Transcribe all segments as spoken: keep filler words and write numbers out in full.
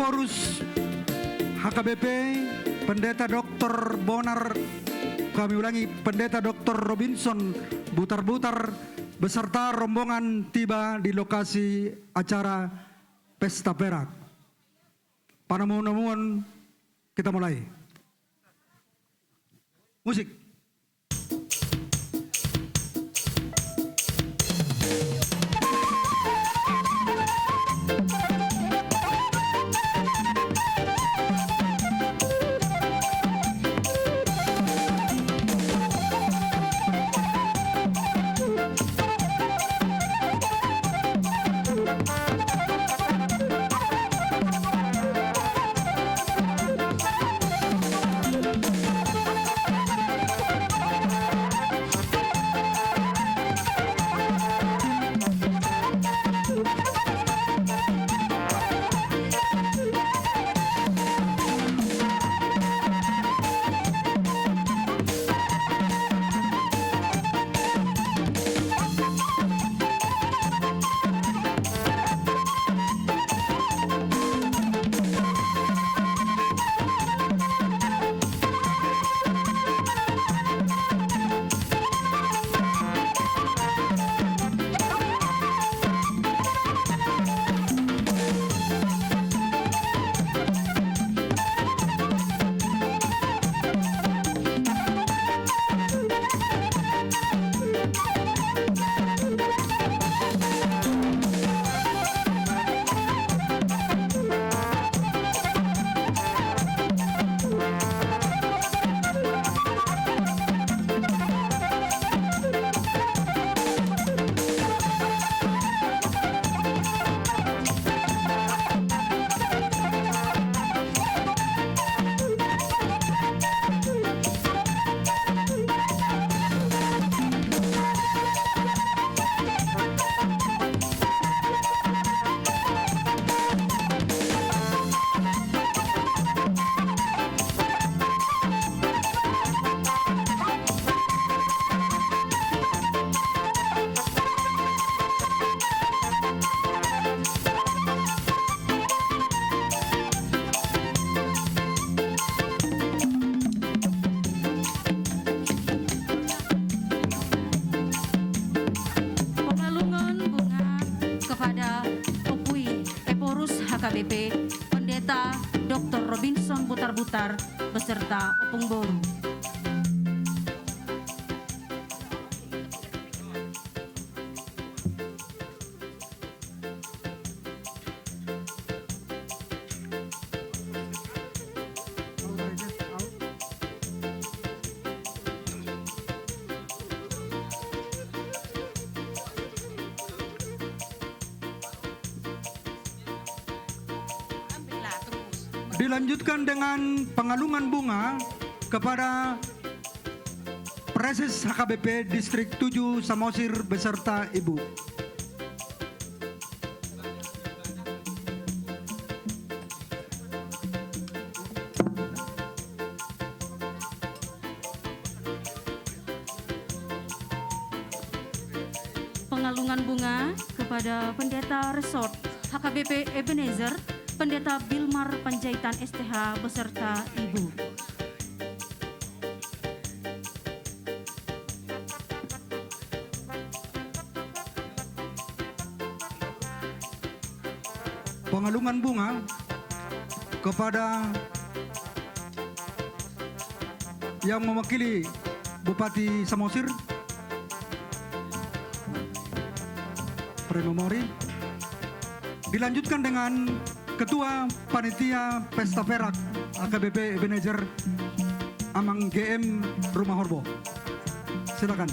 Ephorus H K B P, Pendeta Doktor Bonar, kami ulangi, Pendeta Doktor Robinson Butarbutar beserta rombongan tiba di lokasi acara pesta perak. Panamu-namuan, kita mulai. Musik. Pengalungan bunga kepada Ompung Ephorus H K B P, Pendeta Doktor Robinson Butarbutar beserta Ompung Boru. Dilanjutkan dengan pengalungan bunga kepada Praeses H K B P Distrik tujuh Samosir beserta Ibu. Pengalungan bunga kepada Pendeta Resort H K B P Ebenezer, Pendeta Bilmar Panjaitan S T H beserta Ibu. Pengalungan bunga kepada yang mewakili Bupati Samosir, Prima Mori. Dilanjutkan dengan Ketua Panitia Pesta Perak H K B P Ebenezer, Amang G M Rumahorbo. Silakan.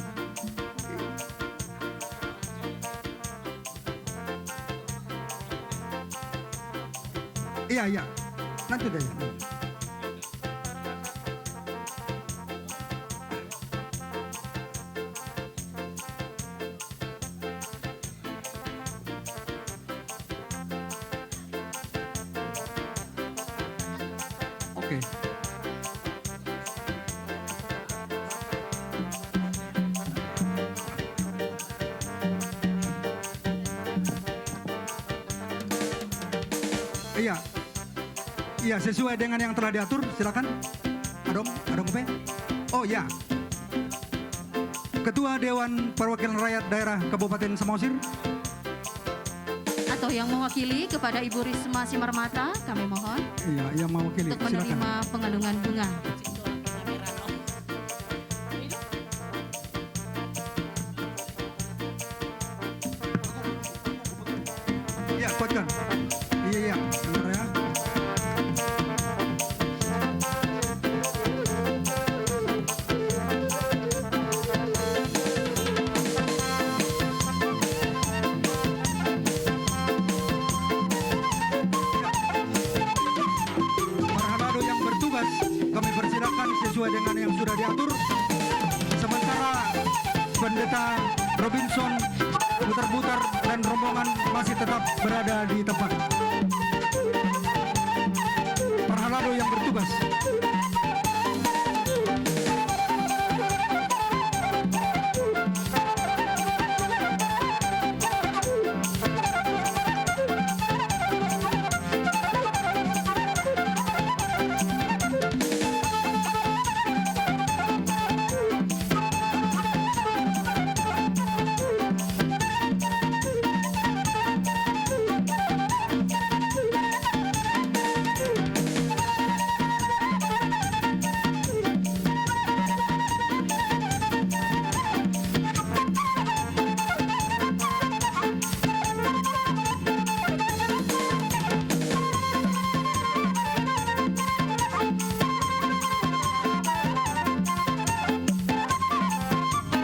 Iya, iya. Lanjut aja. Oke. Iya. Ya, sesuai dengan yang telah diatur, silakan. Adong, adong pe. Oh ya. Ketua Dewan Perwakilan Rakyat Daerah Kabupaten Samosir. Atau yang mewakili kepada Ibu Risma Simarmata, kami mohon. Iya, yang mewakili, untuk menerima, silakan, pengalungan bunga. Iya, kuatkan. Iya, iya, benar ya. Parhalado yang bertugas, kami persilakan sesuai dengan yang sudah diatur. Sementara Pendeta Robinson Butar-Butar dan rombongan masih tetap berada di tempat. Parhalado yang bertugas.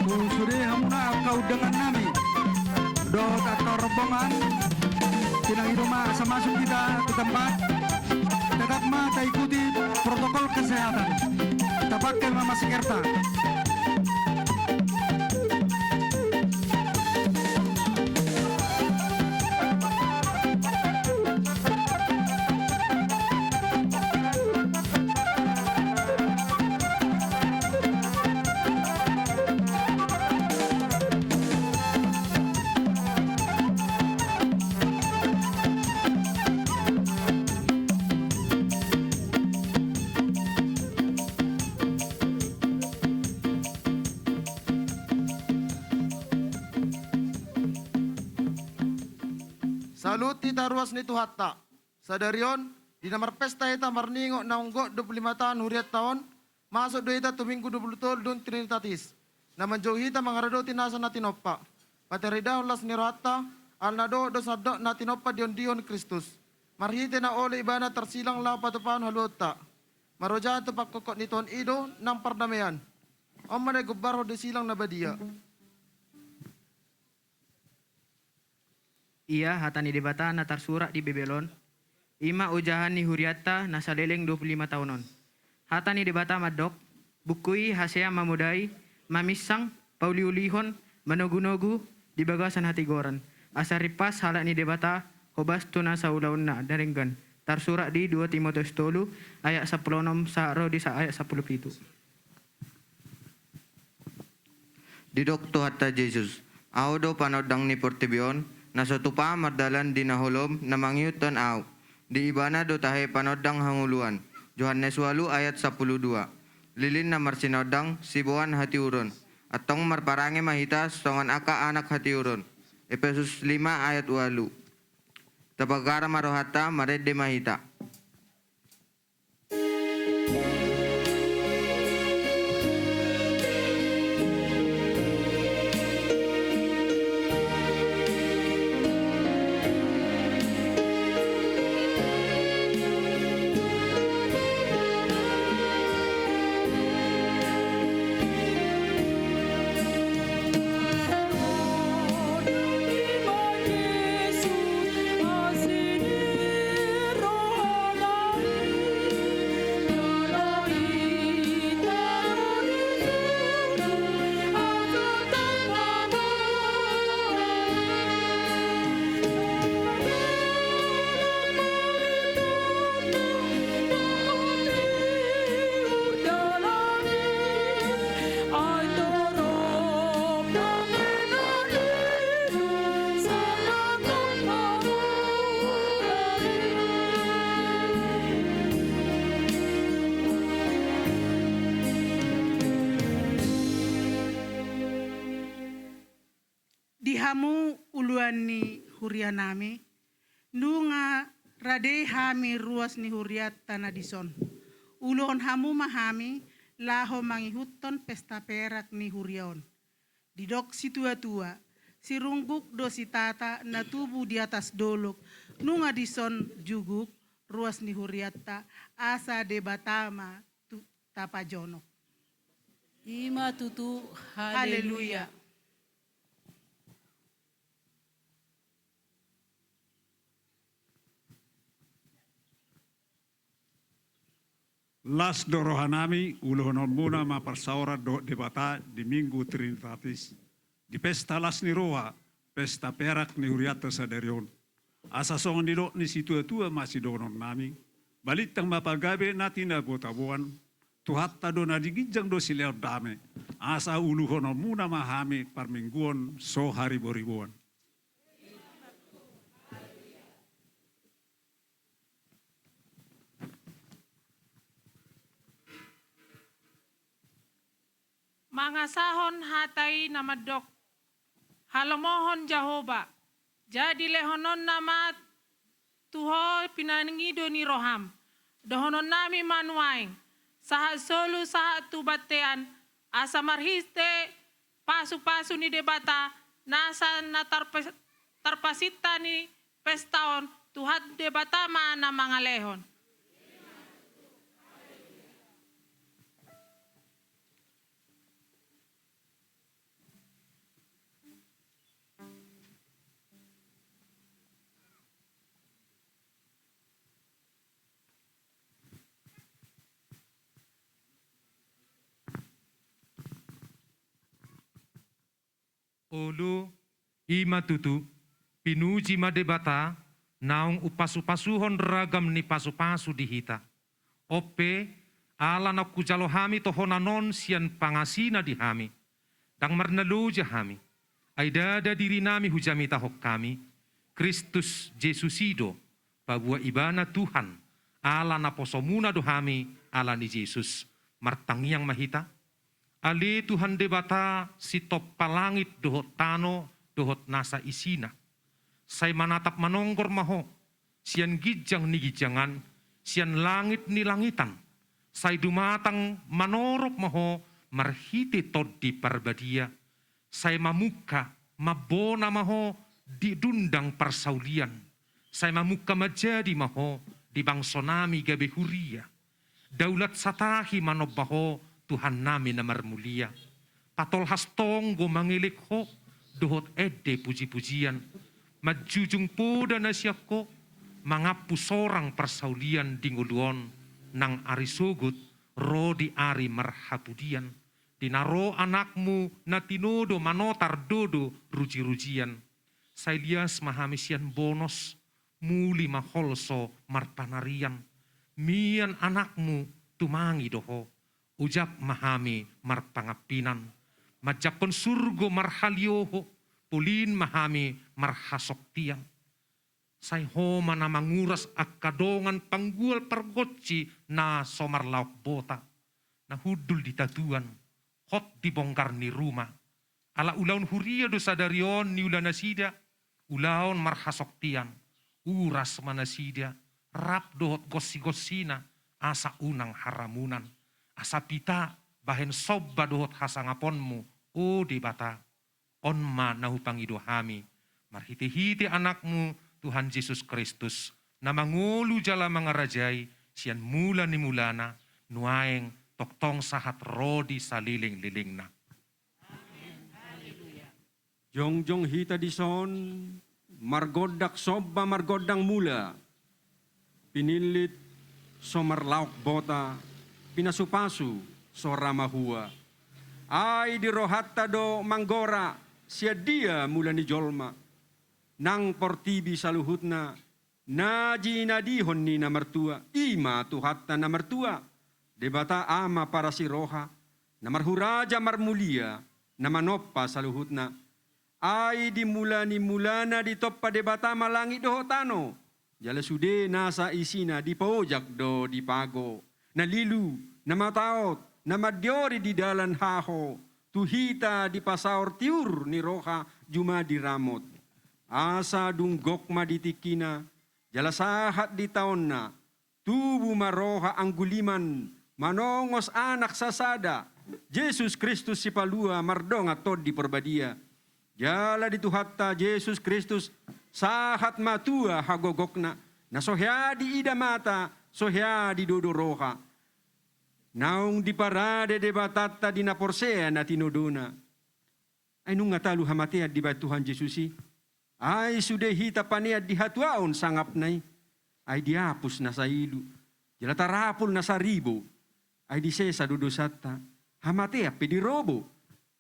Tu sude hamuna angka undangan nami dohot angka rombongan, pinangido ma asa masuk hita tu tempat. Tetap ma taikuti protokol kesehatan. Tapake ma maskerta. Salut hita ruas ni Tuhanta. Sadari on, di na marpesta hita marningot naung gok dua pulu lima taon hurianta on, masuk do hita tu Minggu dua pulu tolu dung Trinitatis, na manjou hita mangaradoti nasa na tinompa. Pataridahon las ni rohanta, ala na dohot do sandok na tinompa diondihon Kristus. Marhite na olo ibana tarsilang laho patupahon haluaonta. Marojahan tu pangkophop ni Tuhan i do nang pardamean. On ma na digombarhon di silang na badia. Ia hata ni Debata na tarsurat di Bibel on, i ma ojahan ni hurianta na saleleng dua pulu lima taon on. Hata ni Debata mandok, buku i hasea mamodai, maminsang, pauliulihon, manogunogu di bagasan hatigoran, asa rimpas halak ni Debata hobas tu nasa ulaonna na denggan. Tarsurat di dua Timoteus tolu ayat sampulu onom sahat ro di sa-, ayat sampulu pitu. Didok Tuhanta Jesus, Ahu do panondang ni portibi on, na so tupa mardalan di na holom na mangihuthon Ahu. Di Ibana do tahe panondang hangoluan. Johannes ualu ayat sampulu dua. Lilin na marsinondang, siboan hatiuron. Antong marparange ma hita songon angka anak hatiuron. Epesus lima ayat ualu. Tapagara ma rohanta, marende ma hita. Di hamu uluan ni hurianami, nunga rade hami ruas ni hurianta na dison. Uluhon hamu ma hami laho mangihuthon pesta perak ni huria on. Didok situatua, sirungguk do sitata na tubu di atas dolok, nunga dison juguk ruas ni hurianta, asa Debata ma tu tapajonok. I ma tutu. Haleluya. Haleluya. Las do rohanami, uluhononmuna ma parsaoran dohot Debata di Minggu Trinitatis, di pesta las ni roha, pesta perak ni hurianta sadari on. Asa songon nidok ni situatua ma sidohononnami, balintang ma pagabe na tinabotaboan, Tuhanta do na di ginjang do silehon dame, asa uluhononmuna ma hami parmingguon so hariboriboan. Mangasahon hata i na mandok: Halomohon Jahowa, jadi lehononna ma tu ho pinangido ni roham. Dohononnami ma nuaeng, sahat solu sahat tu bontean, asa marhite pasupasu ni Debata, nasa na tarpe-, tarpasinta ni pesta on, Tuhan Debata ma na mangalehon. Olo, i ma tutu, pinuji ma Debata, naung umpasupasuhon ragam ni pasupasu di hita. On pe, ala naung hujalo hami tohonan on sian pangasina di hami, ndang marnaloja hami, ai ndada dirinami hujamitahon hami, Kristus Jesus i do, paboa Ibana Tuhan, ala naposomuna do hami ala ni Jesus. Martangiang ma hita. Ale Tuhan Debata, sitompa langit dohot tano dohot nasa isina. Sai manatap manonggor ma Ho, sian ginjang ni ginjangan, sian langit ni langitan. Sai dumatang manorop ma Ho, marhite Tondi Parbadia. Sai mamungka, mambona ma Ho di dundang parsaulian. Sai mamungka manjadi ma Ho di bangsonami gabe huria. Daulat satahi manomba Ho, Tuhannami na marmulia. Patolhas tonggo mangelek Ho, dohot ende pujipujian. Manjujung poda na sian Ho, mangampu sorang parsaulian di ngolu on, nang ari sogot, ro di ari marhapudian. Di na ro anakmu na tinodo manotar dodo rujirujian. Sai lias ma hami sian bonos, muli ma holso marpanarian. Mian anakmu tumangi do Ho, ojak ma hami marpangampinan. Manjangkon surgo marhalioho, polin ma hami marhasoktian. Sai Ho ma na manguras angka dongan panggual pargonsi na so marlaok bota, na hundul di tatuan, hot di bonggar ni ruma. Ala ulaon huria do sadari on niula nasida, ulaon marhasoktian, uras ma nasida, rap dohot gonsigonsina, asa unang haramunan. Asa pita bahen somba dohot hasangaponmu, o Debata. On ma na hupangido hami, marhitehite Anakmu, Tuhan Jesus Kristus, na mangolu jala mangarajai sian mula ni mulana, nuaeng, tongtong sahat ro di salelenglelengna. Amen. Haleluya. Jongjong hita dison, margondang somba, margondang mula. Pinillit so marlaok bota, pinasupasu so ra mahua. Ai di rohanta do manggora, sian dia mula ni jolma. Nang portibi saluhutna, na jinadihon ni na martua, i ma Tuhanta na martua. Debata Ama parasiroha, na marhuraja marmulia, na manompa saluhutna. Ai di mula ni mulana ditompa Debata ma langit dohot tano, jala sude nasa isina dipaojak do dipago. Na lilu, na mataot, na mandiori di dalan haho, tu hita dipasaor tiur ni roha jumadi ramot. Asa dung gok ma di tingkina, jala sahat di taonna, tubu ma roha angguliman manongos Anak sasada, Jesus Kristus Sipalua mardongan Tondi Porbadia. Jala di Tuhanta Jesus Kristus sahat ma tua hagogokna, na so hea diida mata, so hea didodo roha. Naung diparade Debatanta di na porsea na tinodona. Ai nunga talu hamatean dibahen Tuhan Jesus i. Ai sude hita panean di hatuaon sangapna i. Ai diapus nasa ilu. Jala tarapul nasa ribot. Ai disesa do dosanta. Hamatean pe dirobo.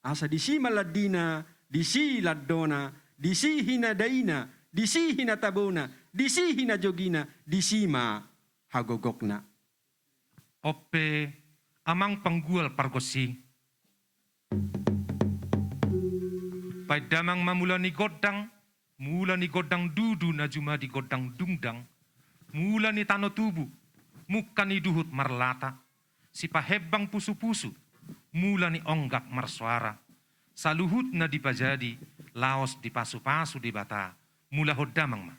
Asa disi ma landina, disi landona, disi hinadaina, disi hinatabona, disi hinajogina, disi ma hagogokna. On pe, amang panggual pargonsi. Baen damang ma mula ni gondang, mula ni gondang dudu na jumadi gondang dungdang, mula ni tano tubu, mungka ni duhut marlata, sipahembang pusupusu, mula ni onggak marsoara, saluhutna dipajadi, laos dipasupasu Debata, mulahon damang ma.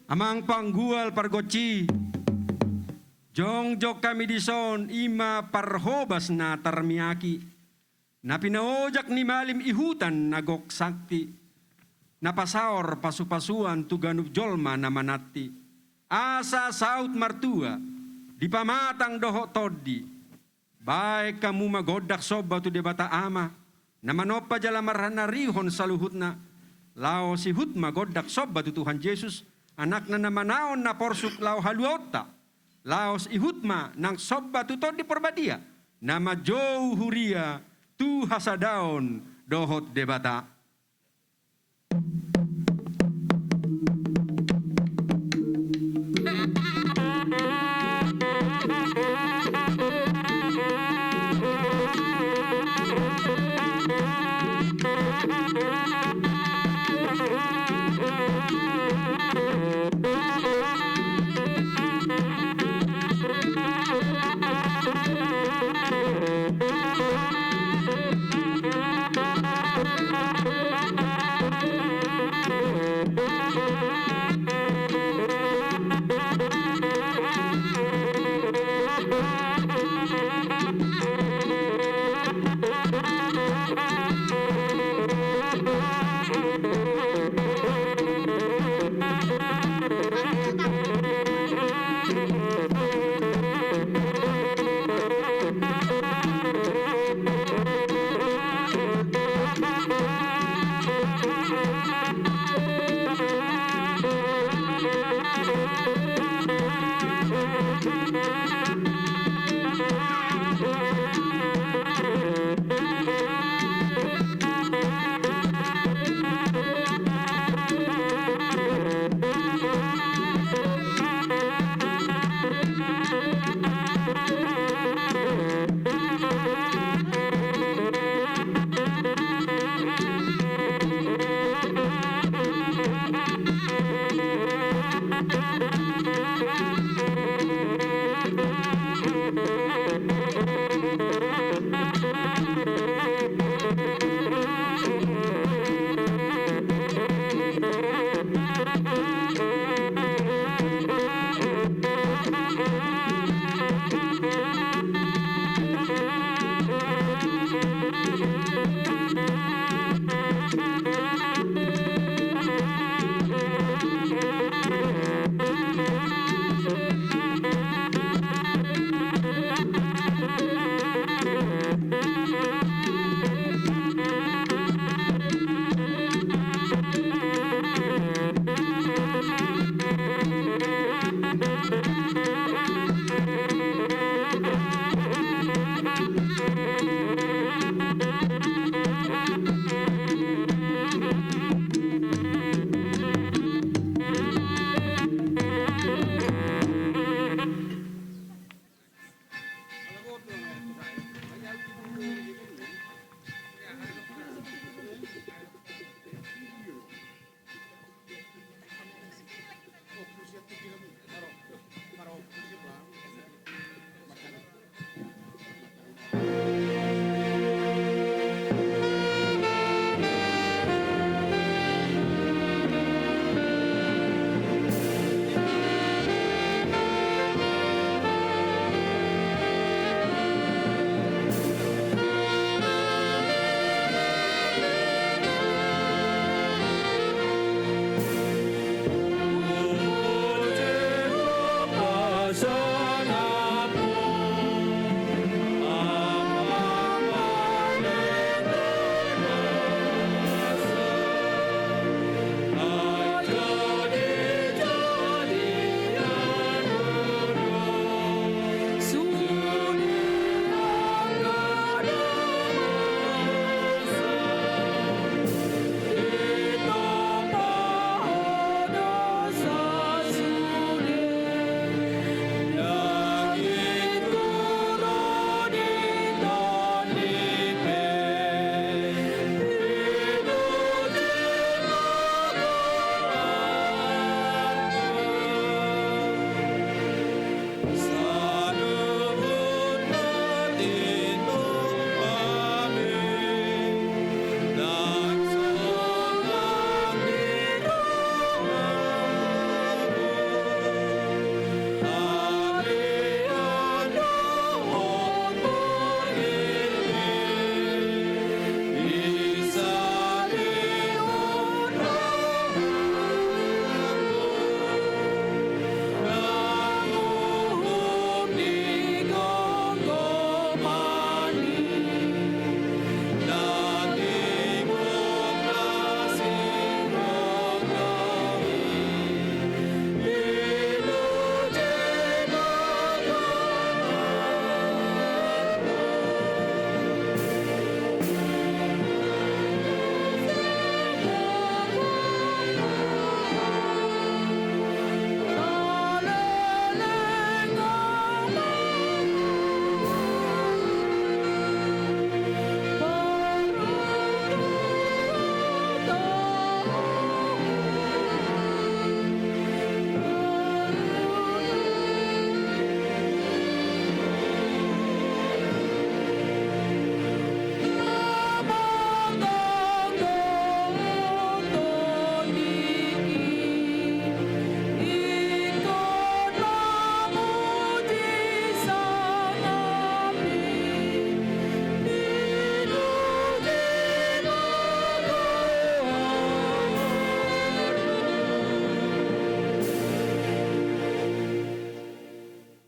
Amang panggual pargonsi, jongjong hami dison i ma parhobas na tarmiaki, na pinaojak ni malim i huta na gok sakti, na pasaor pasupasuan tu ganup jolma na mananti, asa saut martua di pamatang dohot tondi. Baen hamu ma gondang somba tu Debata Ama, na manompa jala marhanarihon saluhutna, laos ihut ma gondang somba tu Tuhan Jesus, Anakna na manaon na porsuk laho haluaonta, laos ihut ma nang somba tu Tondi Porbadia, na manjou huria tu hasadaon dohot Debata.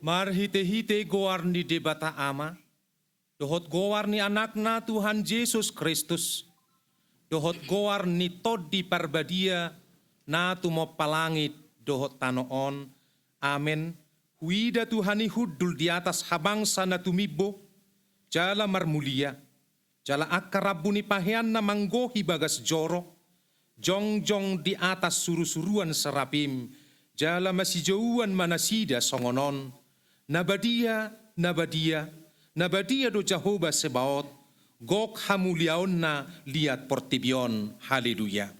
Marhitehite goar ni Debata Ama, dohot goar ni Anakna Tuhan Jesus Kristus, dohot goar ni Tondi Parbadia, na tumompa langit dohot tano on. Amen. Huida Tuhan i hundul di atas habangsa na tumimbo, jala marmulia, jala angka rambu ni paheanna manggohi bagas joro, jongjong di atas surusuruan serapim, jala masijouan ma nasida songon on: Na badia, na badia, na badia do Jahowa Sebaot, gok hamuliaonna liat portibi on. Haleluya.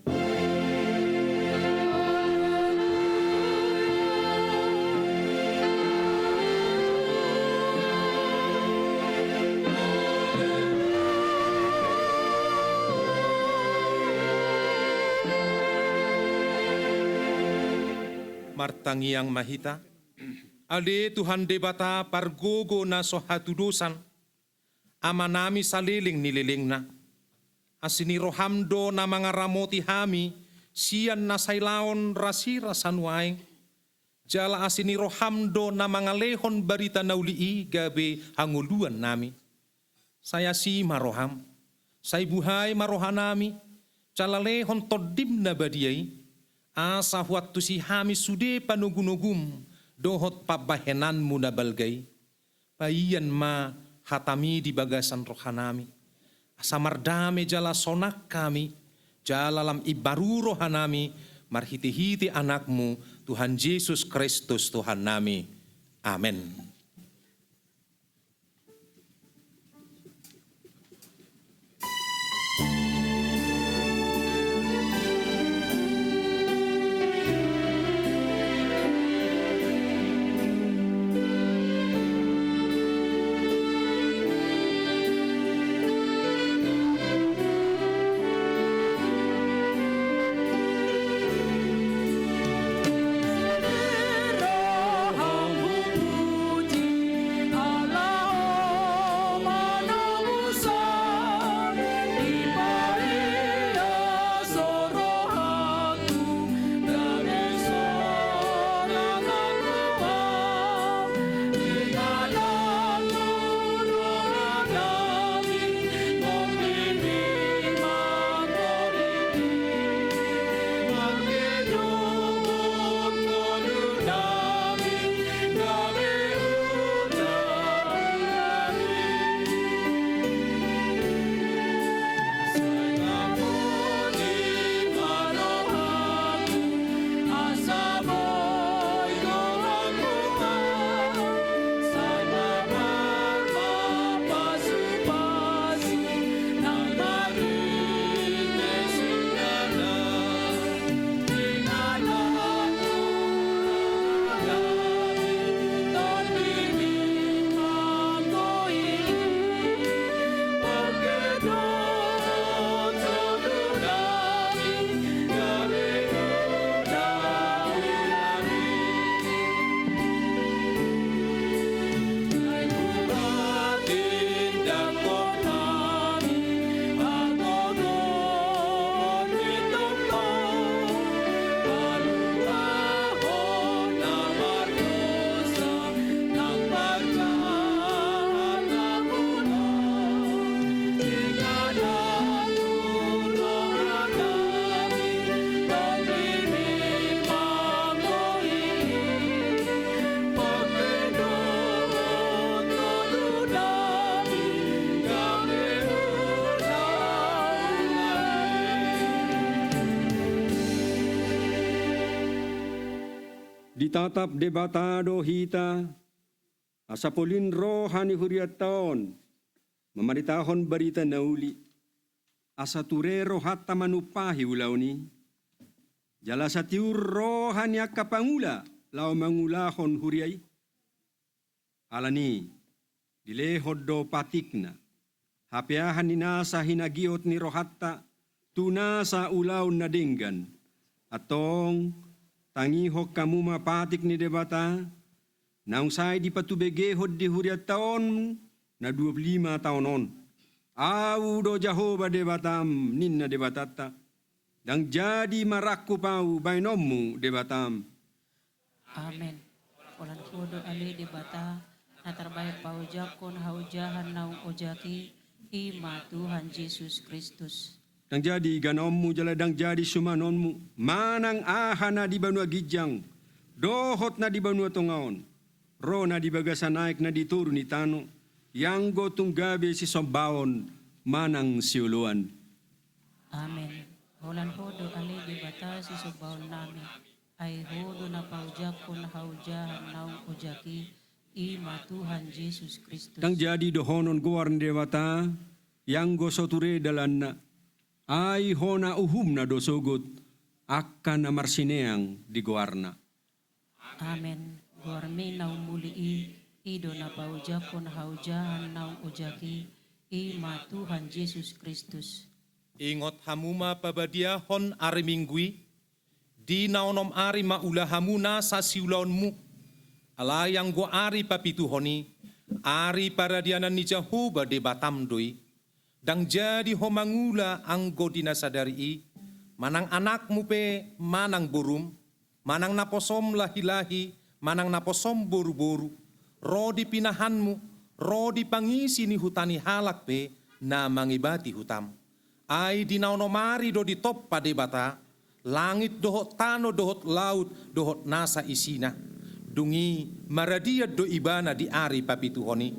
Martangiang ma hita. Ale Tuhan Debata pargogo na so hatudosan, Amanami saleleng ni lelengna, asi ni roham do na mangaramoti hami sian na sailaon rasirasa nuaeng, jala asi ni roham do na mangalehon barita na uli i gabe hangoluannami. Sai asi ma roham, sai buhai ma rohanami, jala lehon Tondim na badia i, asa huantusi hami sude panogunogum dohot pambahenanmu na balga i. Paian ma hatami di bagasan rohanami, asa mardame jala sonang hami, jala lam imbaru rohanami, marhitehite Anakmu, Tuhan Jesus Kristus Tuhannami. Amen. Ditatap Debata do hita, asa polin roha ni hurianta on mamaritahon barita na uli, asa ture rohanta manumpahi ulaon i, jala asa tiur roha ni angka pangula laho mangulahon huria i. Alani i, dilehon do patikna, hapeahan ni nasa hinagiot ni rohanta tu nasa ulaon na denggan. Antong, tangihon hamu ma patik ni Debata, naung sai dipatubegehon di hurianta on na dua pulu lima taon on. Ahu do Jahowa Debatam, ninna Debatanta. Ndang jadi marangkup Ahu baenonmu Debatam. Amen. Holan Ho do ale Debata, na tarbahen paojakhon haojahan naung ojak i, i ma Tuhan Jesus Kristus. Ndang jadi ganaonmu jala ndang jadi sumanonmu manang aha na di banua ginjang dohot na di banua tonga on, ro na di bagasan aek na di toru ni tano, ianggo tung gabe sisombaon manang sioloan. Amen. Holan Ho do ale Debata sisombaonnami, ai Ho do na paojakhon haojahan naung ojak i, i ma Tuhan Jesus Kristus. Ndang jadi dohonon goar ni Debata, ianggo so ture dalanna, ai hona uhumna do sogot angka na marsineang di goarna. Amen. Goarmi na umuli i, i do na paojakhon haojahan naung ojak i, i ma Tuhan Jesus Kristus. Ingot hamu ma pabadiahon ari Minggu i, di na onom ari ma ula hamu nasa siulaonmu. Alai anggo ari papituhon i, ari paradianan ni Jahowa Debatam do i. Ndang jadi ho mangula anggo di na sadari i, manang anakmu pe manang borum, manang naposom lahilahi, manang naposom boruboru, ro di pinahanmu, ro di pangisi ni huta ni halak pe na mangebati hutam. Ai di na onom ari do ditompa Debata langit dohot tano dohot laut dohot nasa isina. Dung i maradian do ibana di ari papituhon i.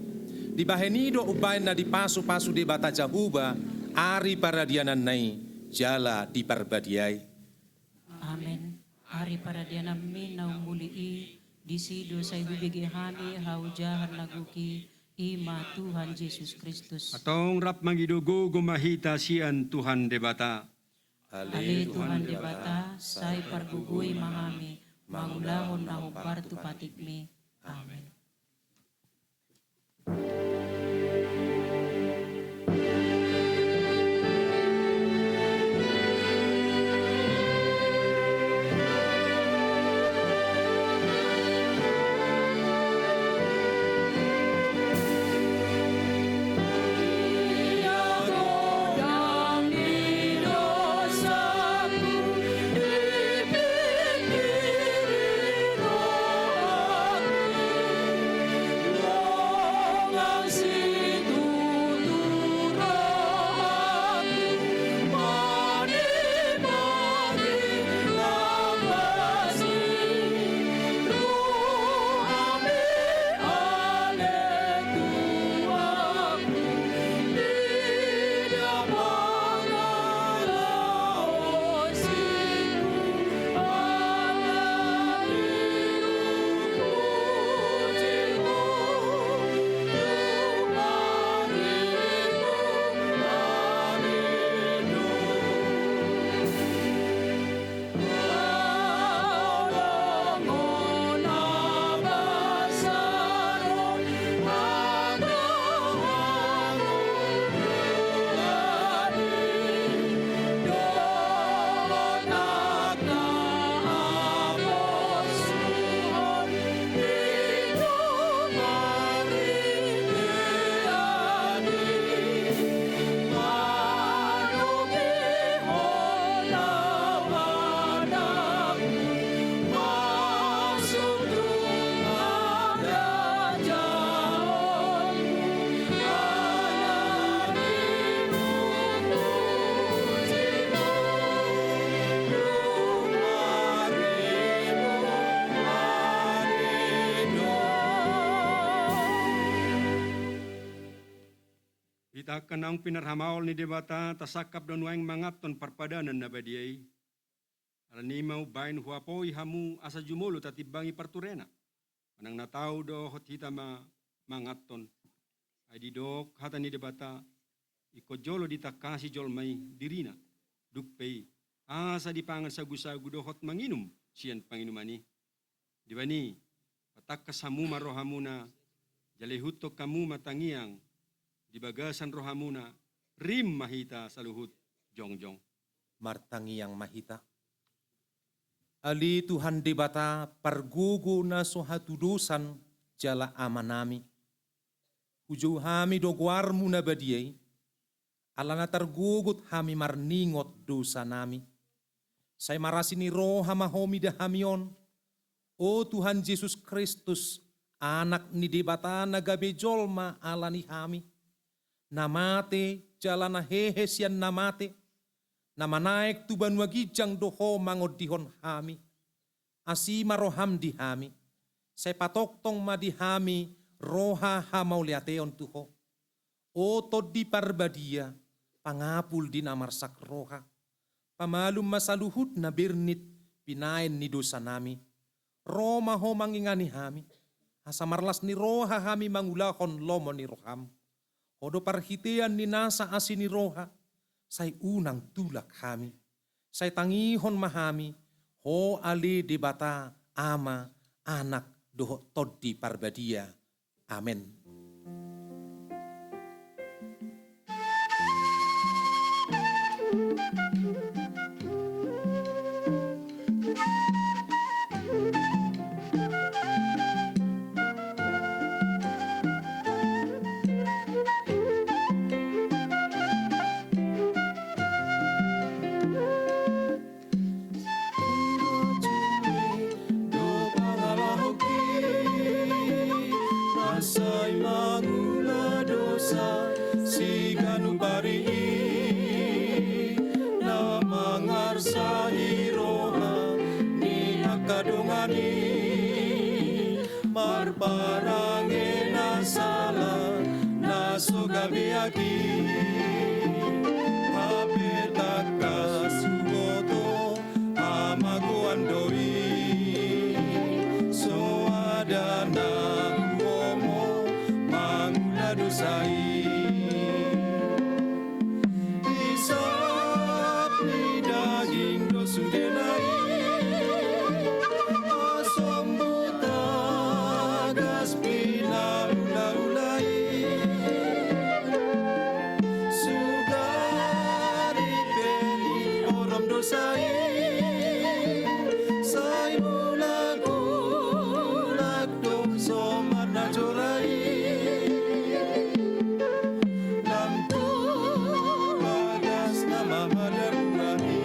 Dibahen i do umbahen na dipasupasu Debata Jahowa ari paradiananna i jala diparbadiai. Amen. Ari paradiananmi na umuli i, disi do sai hubege hami haojahan na gok i, i ma Tuhan Jesus Kristus. Antong rap mangido gogo ma hita sian Tuhan Debata. Ale Tuhan Debata, sai pargogoi ma hami mangulahon na hombar tu patikmi. Amen. Hita angka naung pinarhamaol ni Debata, tasangkap do nuaeng manganhon parpadanan na badia i. Alani i ma umbaen huapoi hamu asa jumolo tatimbangi parturena. Manang na tau dohot hita ma manganhon. Ai didok hata ni Debata, ingkon jolo ditangkasi jolma i dirina, dung pe i, asa dipangan sagusagu dohot manginum sian panginuman i. Dibahen i, patangkas hamu ma rohamuna, jala ihuthon hamu ma tangiang di bagasan rohamuna, rim ma hita saluhut jongjong. Martangiang ma hita. Ale Tuhan Debata, pargogo na so hatudosan jala Amanami. Hujou hami do goarmu na badia i, ala na targogot hami marningot dosanami. Sai marasi ni roha ma Ho mida hami on, O Tuhan Jesus Kristus, Anak ni Debata na gabe jolma ala ni hami, na mate jala na hehe sian na mate, na manaek tu banua ginjang do Ho mangondihon hami. Asi ma roham di hami, sai patongtong ma di hami roha hamauliateon tu Ho. O Tondi Parbadia, pangapul di na marsak roha, pamalum ma saluhut na bernit binaen ni dosanami. Ro ma Ho mangingani hami, asa marlas ni roha hami mangulahon lomo ni roham. Ho do parhitean ni nasa asi ni roha, sai unang tulak hami. Sai tangihon ma hami, Ho ale Debata Ama, Anak, dohot Tondi Parbadia. Amen. Sai mangula dosa siganup ari i, na mangarsahi roha ni angka dongan i, marparange na sala na so gabe aki. Hape tangkas huboto hamagoan do i, so ada na huomo mangula dosa i. Isap ni daging do sudena i, asombu tagas pinaulaula i. Sugari pe ni orom dosa i, sai mulak-mulak do somat na jora i. Lam tu bagas na mamadabuan i,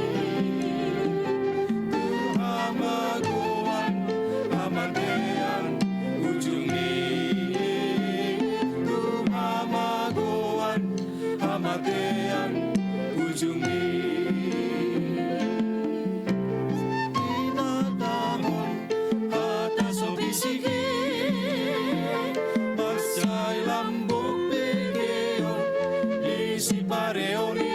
tu hamagoan hamatean ujung ni, tu hamagoan hamatean ujung ni. Inatahon hata so bisik i, mansai lambok begeon di sipareon i,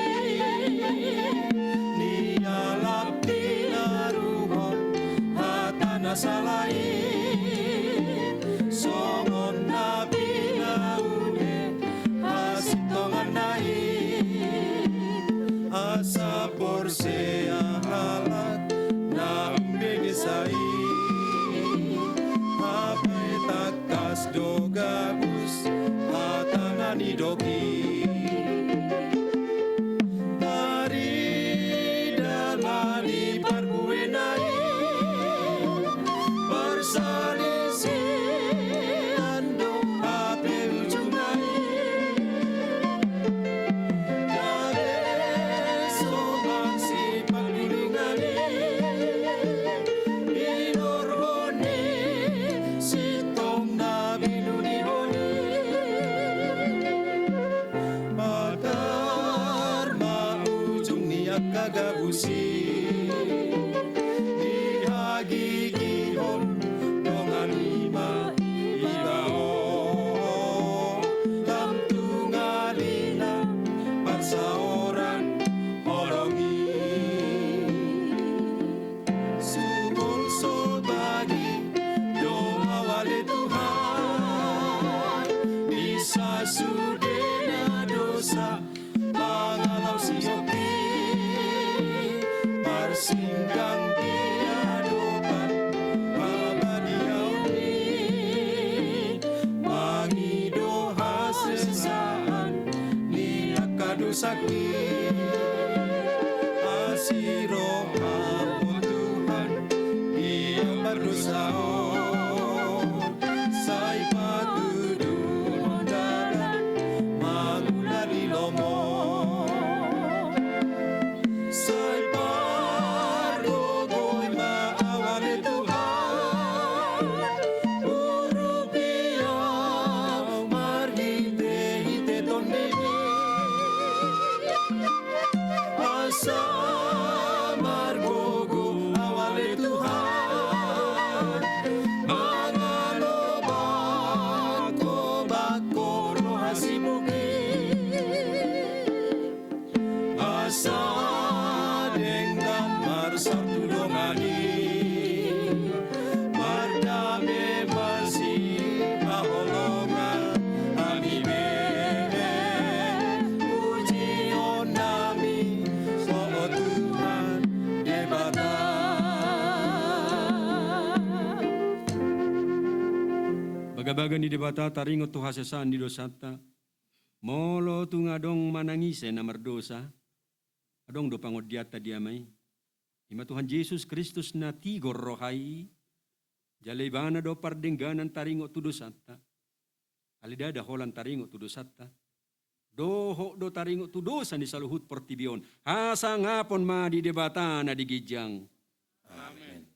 nialap tinaruhon hata na sala i, songon na pinaune hasintonganna i, asa porsea halak na umbege sa i. Hape tangkas do gabus hata na nidok i. Marida ma di parbuena i, parsalisian do hape ujungna i. Gabe songon sipangulingan i, inorhon ni sintong na binunihon i. Patar ma ujung ni angka gabus i, dihagigihon dongan i ma iba on, lam tu ngalina parsaoran holong i. Sumur so bagi do au ale Tuhan, bisa sude na dosa, pangalaosion i, marsinggang di adopan habadiaon i, mangido hasesaan ni angka dosak i. Asi roham o Tuhan, di au mardosa on, sai patuduhon dalan mangula ni lomo. Sai pargogoi ma au ale Tuhan, Surga ni Debata taringot tu hasesaan ni dosanta. Molo tung adong manang ise na mardosa, adong do pangondianta di Ama i. I ma Tuhan Jesus Kristus na tigor roha i, jala Ibana do pardengganan taringot tu dosanta. Alai ndada holan taringot tu dosanta, dohot do taringot tu dosa ni saluhut portibi on. Hasangapon ma di Debata na di ginjang. Amen.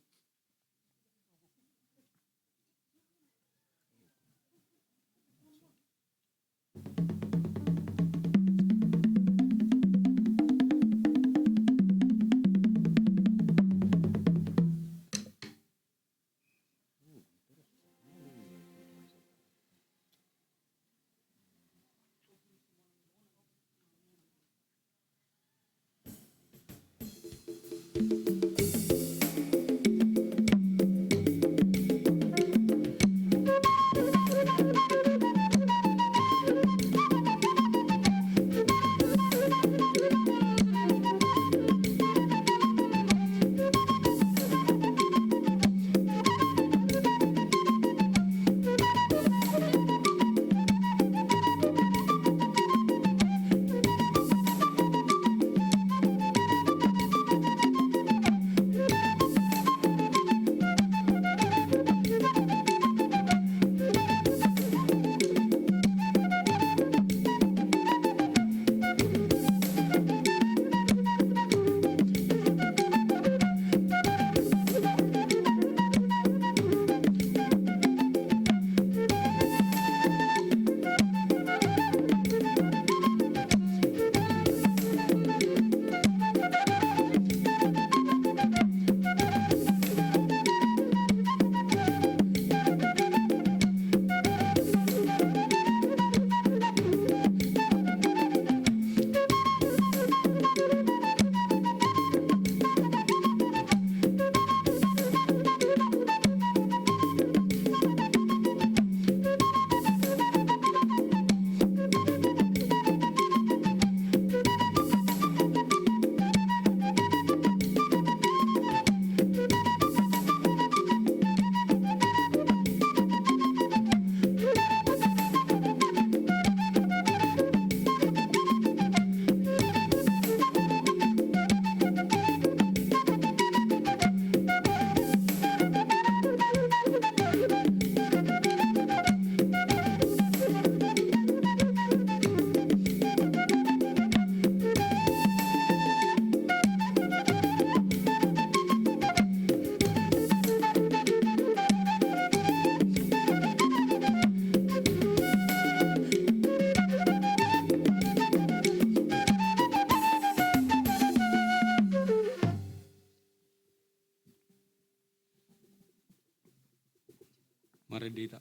Marende hita.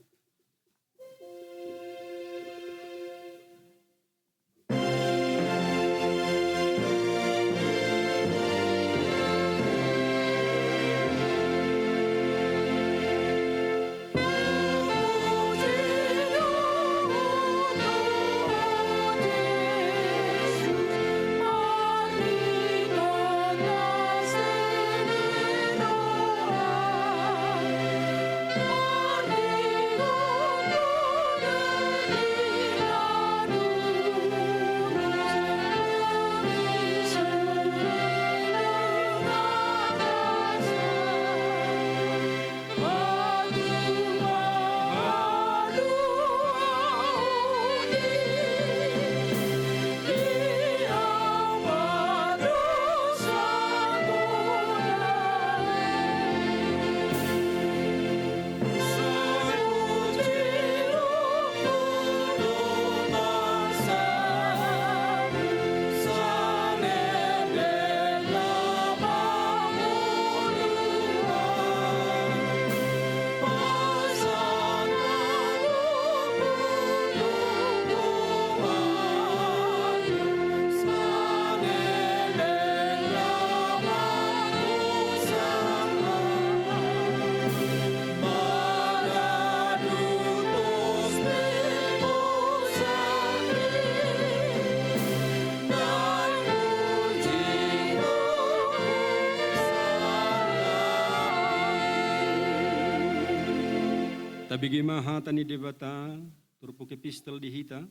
Tabege ma hata ni Debata, turpuk epistel di hita,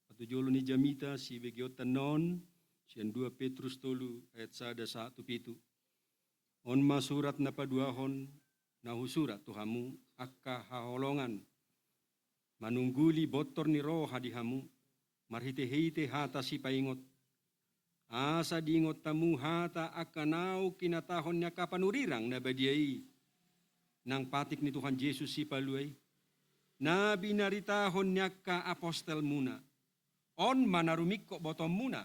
patujolo ni jamita sibegeonta annon, sian dua Petrus tolu ayat sada sahat tu pitu. On ma surat na paduahon, na husurat tu hamu, angka haholongan, manungguli bontor ni roha di hamu, marhitehite hata sipaingot. Asa diingot hamu hata angka naung hinatahon ni angka panurirang na badia i, nang patik ni Tuhan Jesus Sipalua i, na binaritahon ni angka apostelmuna. On ma na rumingkot botoonmuna,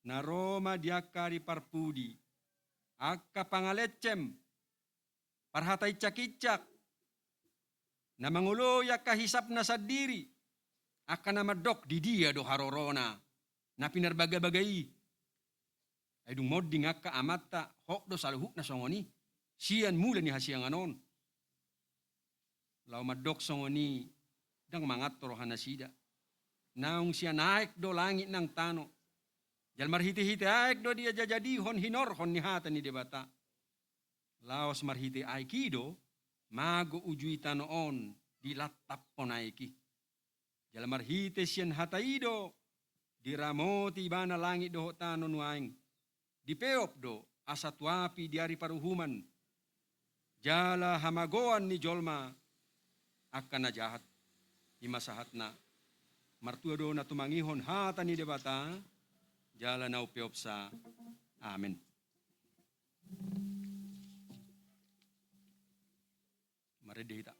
na ro ma di angka ari parpudi, angka pangalencem, parhata incak-incak, na mangoloi angka hisapna sandiri, angka na mandok di dia do harorona, na pinarbaga-baga i. Ai dung monding angka amanta, hot do saluhutna songon i, sian mula ni hasiangan on. Laho mandok songon i, ndang manganto rohanasida. Naung sian aek do langit nang tano. Jala marhite-hite aek do diajajadihon hinorhon ni hata ni Debata. Laos marhite aek i do, mago uju i tano on, dilantaphon aek i. Jala marhite sian hata i do, diramoti ibana langit dohot tano nuaeng. Dipeop do, asa tu api di ari paruhuman. Jala hamagoan ni jolma, angka na jahat, i ma sahatna. Martua do na tumangihon hata ni Debata, jala na umpeopsa. Amen. Marende hita.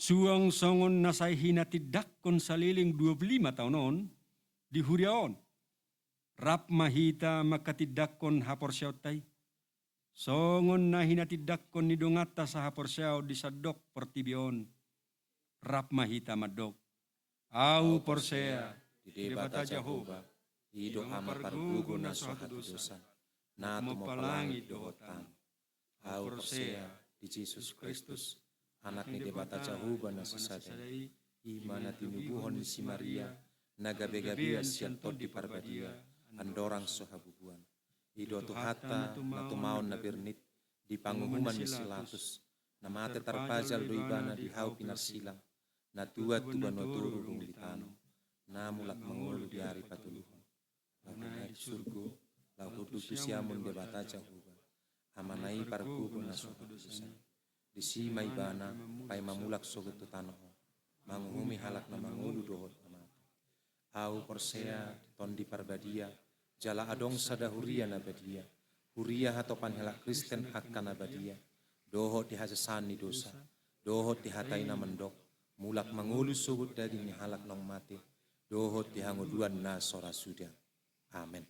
Suang songon na sai hinatindangkon saleleng dua pulu lima taon on, di huria on, rap ma hita manghatindangkon haporseaonta i. Songon na hinatindangkon ni donganta sahaporseaon di sandok portibi on, rap ma hita mandok: Ahu porsea di Debata Jahowa, i do Ama pargogo na so hatudosan, na tumompa langit dohot tano. Ahu porsea di Jesus Kristus, Anak ni Debata Jahowa na sasada i, i ma na tinubuhon ni si Maria, na gabe-gabean sian Tondi Parbadia, andorang so habubuan. I do Tuhanta na tumaon na bernit di panguhuman ni si Latus, na mate tarpajal do ibana di hau pinarsilang, na tuat tu banua toru dung di tano, na mulak mangolu di ari patoluhon. Laho naek di surgo, laho hundul tu siamun Debata Jahowa, Amana i pargogo na so hatudosan. Disi ma ibana paima mulak sogot tu tano on, manguhumi halak na mangolu dohot na mate. Ahu porsea di Tondi Parbadia, jala adong sada huria na badia, huria hatopan halak Kristen angka na badia, dohot di hasesaan ni dosa, dohot di hata i na mandok, mulak mangolu sogot daging ni halak naung mate, dohot di hangoluan na so ra suda. Amen.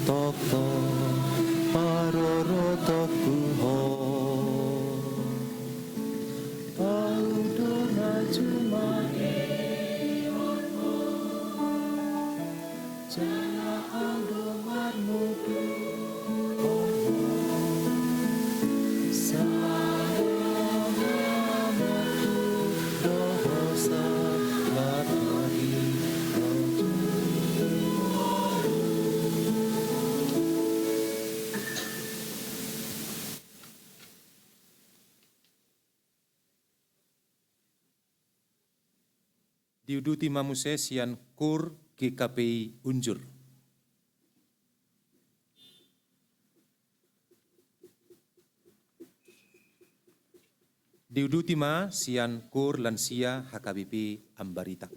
Tongtong parorotongku ho. Ahu do na jumangihon ho, jala ahu do marmudu. Sahat ma ho dohot sahat ma ho. Diuduti ma muse sian Kur G K P I Unjur. Diuduti ma sian Kur Lansia H K B P Ambarita.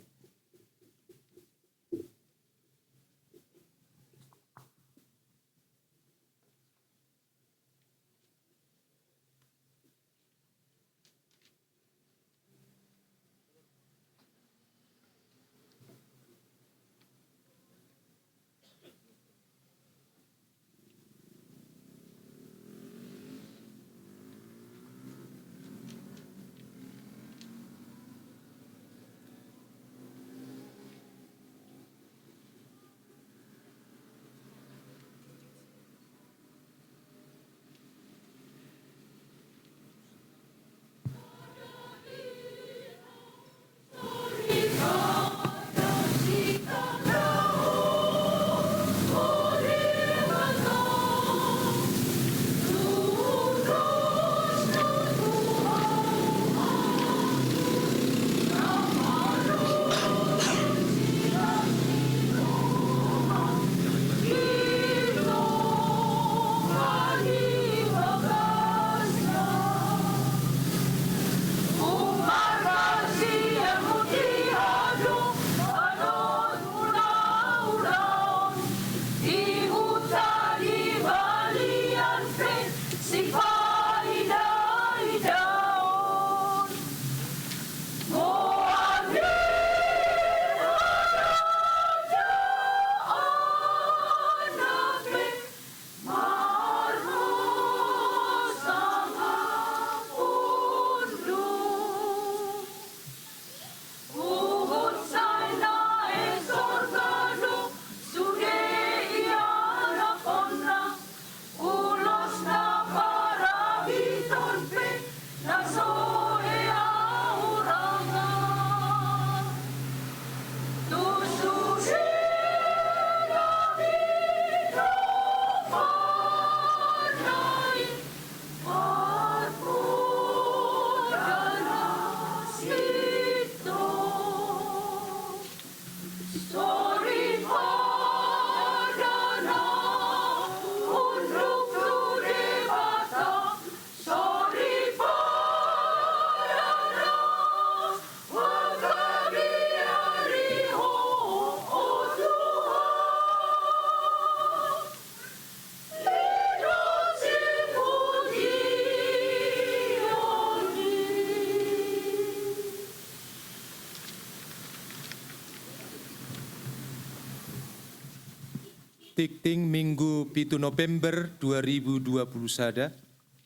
Tingting Minggu pitu November dua ribu dua puluh sada,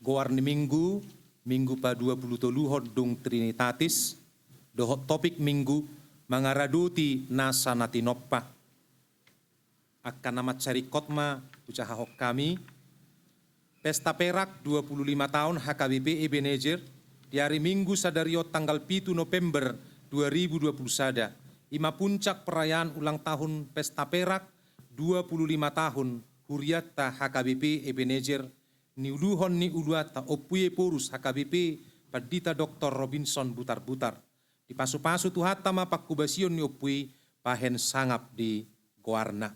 goar ni Minggu, Minggu padua puluh toluhon dung Trinitatis, dohot topik Minggu, mangaradoti nasa na tinompa. Angka na mansai ringkot ma hujahahon hami. Pesta Perak dua puluh lima tahun H K B P Ebenezer di hari Minggu sadari on tanggal pitu November dua ribu dua puluh sada, i ma puncak perayaan ulang tahun Pesta Perak dua puluh lima tahun hurianta H K B P Ebenezer, niuluhon ni uluanta Ompu Ephorus H K B P Pandita Doktor Robinson Butarbutar. Dipasupasu Tuhanta ma panghobasion ni ompu i bahen sangap di goarna.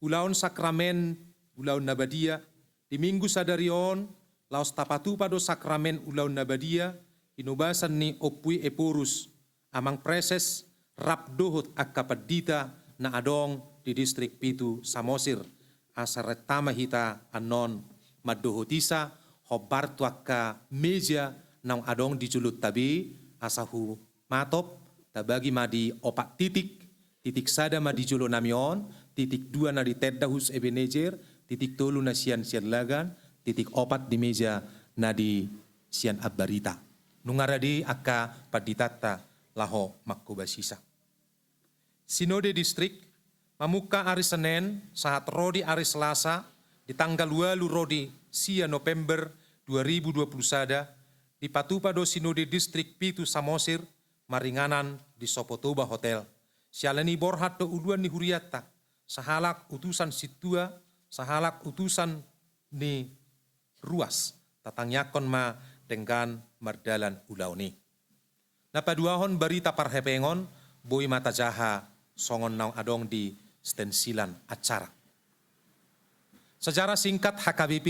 Ulaon sakramen ulaon na badia, di Minggu sadari on, laos tapatupa do sakramen ulaon na badia, hinobasan ni Ompu i Ephorus, Amang Praeses, rap dohot angka pandita na adong di Distrik Pitu Samosir, asa renta ma hita annon mandohotisa hombar tu angka meja naung adong di jolonta be, asa hu- matop, tabagi ma di opat titik, titik sada ma di jolo nami on, titik dua na di tenda husus Ebenezer, titik tolu na sian Siallagan, titik opat di meja na di sian Ambarita. Nunga rade angka panditanta laho manghobasisa. Sinode Distrik, mamungka ari Senen, sahat ro di ari Selasa, di tanggal ualu ro di sia November dua ribu dua puluh sada, dipatupa do Sinode Distrik Pitu Samosir, maringanan di Sopotoba Hotel. Siala ni borhat do uluan ni hurianta, sahalak utusan sintua, sahalak utusan ni ruas, tatangiangkon ma denggan mardalan ulaon i. Na paduahon barita parhepengon, boi ma tajaha songon naung adong di stensilan acara. Sejarah singkat H K B P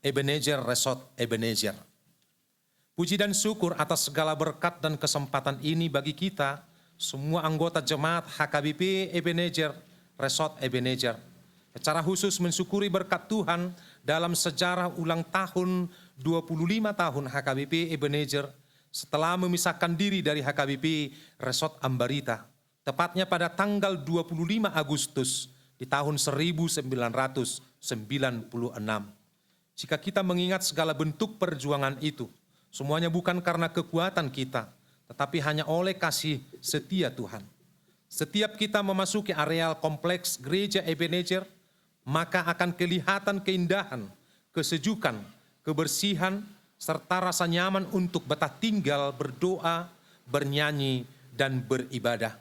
Ebenezer Resort Ebenezer. Puji dan syukur atas segala berkat dan kesempatan ini bagi kita, semua anggota jemaat H K B P Ebenezer Resort Ebenezer. Secara khusus mensyukuri berkat Tuhan dalam sejarah ulang tahun dua puluh lima tahun H K B P Ebenezer setelah memisahkan diri dari H K B P Resort Ambarita, tepatnya pada tanggal dua puluh lima Agustus di tahun seribu sembilan ratus sembilan puluh enam. Jika kita mengingat segala bentuk perjuangan itu, semuanya bukan karena kekuatan kita, tetapi hanya oleh kasih setia Tuhan. Setiap kita memasuki areal kompleks Gereja Ebenezer, maka akan kelihatan keindahan, kesejukan, kebersihan, serta rasa nyaman untuk betah tinggal, berdoa, bernyanyi, dan beribadah.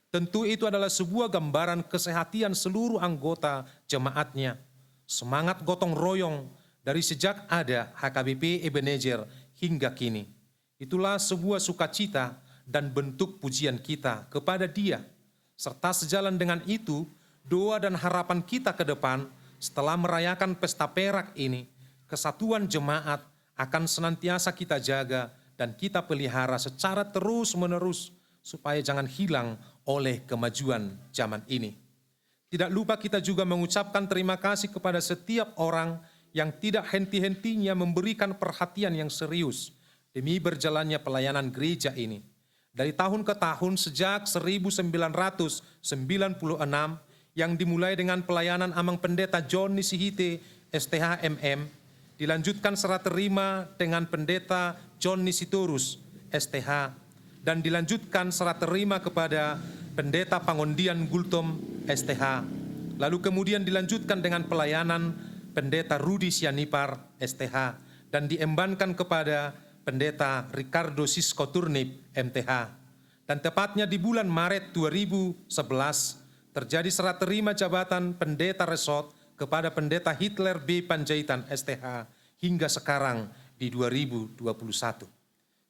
Tentu itu adalah sebuah gambaran kesehatian seluruh anggota jemaatnya. Semangat gotong royong dari sejak ada H K B P Ebenezer hingga kini. Itulah sebuah sukacita dan bentuk pujian kita kepada Dia. Serta sejalan dengan itu, doa dan harapan kita ke depan setelah merayakan pesta perak ini, kesatuan jemaat akan senantiasa kita jaga dan kita pelihara secara terus-menerus supaya jangan hilang oleh kemajuan zaman ini. Tidak lupa kita juga mengucapkan terima kasih kepada setiap orang yang tidak henti-hentinya memberikan perhatian yang serius demi berjalannya pelayanan gereja ini. Dari tahun ke tahun, sejak seribu sembilan ratus sembilan puluh enam, yang dimulai dengan pelayanan Amang Pendeta John Nisihite, S T H M M, dilanjutkan serah terima dengan Pendeta John Nisitorus, S T H, dan dilanjutkan serah terima kepada Pendeta Pangondian Gultom, S T H. Lalu kemudian dilanjutkan dengan pelayanan Pendeta Rudi Sianipar, S T H, dan diembankan kepada Pendeta Ricardo Sisko Turnip, M T H. Dan tepatnya di bulan Maret dua ribu sebelas, terjadi serah terima jabatan Pendeta Resort kepada Pendeta Hitler B Panjaitan, S T H, hingga sekarang di dua ribu dua puluh satu.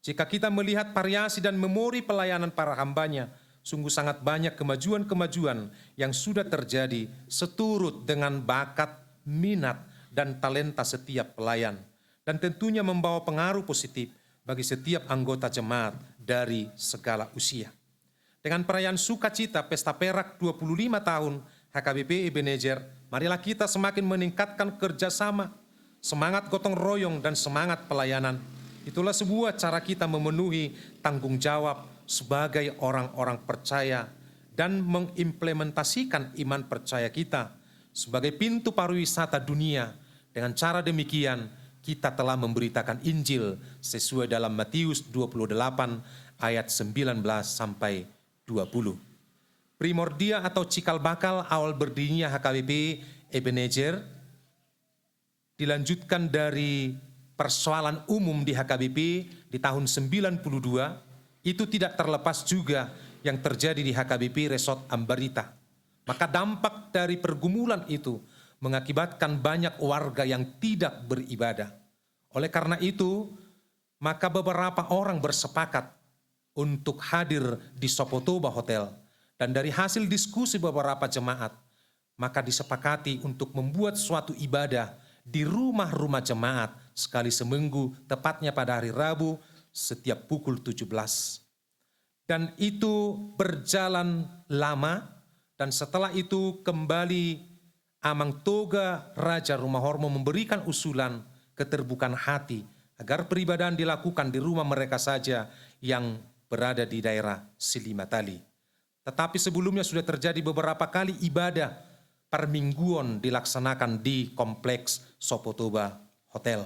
Jika kita melihat variasi dan memori pelayanan para hamba-Nya, sungguh sangat banyak kemajuan-kemajuan yang sudah terjadi seturut dengan bakat, minat, dan talenta setiap pelayan, dan tentunya membawa pengaruh positif bagi setiap anggota jemaat dari segala usia. Dengan perayaan sukacita pesta perak dua puluh lima tahun H K B P Ebenezer, marilah kita semakin meningkatkan kerjasama, semangat gotong royong, dan semangat pelayanan. Itulah sebuah cara kita memenuhi tanggung jawab sebagai orang-orang percaya dan mengimplementasikan iman percaya kita sebagai pintu pariwisata dunia. Dengan cara demikian, kita telah memberitakan Injil sesuai dalam Matius dua puluh delapan ayat sembilan belas sampai dua puluh. Primordia atau cikal bakal awal berdirinya H K B P Ebenezer dilanjutkan dari persoalan umum di H K B P di tahun sembilan puluh dua, itu tidak terlepas juga yang terjadi di H K B P Resort Ambarita. Maka dampak dari pergumulan itu mengakibatkan banyak warga yang tidak beribadah. Oleh karena itu, maka beberapa orang bersepakat untuk hadir di Sopotoba Hotel. Dan dari hasil diskusi beberapa jemaat, maka disepakati untuk membuat suatu ibadah di rumah-rumah jemaat sekali seminggu, tepatnya pada hari Rabu setiap pukul tujuh belas. Dan itu berjalan lama, dan setelah itu kembali Amang Toga Raja Rumahormo memberikan usulan keterbukaan hati agar peribadahan dilakukan di rumah mereka saja yang berada di daerah Silimatali. Tetapi sebelumnya sudah terjadi beberapa kali ibadah parmingguon dilaksanakan di kompleks Sopotoba Hotel.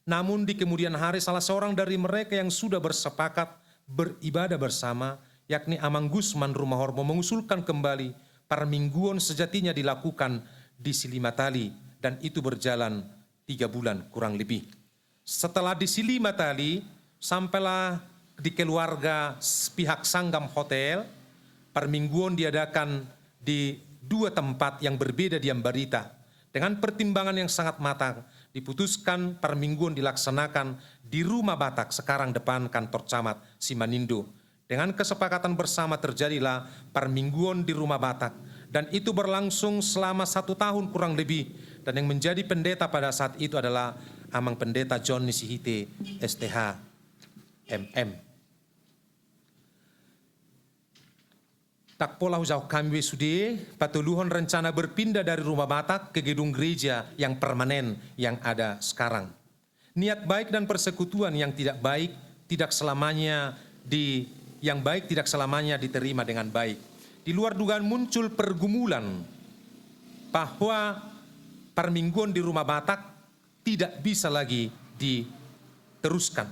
Namun di kemudian hari, salah seorang dari mereka yang sudah bersepakat beribadah bersama, yakni Amang Gusman Rumahormo, mengusulkan kembali parmingguon sejatinya dilakukan di Silimatali, dan itu berjalan tiga bulan kurang lebih. Setelah di Silimatali, sampailah di keluarga s-, pihak Sanggam Hotel, parmingguon diadakan di dua tempat yang berbeda di Ambarita. Dengan pertimbangan yang sangat matang, diputuskan parmingguon dilaksanakan di Rumah Batak, sekarang depan kantor camat Simanindo. Dengan kesepakatan bersama terjadilah parmingguon di Rumah Batak, dan itu berlangsung selama satu tahun kurang lebih, dan yang menjadi pendeta pada saat itu adalah Amang Pendeta Jonni Sihite, S T H, M M. Ndang pola hujahahon hami be sude, patoluhon rencana berpindah dari Rumah Batak ke gedung gereja yang permanen yang ada sekarang. Niat baik dan persekutuan yang tidak baik tidak selamanya di, yang baik tidak selamanya diterima dengan baik. Di luar dugaan muncul pergumulan bahwa parmingguon di Rumah Batak tidak bisa lagi diteruskan.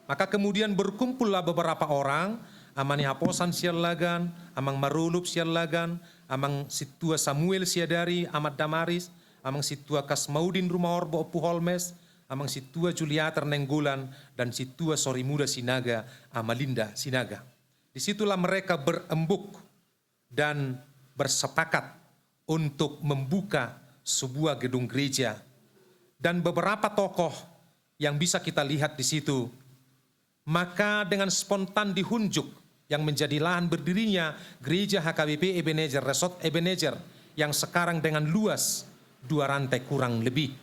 Maka kemudian berkumpullah beberapa orang, Amang Nihaposan Siallagan, Amang Marulup Siallagan, Amang Sintua Samuel Siadari, Amak Damaris, Amang Sintua Kasmaudin Rumahorbo Ompu Holmes, Amang Sintua Juliater Nainggolan, dan Sintua Sorimuda Sinaga, Amalinda Sinaga. Disitulah mereka berembuk dan bersepakat untuk membuka sebuah gedung gereja. Dan beberapa tokoh yang bisa kita lihat di situ, maka dengan spontan dihunjuk yang menjadi lahan berdirinya Gereja H K B P Ebenezer, Resort Ebenezer, yang sekarang dengan luas dua rantai kurang lebih.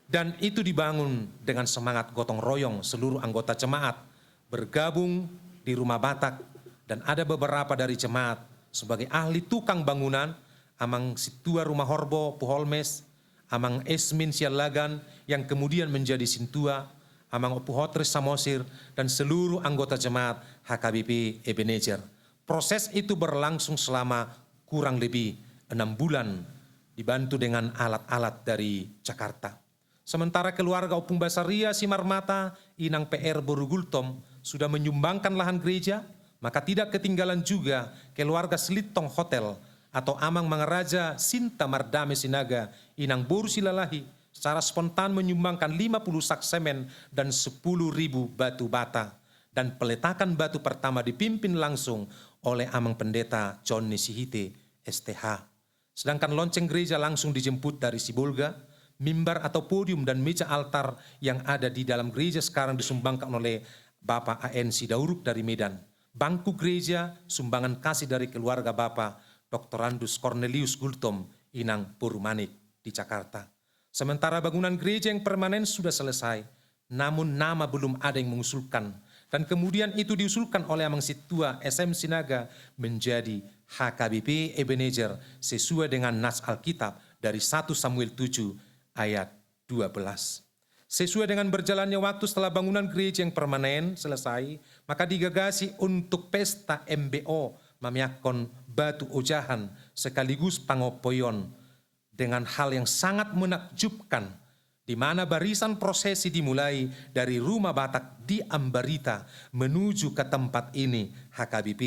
Dan itu dibangun dengan semangat gotong royong seluruh anggota jemaat bergabung di Rumah Batak, dan ada beberapa dari jemaat sebagai ahli tukang bangunan, Amang Sintua Rumahorbo Ompu Holmes, Amang Esmin Siallagan yang kemudian menjadi Sintua, Amang Ompu Hotris Samosir, dan seluruh anggota jemaat H K B P Ebenezer. Proses itu berlangsung selama kurang lebih enam bulan, dibantu dengan alat-alat dari Jakarta. Sementara keluarga Ompung Basaria Simarmata, Inang P R boru Gultom, sudah menyumbangkan lahan gereja, maka tidak ketinggalan juga keluarga Selintong Hotel atau Amang Mangaraja Sinta Mardame Sinaga, Inang boru Silalahi, secara spontan menyumbangkan lima puluh sak semen dan sepuluh ribu batu bata, dan peletakan batu pertama dipimpin langsung oleh Amang Pendeta Jonni Sihite, S T H. Sedangkan lonceng gereja langsung dijemput dari Sibolga, mimbar atau podium dan meja altar yang ada di dalam gereja sekarang disumbangkan oleh Bapak A N Sidauruk dari Medan. Bangku gereja sumbangan kasih dari keluarga Bapak Doktorandus Cornelius Gultom, Inang boru Manik di Jakarta. Sementara bangunan gereja yang permanen sudah selesai, namun nama belum ada yang mengusulkan. Dan kemudian itu diusulkan oleh Amang Sintua S M Sinaga menjadi H K B P Ebenezer sesuai dengan nas Alkitab dari satu Samuel tujuh ayat dua belas. Sesuai dengan berjalannya waktu setelah bangunan gereja yang permanen selesai, maka digagasi untuk pesta M B O, mamiakkon batu ojahan sekaligus pangompoion, dengan hal yang sangat menakjubkan, di mana barisan prosesi dimulai dari Rumah Batak di Ambarita menuju ke tempat ini, H K B P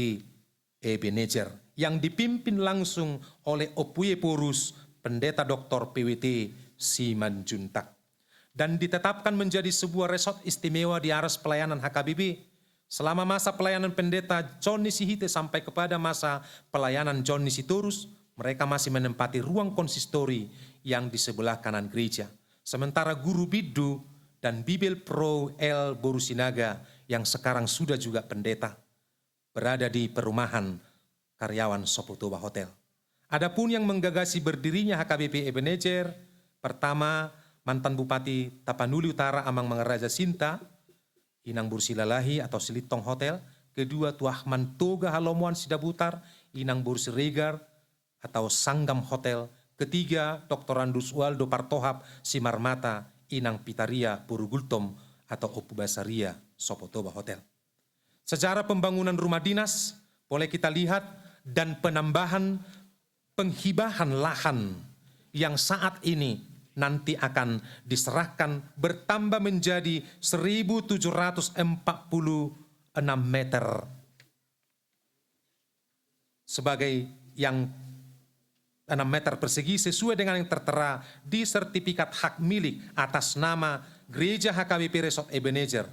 Ebenezer, yang dipimpin langsung oleh Ompu Ephorus, Pendeta Doktor P W T Simanjuntak, dan ditetapkan menjadi sebuah resort istimewa di aras pelayanan H K B P. Selama masa pelayanan Pendeta Jonni Sihite sampai kepada masa pelayanan Jonni Sitorus, mereka masih menempati ruang konsistori yang di sebelah kanan gereja. Sementara Guru Bindu dan Bibelvrouw L boru Sinaga yang sekarang sudah juga pendeta berada di perumahan karyawan Sopo Toba Hotel. Adapun yang menggagasi berdirinya H K B P Ebenezer, pertama, mantan Bupati Tapanuli Utara Amang Mangaraja Sinta, Inang boru Silalahi atau Selintong Hotel, kedua, Tuahman Toga Halomoan Sidabutar, Inang boru Siregar atau Sanggam Hotel, ketiga, Doktorandus Waldo Partohap Simarmata, Inang Pitaria boru Gultom atau Ompu Basaria Sopo Toba Hotel. Sejarah pembangunan rumah dinas boleh kita lihat, dan penambahan penghibahan lahan yang saat ini nanti akan diserahkan bertambah menjadi seribu tujuh ratus empat puluh enam meter sebagai yang enam meter persegi sesuai dengan yang tertera di sertifikat hak milik atas nama Gereja H K B P Resort Ebenezer.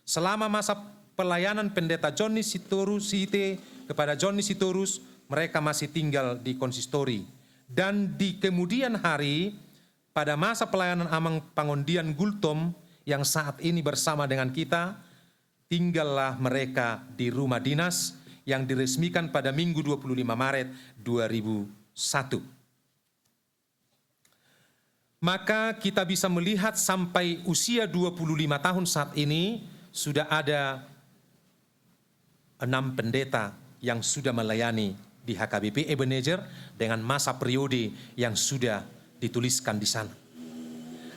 Selama masa pelayanan Pendeta Jonni Sitorus Sihite kepada Jonni Sitorus, mereka masih tinggal di konsistori. Dan di kemudian hari, pada masa pelayanan Amang Pangondian Gultom yang saat ini bersama dengan kita, tinggallah mereka di rumah dinas yang diresmikan pada Minggu dua puluh lima Maret dua ribu satu. Maka kita bisa melihat sampai usia dua puluh lima tahun saat ini sudah ada enam pendeta yang sudah melayani di H K B P Ebenezer dengan masa periode yang sudah dituliskan di sana.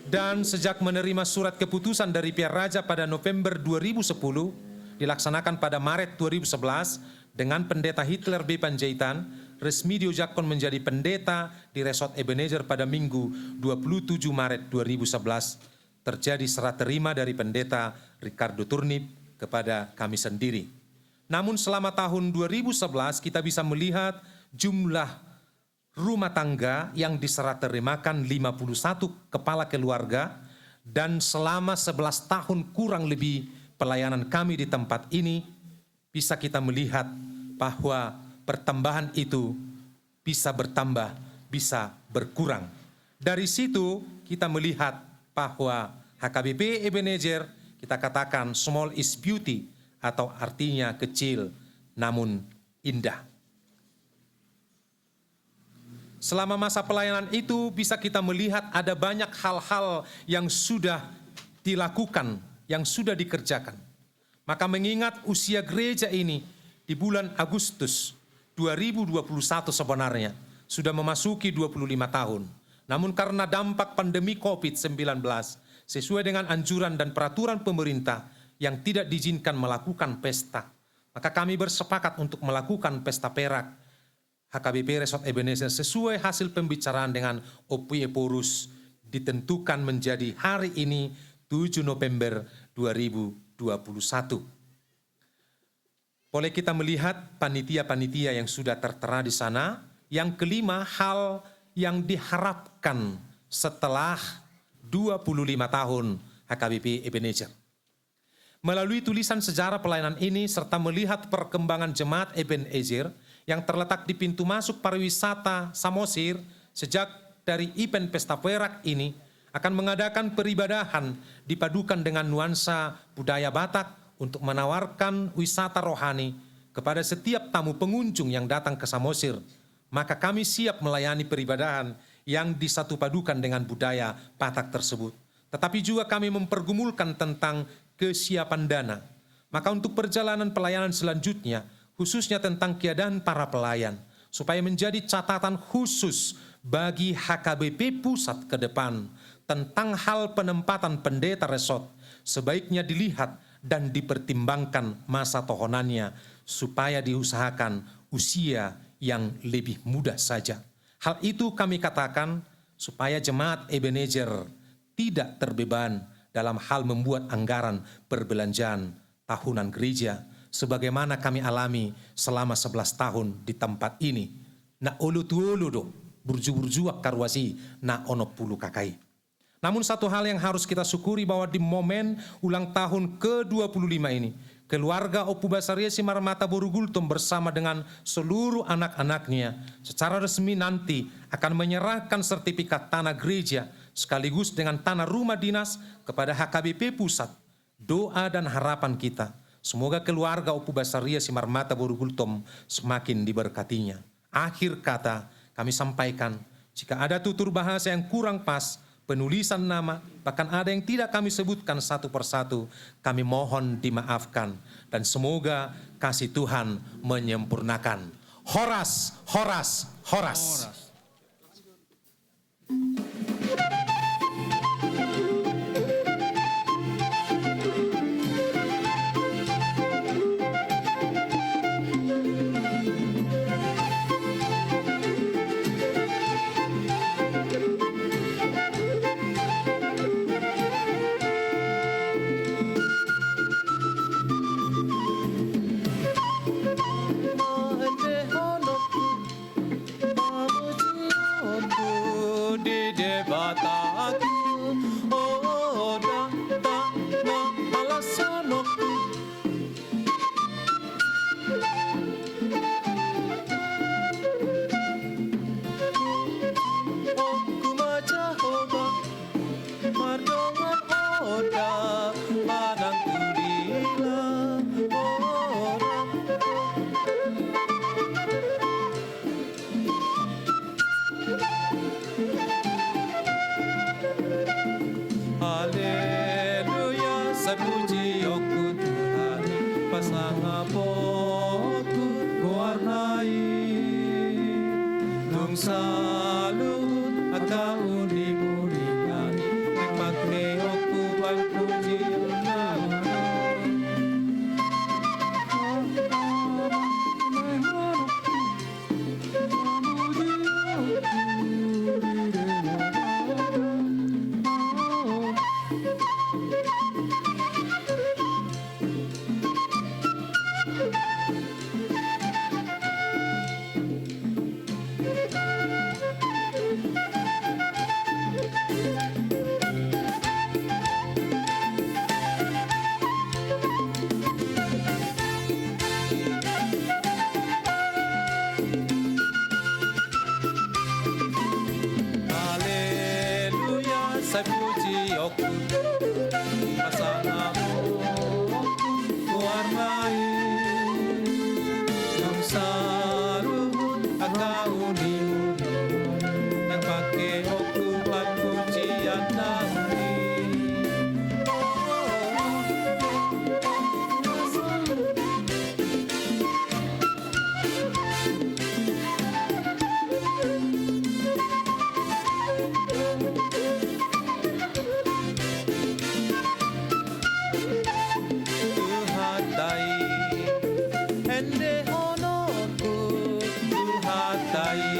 Dan sejak menerima surat keputusan dari Pihak Raja pada November dua ribu sepuluh, dilaksanakan pada Maret dua ribu sebelas, dengan Pendeta Hitler B Panjaitan, resmi diujakkon menjadi pendeta di Resort Ebenezer pada Minggu dua puluh tujuh Maret dua ribu sebelas, terjadi serah terima dari Pendeta Ricardo Turnip kepada kami sendiri. Namun selama tahun dua ribu sebelas kita bisa melihat jumlah rumah tangga yang diserah terimakan lima puluh satu kepala keluarga, dan selama sebelas tahun kurang lebih pelayanan kami di tempat ini, bisa kita melihat bahwa pertambahan itu bisa bertambah, bisa berkurang. Dari situ kita melihat bahwa H K B P Ebenezer, kita katakan small is beauty, atau artinya kecil namun indah. Selama masa pelayanan itu bisa kita melihat ada banyak hal-hal yang sudah dilakukan, yang sudah dikerjakan. Maka mengingat usia gereja ini di bulan Agustus dua ribu dua puluh satu sebenarnya sudah memasuki dua puluh lima tahun. Namun karena dampak pandemi covid sembilan belas, sesuai dengan anjuran dan peraturan pemerintah yang tidak diizinkan melakukan pesta, maka kami bersepakat untuk melakukan pesta perak H K B P Resort Ebenezer sesuai hasil pembicaraan dengan Ompu Ephorus, ditentukan menjadi hari ini, tujuh November dua ribu dua puluh satu. Boleh kita melihat panitia-panitia yang sudah tertera di sana. Yang kelima, hal yang diharapkan setelah dua puluh lima tahun H K B P Ebenezer. Melalui tulisan sejarah pelayanan ini serta melihat perkembangan jemaat Ebenezer yang terletak di pintu masuk pariwisata Samosir, sejak dari event pesta perak ini akan mengadakan peribadahan dipadukan dengan nuansa budaya Batak untuk menawarkan wisata rohani kepada setiap tamu pengunjung yang datang ke Samosir, maka kami siap melayani peribadahan yang disatupadukan dengan budaya Batak tersebut. Tetapi juga kami mempergumulkan tentang kesiapan dana. Maka untuk perjalanan pelayanan selanjutnya, khususnya tentang keadaan para pelayan, supaya menjadi catatan khusus bagi H K B P Pusat ke depan, tentang hal penempatan pendeta resort, sebaiknya dilihat dan dipertimbangkan masa tohonannya, supaya diusahakan usia yang lebih muda saja. Hal itu kami katakan supaya jemaat Ebenezer tidak terbeban dalam hal membuat anggaran perbelanjaan tahunan gereja, sebagaimana kami alami selama sebelas tahun di tempat ini. Na olo tu olo do, burju-burju angka ruas i na onom pulu K K I. Namun satu hal yang harus kita syukuri, bahwa di momen ulang tahun ke dua puluh lima ini, keluarga Ompu Basaria Simarmata boru Gultom bersama dengan seluruh anak-anaknya secara resmi nanti akan menyerahkan sertifikat tanah gereja sekaligus dengan tanah rumah dinas kepada H K B P Pusat. Doa dan harapan kita, semoga keluarga Ompu Basaria Simarmata boru Gultom semakin diberkatinya. Akhir kata, kami sampaikan, jika ada tutur bahasa yang kurang pas, penulisan nama, bahkan ada yang tidak kami sebutkan satu persatu, kami mohon dimaafkan. Dan semoga kasih Tuhan menyempurnakan. Horas, horas, horas. Horas. Saluhut angka uning-uningan, naeng pangkeonku, pangpujion na. Haleluya, sai pujionku, pasangaponku goarna i. Dung saluhut angka uning-uning, naeng pangkeonku, pangpujion na. Tuhanta i, endehononku, Tuhanta i.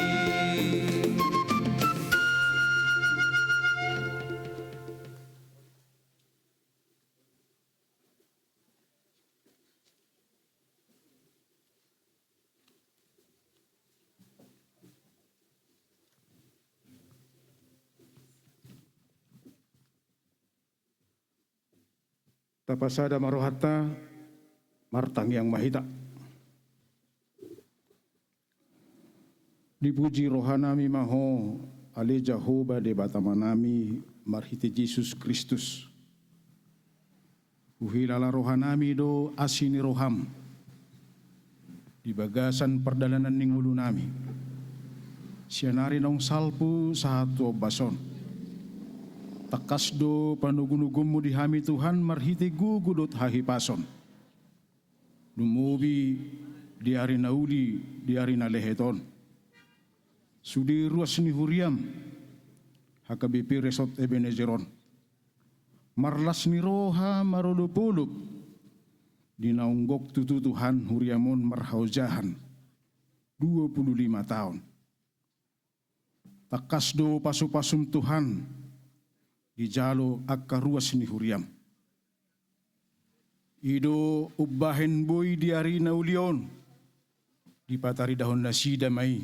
Tapasada ma rohanta, martangiang ma hita. Dipuji rohanami ma Ho, ale Jahowa Debata Amanami, marhite Jesus Kristus. Huhilala rohanami do asi ni roham di bagasan pardalanan ni ngolunami, sian ari naung salpu sahat tu ombas on. Tangkas do panogunoguonmu di hami, Tuhan, marhite gogo dohot hahipason, lumobi di ari na uli, di ari na lehet on. Sude ruas ni huriam, H K B P Resort Ebenezer on, marlas ni roha marolopolop di naung gok tutu, Tuhan, huriam on marhaojahan dua puluh lima taon. Tangkas do pasupasum, Tuhan, dijalo angka ruas ni huriam. I do umbahen boi di ari na uli on dipataridahon nasida ma i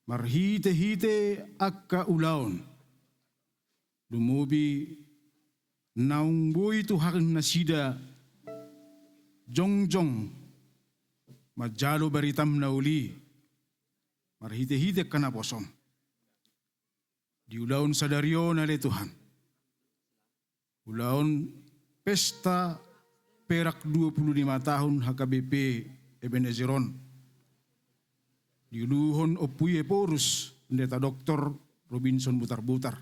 marhitehite angka ulaon. Lumobi naung boi, Tuhan, nasida jongjong manjalo baritam na uli marhitehite angka naposom. Di ulaon sadari on, ale Tuhan, ulaon pesta perak dua puluh lima tahun H K B P Ebenezer on, diuluhon Ompu i Ephorus Pendeta Doktor Robinson Butarbutar.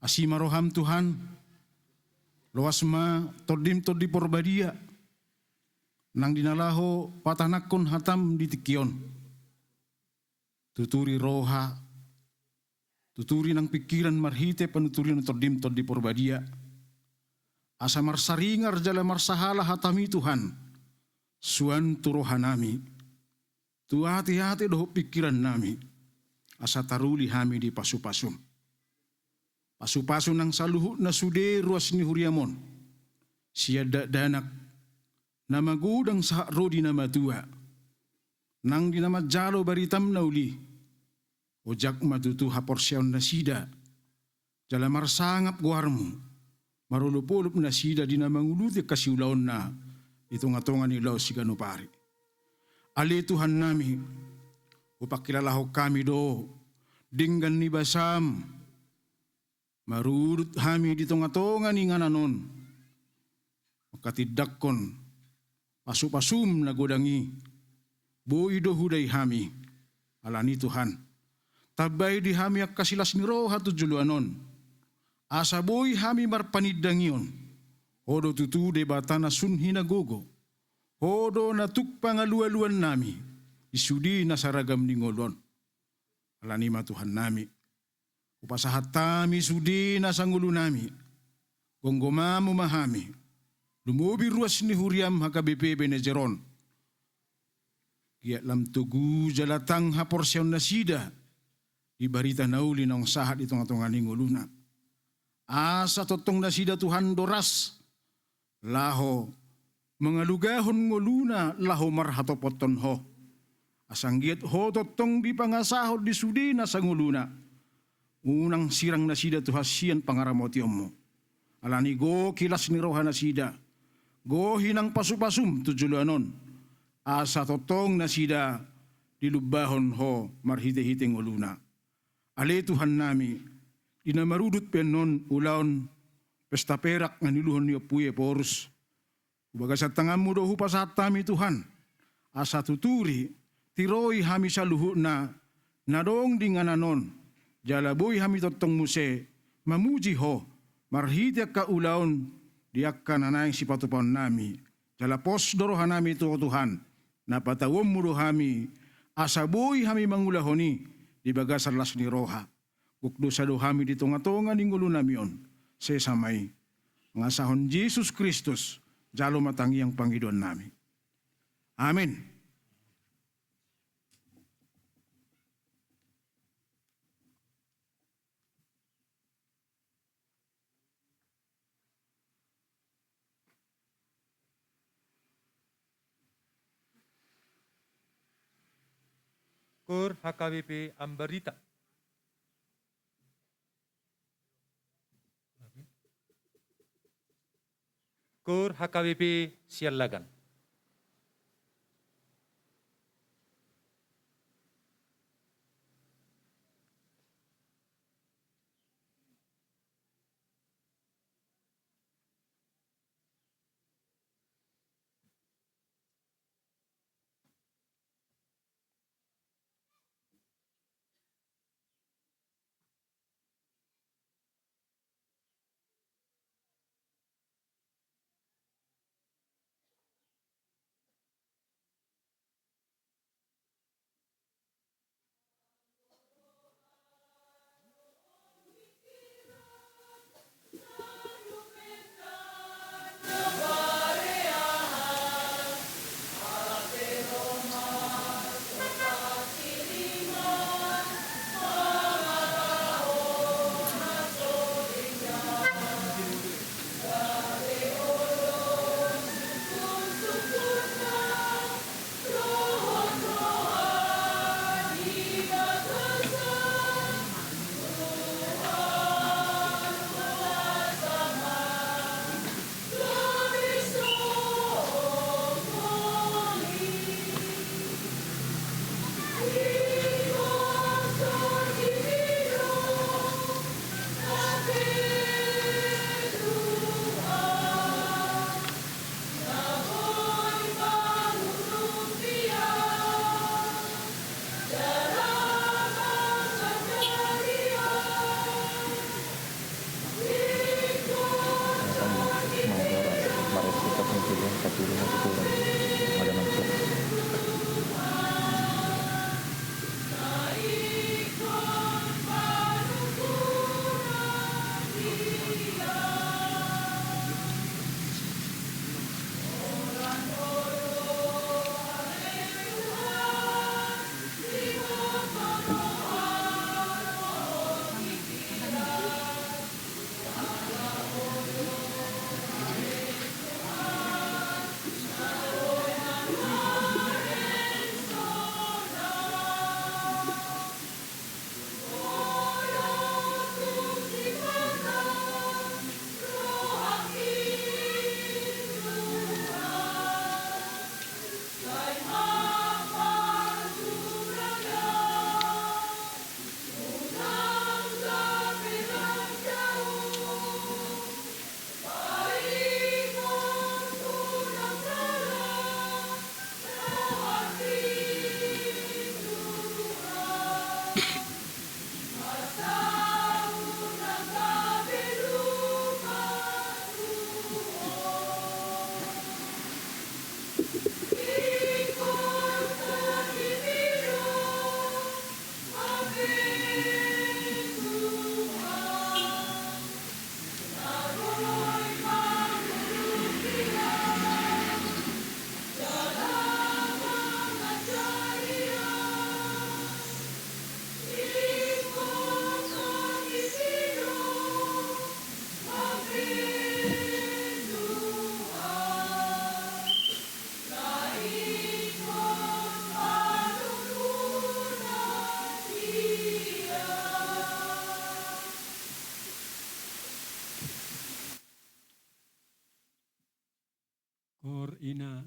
Asi ma roham, Tuhan, loas ma Tondim Tondi Porbadia nang di na laho patanakhon hatam di tingki on. Tuturi roha, tuturi nang pingkiran marhite panuturion ni Tondim Tondi Porbadia, asa marsaringar jala marsahala hatami, Tuhan, suan tu rohanami, tu ateate dohot pingkirannami, asa taruli hami di pasupasum. Pasupasu nang saluhutna sude ruas ni huriam on, sian dakdanak na magodang sahat ro di na matua, nang di na manjalo baritam na uli. Ojak ma tutu haporseaon nasida, jala marsangap goarmu, marolopolop nasida di na manguluti angka siulaonna di tongatonga ni ulaon siganup ari. Ale Tuhannami, hupangkilalahon hami do denggan ni basam, marudut hami di tongatonga ni inganan on, manghatindanghon pasupasum na godang i. Boi do hudai hami. Alani, Tuhan, tambai di hami angka silas ni roha tu joloan on, asa boi hami marpanindangion. Ho do tutu Debata na sun hinagogo. Ho do na tuk pangalualuannami. di sude nasa ragam ni ngolu on. Alani i ma Tuhannami, hupasahat hami sude nasa ngolunami, gomgomanmu ma hami, lumobi ruas ni huriam H K B P Benejer on. Giat lam togu jala tang haporseaon nasida di barita na uli naung sahat di tongatonga ni ngoluna. Asa tongtong nasida Tuhan do ras laho mangalugahon ngoluna laho marhatopothon Ho. Asa anggiat Ho tongtong dipangasahon di sude nasa ngoluna. Unang sirang nasida Tuhan sian pangaramotionmu. Alani gok i las ni roha nasida, gok i nang pasupasum tu joloan on, asa tongtong nasida dilumbahon Ho marhitehite ngoluna. Ale Tuhannami, di na marudut pe annon ulaon pesta perak na niuluhon ni Ompu i Ephorus, tu bagasan tanganmu do hupasahat hami Tuhan, asa tuturi, tiroi hami saluhutna na adong di inganan on, jala boi hami tongtong muse mamuji Ho marhite angka ulaon di angka na naeng sipatupaonnami. Jala pos do rohanami tu Ho Tuhan, na patauonmu do hami, asa boi hami mangulahon i di bagasan las ni roha. Gok dosa do hami di tongatonga ni ngolunami on. Sesa ma i. Mangasahon Jesus Kristus, jalo ma tangiang pangidoannami. Amen. Koor H K B P Ambarita. Koor H K B P Siallagan.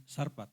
Sarpat.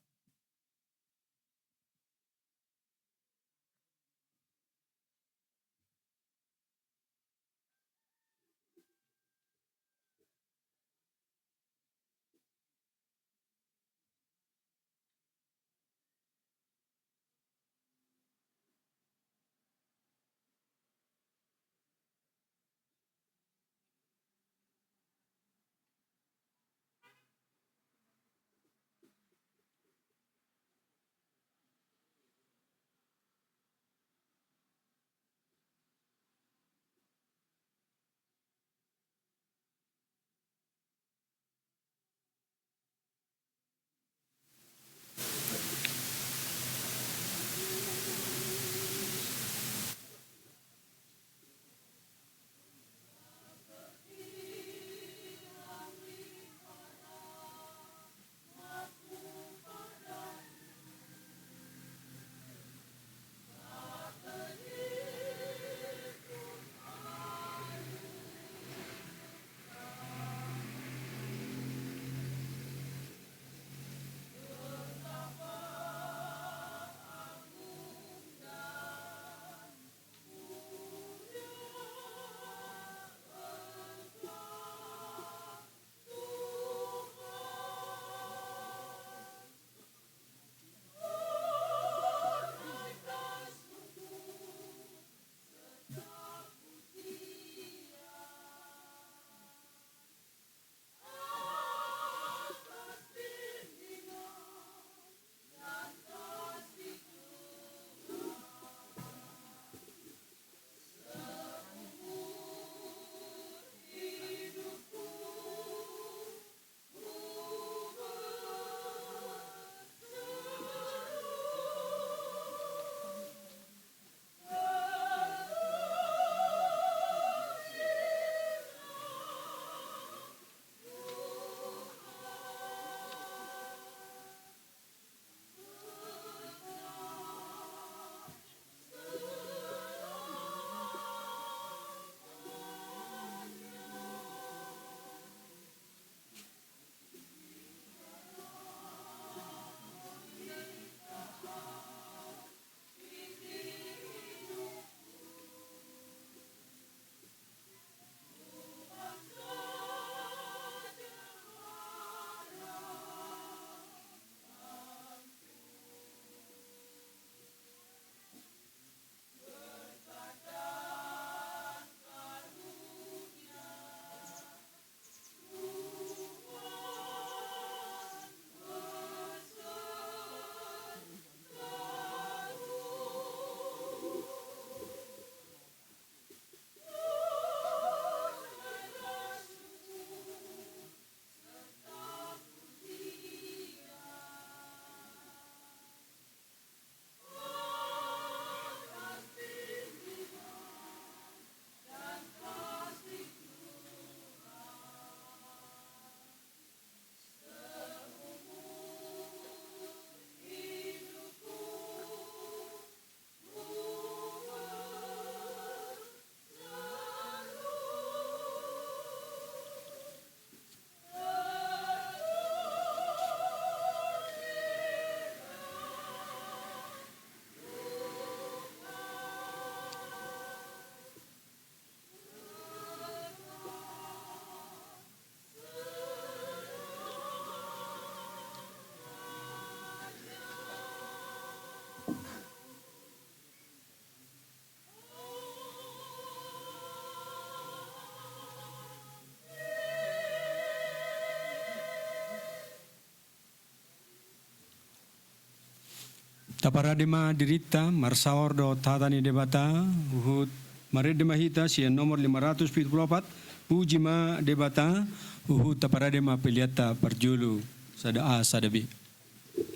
Taparade ma dirinta marsaor dohot hata ni Debata, huhut marende ma hita sian nomor lima ratus pitu pulu opat, puji ma Debata, huhut taparade ma peleanta parjolo, sada A, sada B.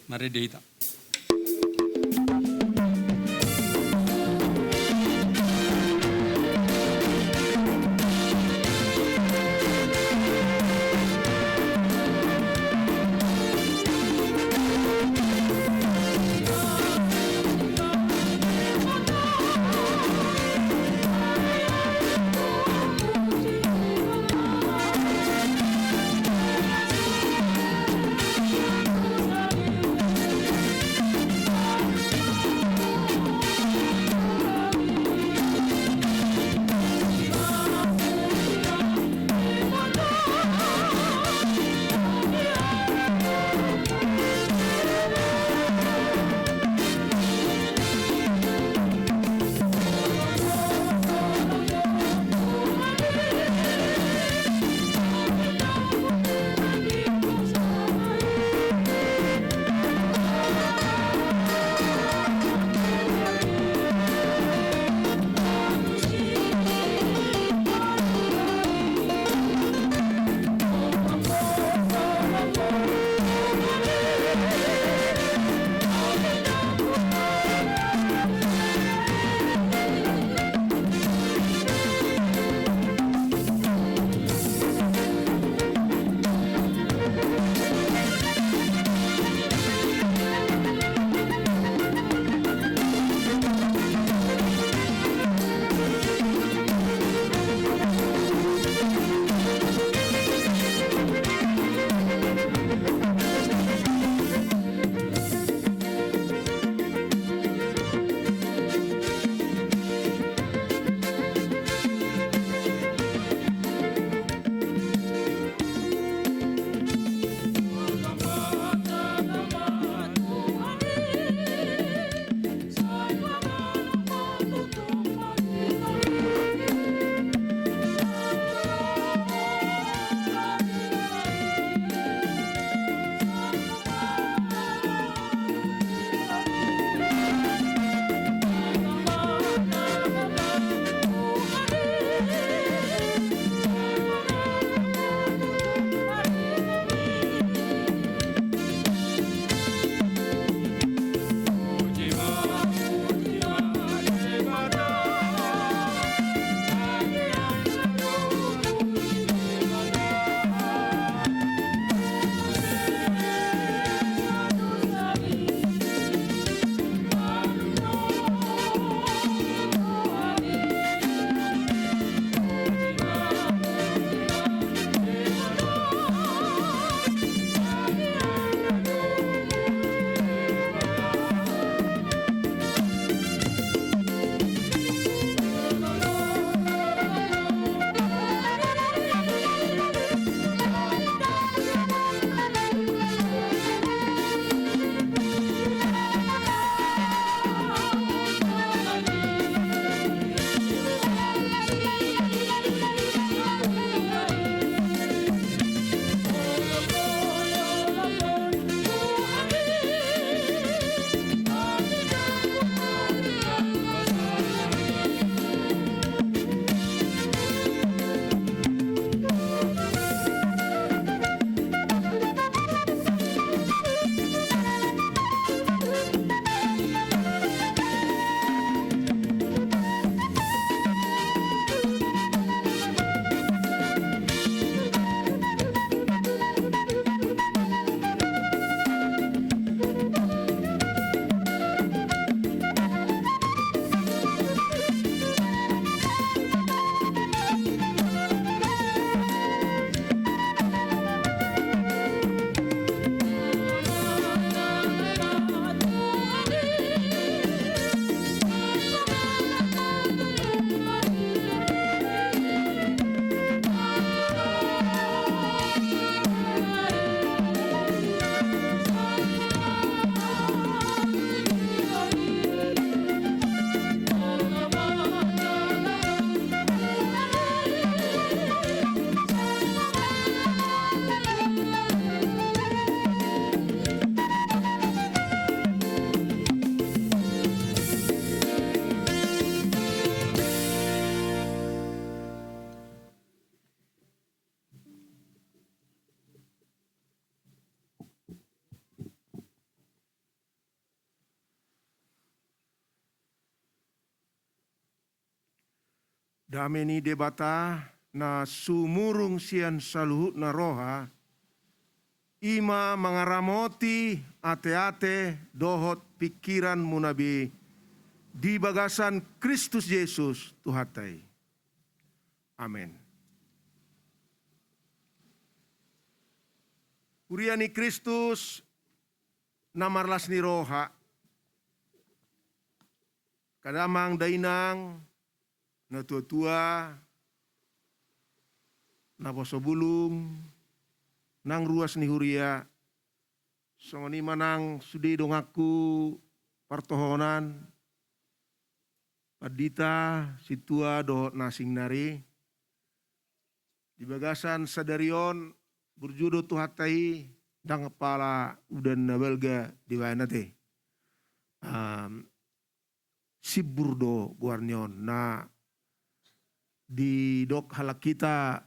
Marende hita. Dame ni Debata na sumurung sian saluhutna roha, i ma mangaramoti ateate dohot pingkiranmuna be di bagasan Kristus Jesus Tuhanta i. Amen. Huria ni Kristus na marlas ni roha, angka damang dainang, na tuatua, naposo bulung, nang ruas ni huria, songon i ma nang sude donganku partohonan, pandita, sintua dohot na asing nari. Di bagasan sadari on, burju do Tuhanta i, ndang pala udan na balga dibaen ate. Am, simbur do goar ni on, na didok halak hita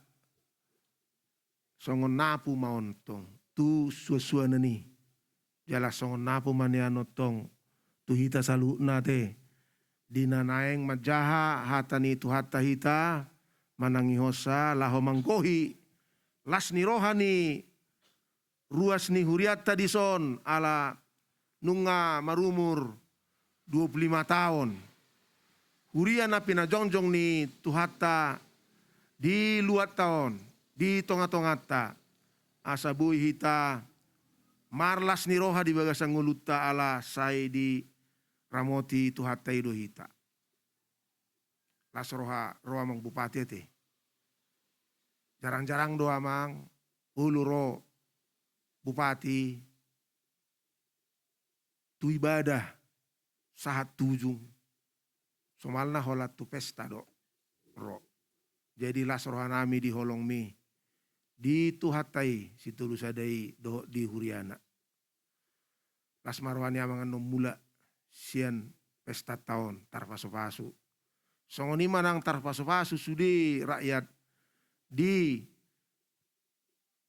songon napu ma on tong tu suansuanan i. Jala songon napu ma nian on tong tu hita saluhutna ate, di na naeng manjaha hata ni Tuhanta hita, manangihonsa laho manggohi las ni roha ni ruas ni hurianta dison, ala nunga marumur dua pulu lima taon. Huria na pinajongjong ni Tuhanta di luatta on, di tongatonganta, asa boi hita marlas ni roha di bagasan ngolunta, ala sai diramoti Tuhanta i do hita. Las roha ro amang bupati ate. Jarangjarang do amang olo ro bupati tu ibadah sahat tu ujung. Somalna holan tu pesta do ro. Jadi las rohanami di holongmi, di Tuhanta i Sitolusada i dohot di huriana. Las ma roha ni amang annon mulak sian pestanta on tarpasupasu. Songon i ma nang tarpasupasu sude rakyat di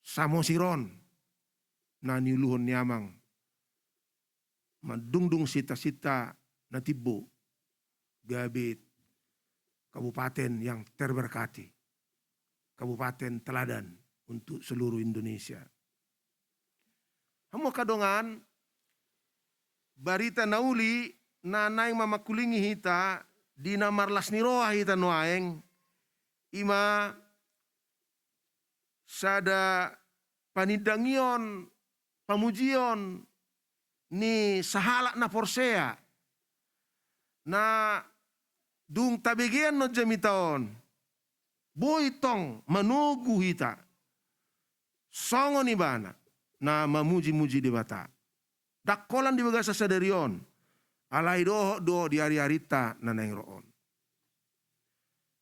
Samosir on, na niuluhon ni amang mandungdung sintasinta na timbo, gabe kabupaten yang terberkati, kabupaten teladan untuk seluruh Indonesia. Hamu angka dongan, barita na uli na naeng mamangkulingi hita di na marlas ni roha hita nuaeng, i ma sada panindangion, pamujion ni sahalak na porsea, na dung tabegean on jamita on, boi tong manogu hita songon ibana na mamujimuji Debata. Ndang holan di bagasan sadari on, alai dohot do di ariarinta na naeng ro on.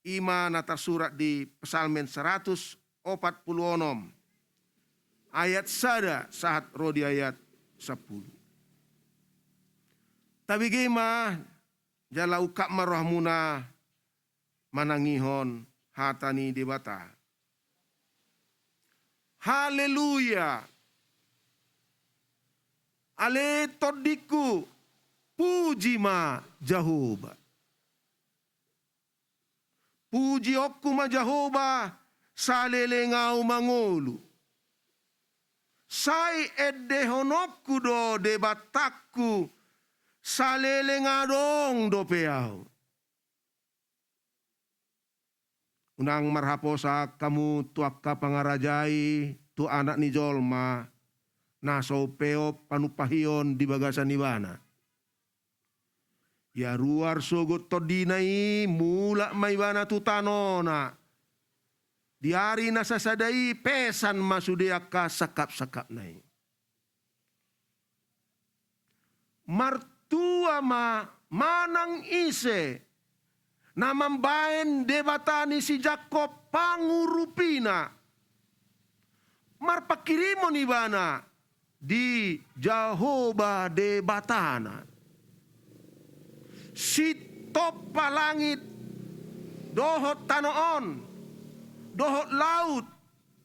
I ma na tarsurat di Psalmen saratus opat pulu onom, ayat sada sahat ro di ayat sampulu. Tabege ma, jala ungkap ma rohamuna manangihon hata ni Debata. Haleluya! Ale tondingku, puji ma Jahowa. Pujionku ma Jahowa saleleng ahu mangolu. Sai endehononku do Debatangku saleleng adong dope ahu. Unang marhaposan hamu tu angka pangarajai tu Anak ni jolma, na so peop panumpahion di bagasan ibana. Ia ruar sogot tondina i, mulak ma ibana tu tanona. Di ari na sasada i pesan ma sude angka sangkapsangkapna i. Martua ma manang ise na mambaen Debata ni si Jakob pangurupina, marpanghirimon ibana di Jahowa Debatana. Sitompa langit dohot tano on, dohot laut,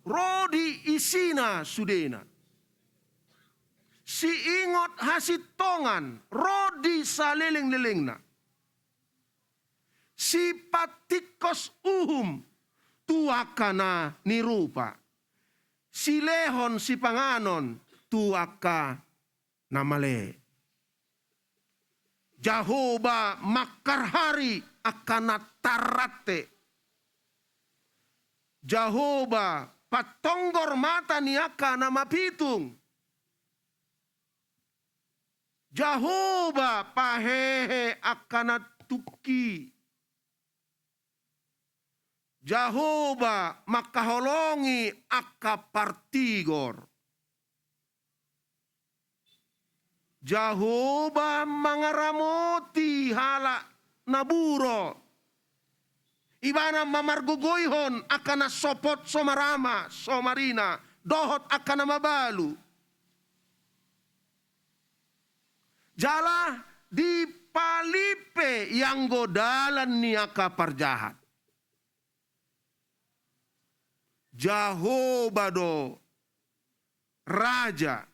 ro di isina sudena. Siingot hasintongan ro di salelenglelengna. Sipatingkos uhum tu angka na nirupa, silehon sipanganon tu angka na male. Jahowa mangkarhari angka na tarrante. Jahowa patonggor mata ni angka na mapitung. Jahowa pahehe angka na tungki. Jahowa mangkaholongi angka partigor. Jahowa mangaramoti halak na buro. Ibana ma margogoihon angka na sopot so marama so marina dohot angka na mabalu. Jala dipalimpe ianggo dalan ni angka parjahat. Jahowa do raja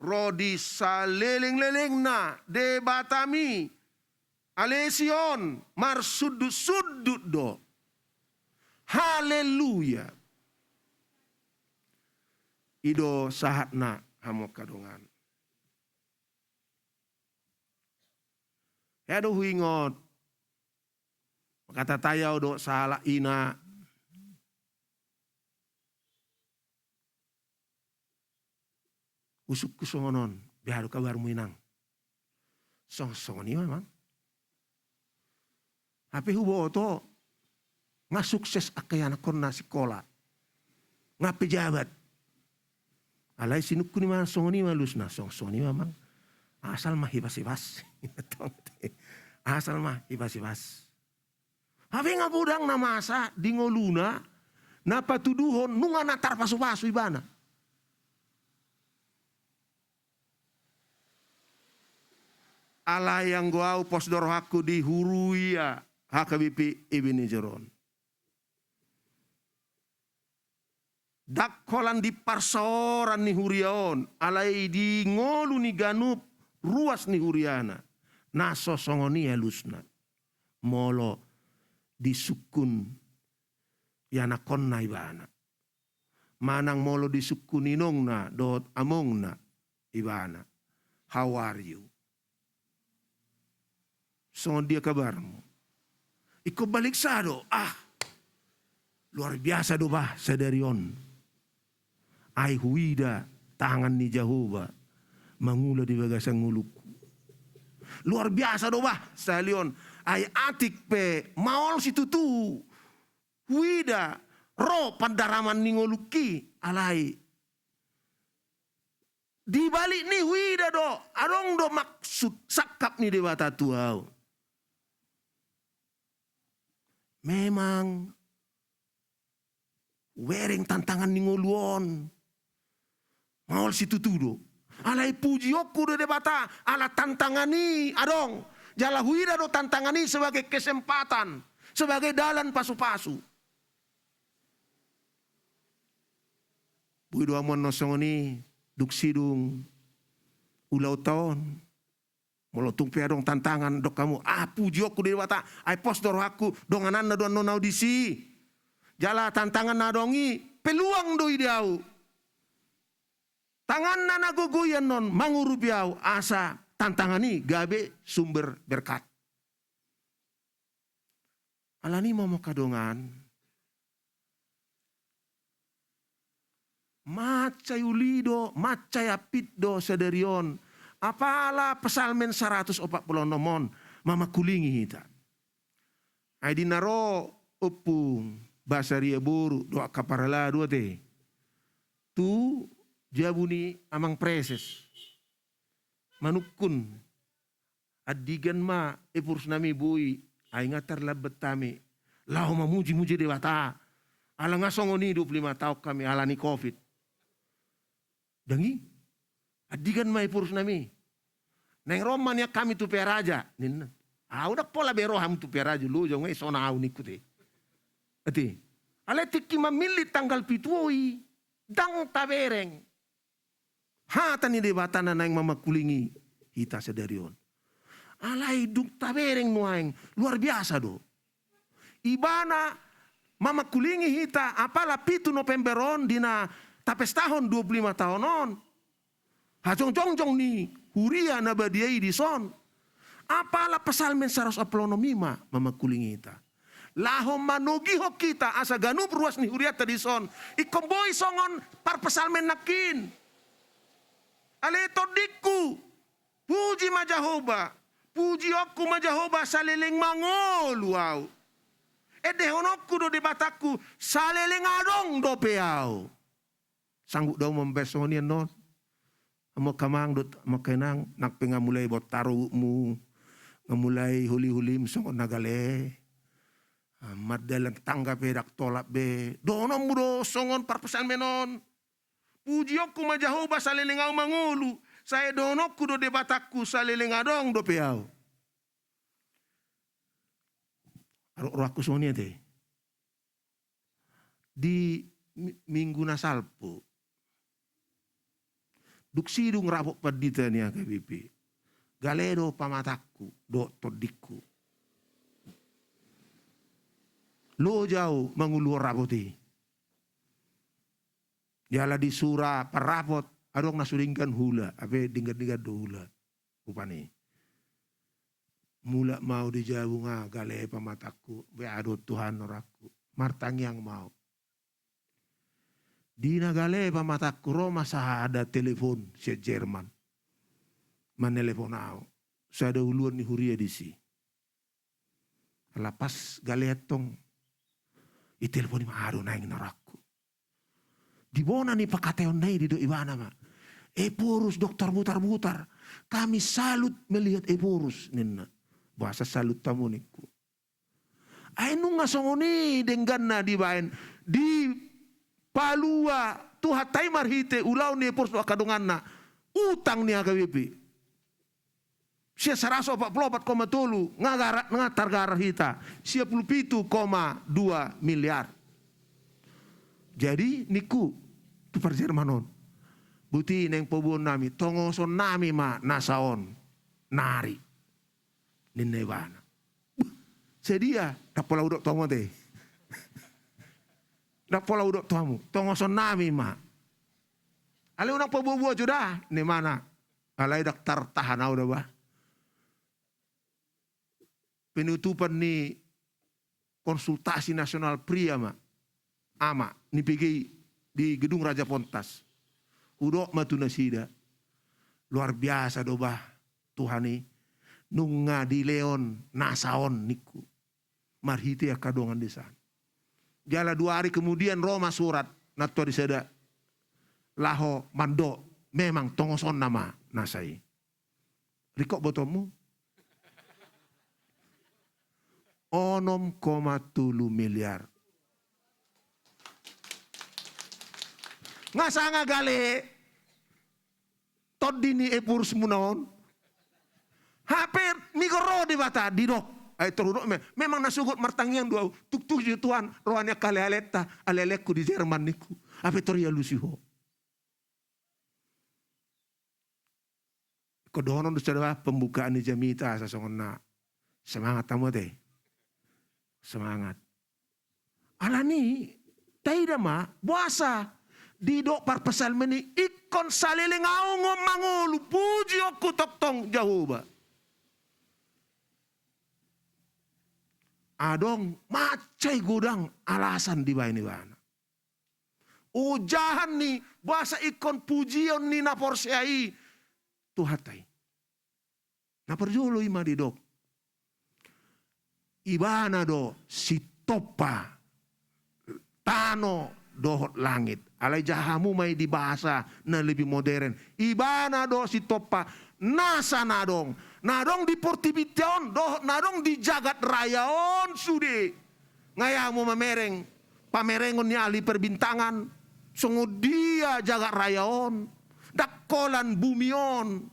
ro di salelenglelengna, Debatami, ale Sion, marsundutsundut do. Haleluya. I do sahatna, hamu angka dongan. Hea do huingot. Mangkatai ahu dohot sahalak ina. Husungkun songon on, beha do kabarmu inang? Song, songon i ma, Amang. Hape huboto, nga sukses angka ianakhonna sikola. Nga pejabat. Alai sinungkun i ma songon i ma alusna, song, songon i ma, Amang. Asal ma hibas-hibas. Asal ma hibas-hibas. Hape nga godang na masa di ngoluna, na patuduhon nunga na tarpasupasu ibana. Alai anggo ahu pos do rohangku di huria H K B P Ebenezer on. Ndang holan di parsaoran ni huria on, alai di ngolu ni ganup ruas ni huriana. Na so songon i alusna. Molo disungkun ianakhonna ibana. Manang molo disungkun inongna dohot amongna ibana. How are you? Songon dia kabarmu? Ingkon baliksa do, ah. Luar biasa do bah sadari on. Ai huida tangan ni Jahowa mangula di bagasan ngolungku. Luar biasa do bah sahali on. Ai atik pe maol situtu huida ro pandaraman ni ngolungki, alai di balik ni huida do adong do maksud sangkap ni Debata tu ahu. Memang hubereng tantangan ni ngolu on. Maol situtu do. Alai pujionku do Debata ala tantangan i adong. Jala huida do tantangan i sebagai kesempatan, sebagai dalan pasupasu. Boi do hamu annon songon i, dung sidung ulaonta on. Molo tung pe adong tantangan, dok hamu, ah, pujionku do Debata, ai pos do rohangku, dongananna do annon ahu disi. Jala tantangan na adong i, peluang do i di ahu. Tanganna na gogo i annon mangurupi ahu, asa tantangan i gabe sumber berkat. Alani i ma, hamu angka dongan, mansai uli do, mansai ampit do sadari on. Apala Psalmen saratus opat pulu onom on mamangkulingi hita. Ai di na ro ompung Basaria boru dohot angka parhalado ate tu jabu ni Amang Preses manungkun, andigan ma epurs nami boi, ai nga tarlambat hami laho mamujimuji Debata. Ala nga songon i dua pulu lima taon hami ala ni covid. Dang i, andigan ma epurs nami. Naeng ro ma nian hami tu Pearaja ninna. Ahu ndang pola be ro hamu tu Pearaja, lo jong e sona ahu ningku te. Ate. Alai tingki mamillit tanggal pitu i, ndang tabereng hata ni Debata na naeng mamangkulingi hita sadari on. Alai dung tabereng nuaeng, luar biasa do. Ibana mamangkulingi hita, apala pitu November on di na tapestahon dua pulu lima taon on. Hajongjongjong ni huria na badia i dison. Apala Psalmen saratus onom i ma mamangkulingi hita. Laho manogihon hita asa ganup ruas ni hurianta dison ingkon boi songon parpsalmen nangkin. Ale tondingku, puji ma Jahowa, pujionku ma Jahowa saleleng mangolu au. Endehononku do Debatangku saleleng adong dope au. Sanggup do au mambahen songon i annon? Amang, amang dohot amang, inang, nang pe nga mulai bontar uhutmu, nga mulai holiholim songon na gale. Ah, mardalan tangga pe ndang tolap be. Dohononmu do songon parpsalmen on. Pujionku ma Jahowa saleleng au mangolu, sai dohononku do Debatangku saleleng adong dope au. Ro-, rohangku songon i ate. Di mi-, minggu na salpu. Dung sidung rapot pandita ni H K B P. Gale do pamatangku, dohot tondingku. Loja au manguluhon rapot i. Jala di sura parrapot, adong na so denggan hula, hape denggan-denggan do hula. Rupani. Mulak ma au di jabu nga gale pamatangku, bea do Tuhan rohangku. Martangiang ma au. Di na gale pamatangku ro ma sada telepon sian Jerman. Manelepon au. Sada uluan ni huria disi. Ala pas gale antong. Itelepon i ma, aha do naeng na rohangku. Di bona ni pangkataionna i didok ibana ma. Ephorus dokter butar-butar. Kami salut melihat Ephorus ninna. Boasa salut hamu ningku. Ai nunga songon i dengganna dibaen. Dipalua Tuhanta i marhite ulaon ni Ephorus dohot angka donganna. Utang ni H K B P. Sian saratus opat pulu opat koma tolu, nga gara-, nga targarar hita, sia pulu pitu koma dua miliar. Jadi, ningku, tu par Jerman on. Boti naeng paboaonnami, tongosonnami ma nasa on, nari. Ninna ibana. Buh, sadia, ndang pola hudok tu hamu ate. Ndang pola hudok tu hamu, tongosonnami ma. Alai unang paboa-boa jo da, ninna ibana. Alai ndang tartahan au da bah. Penutupan ni konsultasi nasional pria ma, ama, ni P G I di Gedung Raja Pontas. Hudok ma tu nasida. Luar biasa do bah Tuhan i. Nunga dilehon nasa on ningku. Marhite angka dongan desa. Jala dua ari kemudian ro ma surat na tua di sada laho mandok memang tongosonna ma nasa i. Ringkot botomu? Onom koma tolu miliar. Nga sanga gale tondi ni Ephorus muna on. Hape migor ro Debata didok. Ai tor hudok me-, memang na sogot martangiang do au. Tuktuk jo Tuhan roha ni angka ale-alenta, ale-alengku di Jerman ningku. Hape tor dialusi ho. Ingkon dohonon do sada bah pembukaan ni jamita asa songon na semangat hamu ate. Semangat. Alani, taida ma, boasa didok parpsalmen i ingkon saleleng au ngon mangolu, pujionku tongtong Jahowa. Adong mansai godang alasan dibaen ibana. Ojahan ni boasa ingkon pujion ni na porsea i Tuhanta i. Na parjolo i ma didok. Ibana do sitompa tano dohot langit. Alai jaha hamu ma i di bahasa na lebih modern. Ibana do sitompa nasa na adong. Na adong di portibinta on dohot na adong di jagat raya on sude. Nga i hamu mamereng, pamerengon ni ahli perbintangan, songon dia jagat raya on, ndang holan bumi on,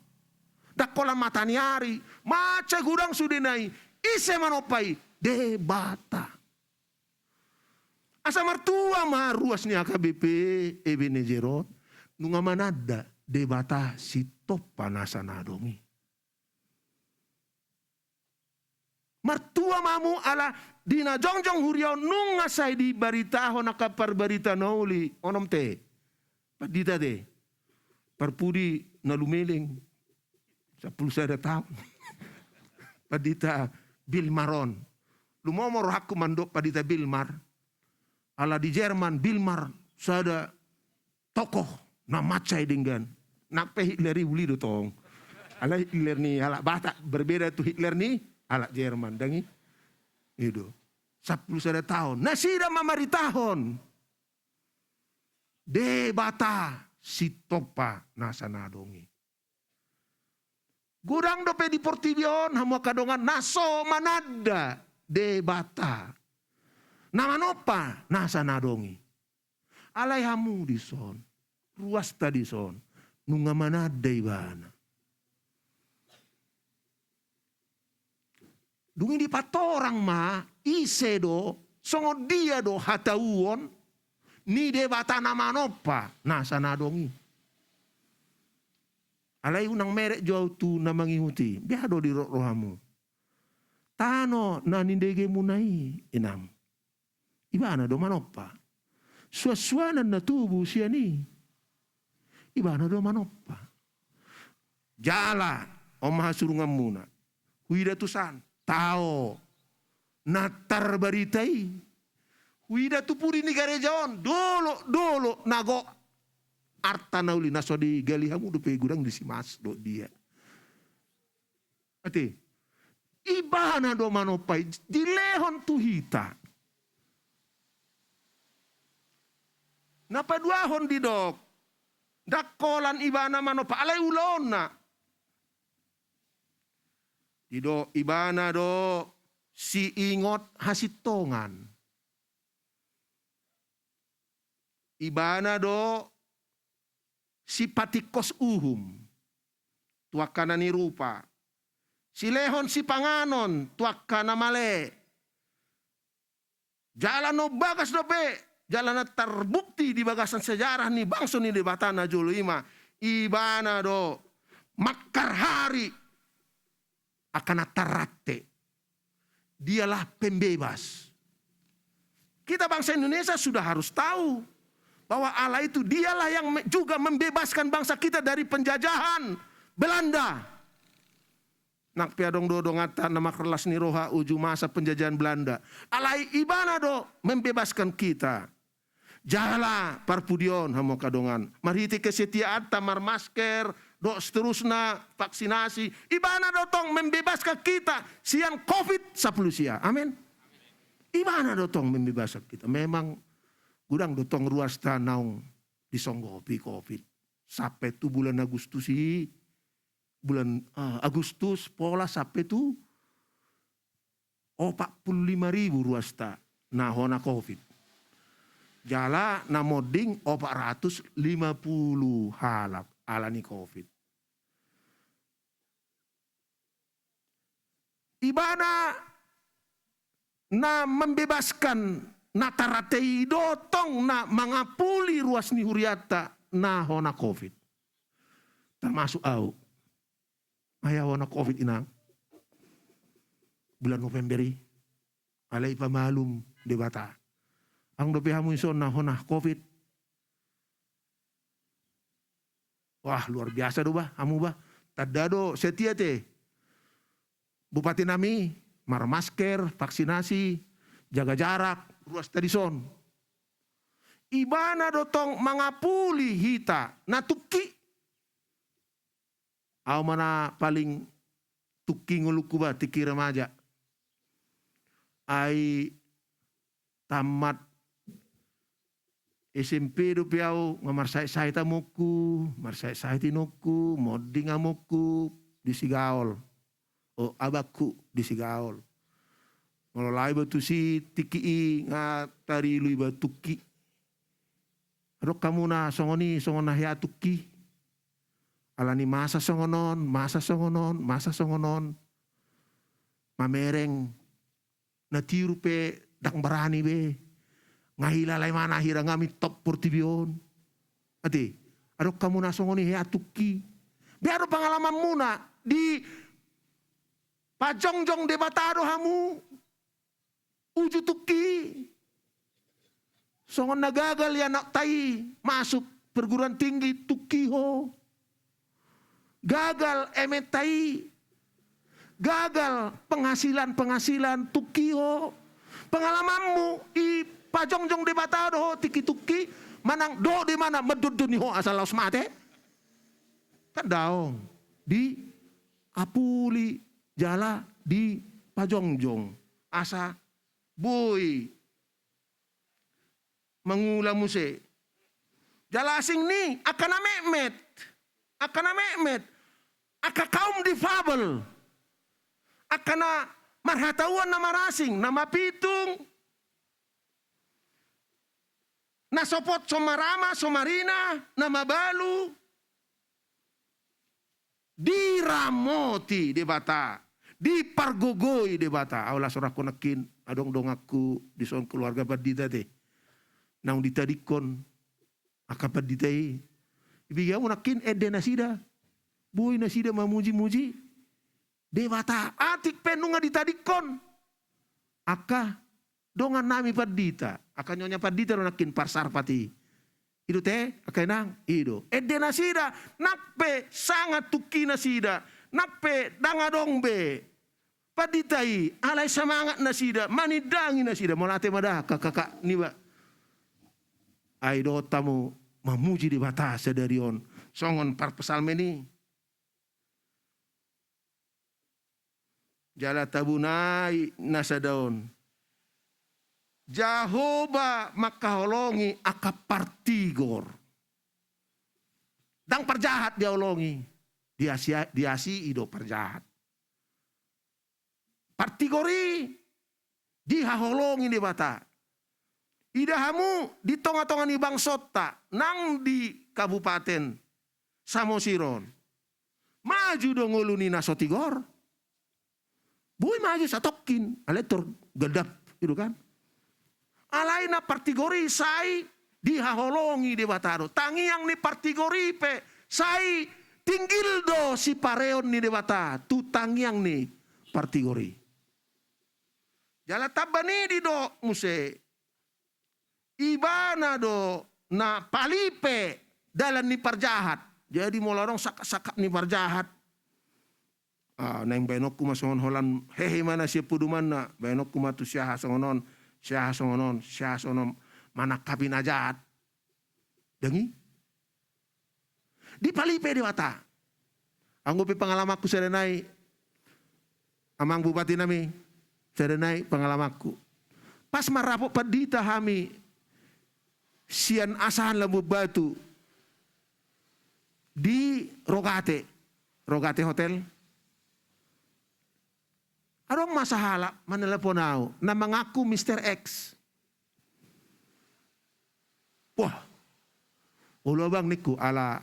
ndang holan mataniari, mansai godang sudena i, ise manompa i? Debata. Asa martua ma ruas ni H K B P Ebenezer on, nunga mananda Debata sitompa nasa na adong i. Martua ma hamu ala di na jongjong huria on nunga sai dibaritahon angka parbarita na uli. Onom te. Pandita te. Parpudi na lumeleng. Sampulu sada taon. Pandita Bilmar on. Lumomo rohangku mandok Pandita Bilmar. Ala di Jerman, Bilmar, sada tokoh na mansai denggan. Nang pe Hitler i uli do tong. Ala Hitler ni halak Batak, berbeda tu Hitler ni halak Jerman. Dang i? I do. Sampulu sada taon. Nasida mamaritahon. Debata Sitompa nasa na adong i. Godang dope di portibi on hamu angka dongan na so mananda Debata na manompa nasa na adong i. Alai hamu dison, ruasta dison, nunga mananda ibana. Dung i dipatorang ma, ise do, songon dia do hatauon ni Debata na manompa nasa na adong i. Alai unang merek jo au tu na mangihut i, beha do di rohamu. Tano na nindegemuna i, inang. Ibana do manompa. Suansuanan na tubu sian i. Ibana do manompa. Jala, on ma hasurunganmuna. Huida tusan, tao. Na tarbarita i. Huida tu pudi ni gareja on. Dolok, dolok, na gok. Arta na uli na so digali hamu dope godang di si Mas dohot dia. Ate, ibana do manompa i, dilehon tu hita. Na paduahon didok, ndang holan ibana manompa, alai ulaonna. Didok ibana do siingot hasintongan. Ibana do sipatingkos uhum tu angka na nirupa. Silehon sipanganon tu angka na male. Jala na umbagas dope, jala na tarbukti di bagasan sejarah ni bangso ni Debata na jolo i ma, ibana do mangkarhari angka na tarrante. Dialah pembebas. Kita bangsa Indonesia sudah harus tahu bahwa Allah itu dialah yang me-, juga membebaskan bangsa kita dari penjajahan Belanda. Nang pe adong do donganta na marlas ni roha uju masa penjajahan Belanda. Alai ibana do membebaskan kita. Jala parpudion hamu angka dongan. Marhite kesetiaanta marmasker, dohot seterusna, vaksinasi. Ibana do tong membebaskan kita sian covid sampulu sia. Amin. Ibana do tong membebaskan kita. Memang godang do tong ruasta naung disonggopi covid. Sampe tu bulan Agustus i, bulan, ah, Agustus pola sampe tu opat pulu lima ribu ruasta na hona covid. Jala na monding opat ratus lima pulu halak ala ni covid. Ibana na membebaskan na tarrante i do tong na mangapuli ruas ni hurianta na hona covid. Termasuk au. Ai au hona covid, inang. Bulan November i. Alai pamalum Debata. Adong dope hamu dison na hona covid. Wah, luar biasa do bah, hamu bah. Tanda do setia te. Bupati nami, marmasker, vaksinasi, jaga jarak, ruasta dison. Ibana do tong mangapuli hita na tungki. Au ma na paling tungki ngolungku bah, tingki remaja. Ai tamat S M P dope au, nga marsahit-sahit amongku, marsahit-sahit inongku, monding amongku di Sigaol. O, abangku di Sigaol. Molo lao iba tusi tingki i nga tarilu iba tungki. Adong hamu na songon i, songon na hea tungki. Ala ni masa songon on, masa songon on, masa songon on. Mamereng. Na tiur pe ndang barani be. Nga hilala ibana hira nga mintop portibi on. Ate, adong hamu na songon i hea tungki. Beha do pangalamanmuna di Pajongjong Debata do hamu. Uju tungki. Songon na gagal ianakhonta i masuk perguruan tinggi, tungki ho. Gagal ementa i. Gagal penghasilan-penghasilan, tungki ho. Pengalamanmu i pajongjong Debata do ho tingki tungki, manang dohot do imana mandondoni ho asa laos mate? Kan daong. Diapuli jala dipajongjong asa boi mangula muse. Jala asing ni angka na metmet, angka na metmet, angka kaum difabel, angka na marhatahuan na marasing, na mapitung, na sopot so marama, so marina, na mabalu, diramoti Debata, dipargogoi Debata. Au las rohangku nangkin, adong donganku dison keluarga pandita te. Naung ditadingkon angka pandita i. Ibege hamu nangkin ende nasida. Boi nasida mamuji-muji Debata. Atik pe nunga ditadingkon angka dongannami pandita, angka nyonya pandita do nangkin parsarpat i. I do te, angka inang, i do. Ende nasida, nang pe sanga tungki nasida, nang pe ndang adong be pandita i, alai semangat nasida, manindangi nasida, mauliate ma da angka kakak niba. Ai dohot hamu mamuji Debata sadari on, songon parpsalmen i. Jala tabunai na sada on. Jahowa mangkaholongi angka partigor. Ndang parjahat dihaholongi. Diasi, diasi i do parjahat. Partigor i dihaholongi Debata. Ida hamu di tonga-tonga ni bangsonta, nang di Kabupaten Samosir on. Maju do ngolu ni na so tigor. Boi maju satongkin, alai tor gandap, i do kan. Alai na partigor i sai dihaholongi Debata do. Tangiang ni partigor i pe sai tinggil do sipareon ni Debata tu tangiang ni partigor i. Jala tamba ni didok muse, Ibana do na palipe dalan ni parjahat. Jadi molo adong sangkap-sangkap ni parjahat, ah, naeng baenonku ma songon holan hehe ma na sian podomanna, baenonku ma tu si aha songon on, si aha songon on, si aha songon on, manangkapi na jahat. Ndang i? Dipalipe Debata. Anggo pe pengalamanku sada nai, amang bupati nami, sada nai pengalamanku. Pas marrapot pandita hami sian asahan Labuan Batu di Rogate, Rogate Hotel. Adong ma sahalak manelepon au, na mangaku Mister X. Wah, olo abang ningku, ala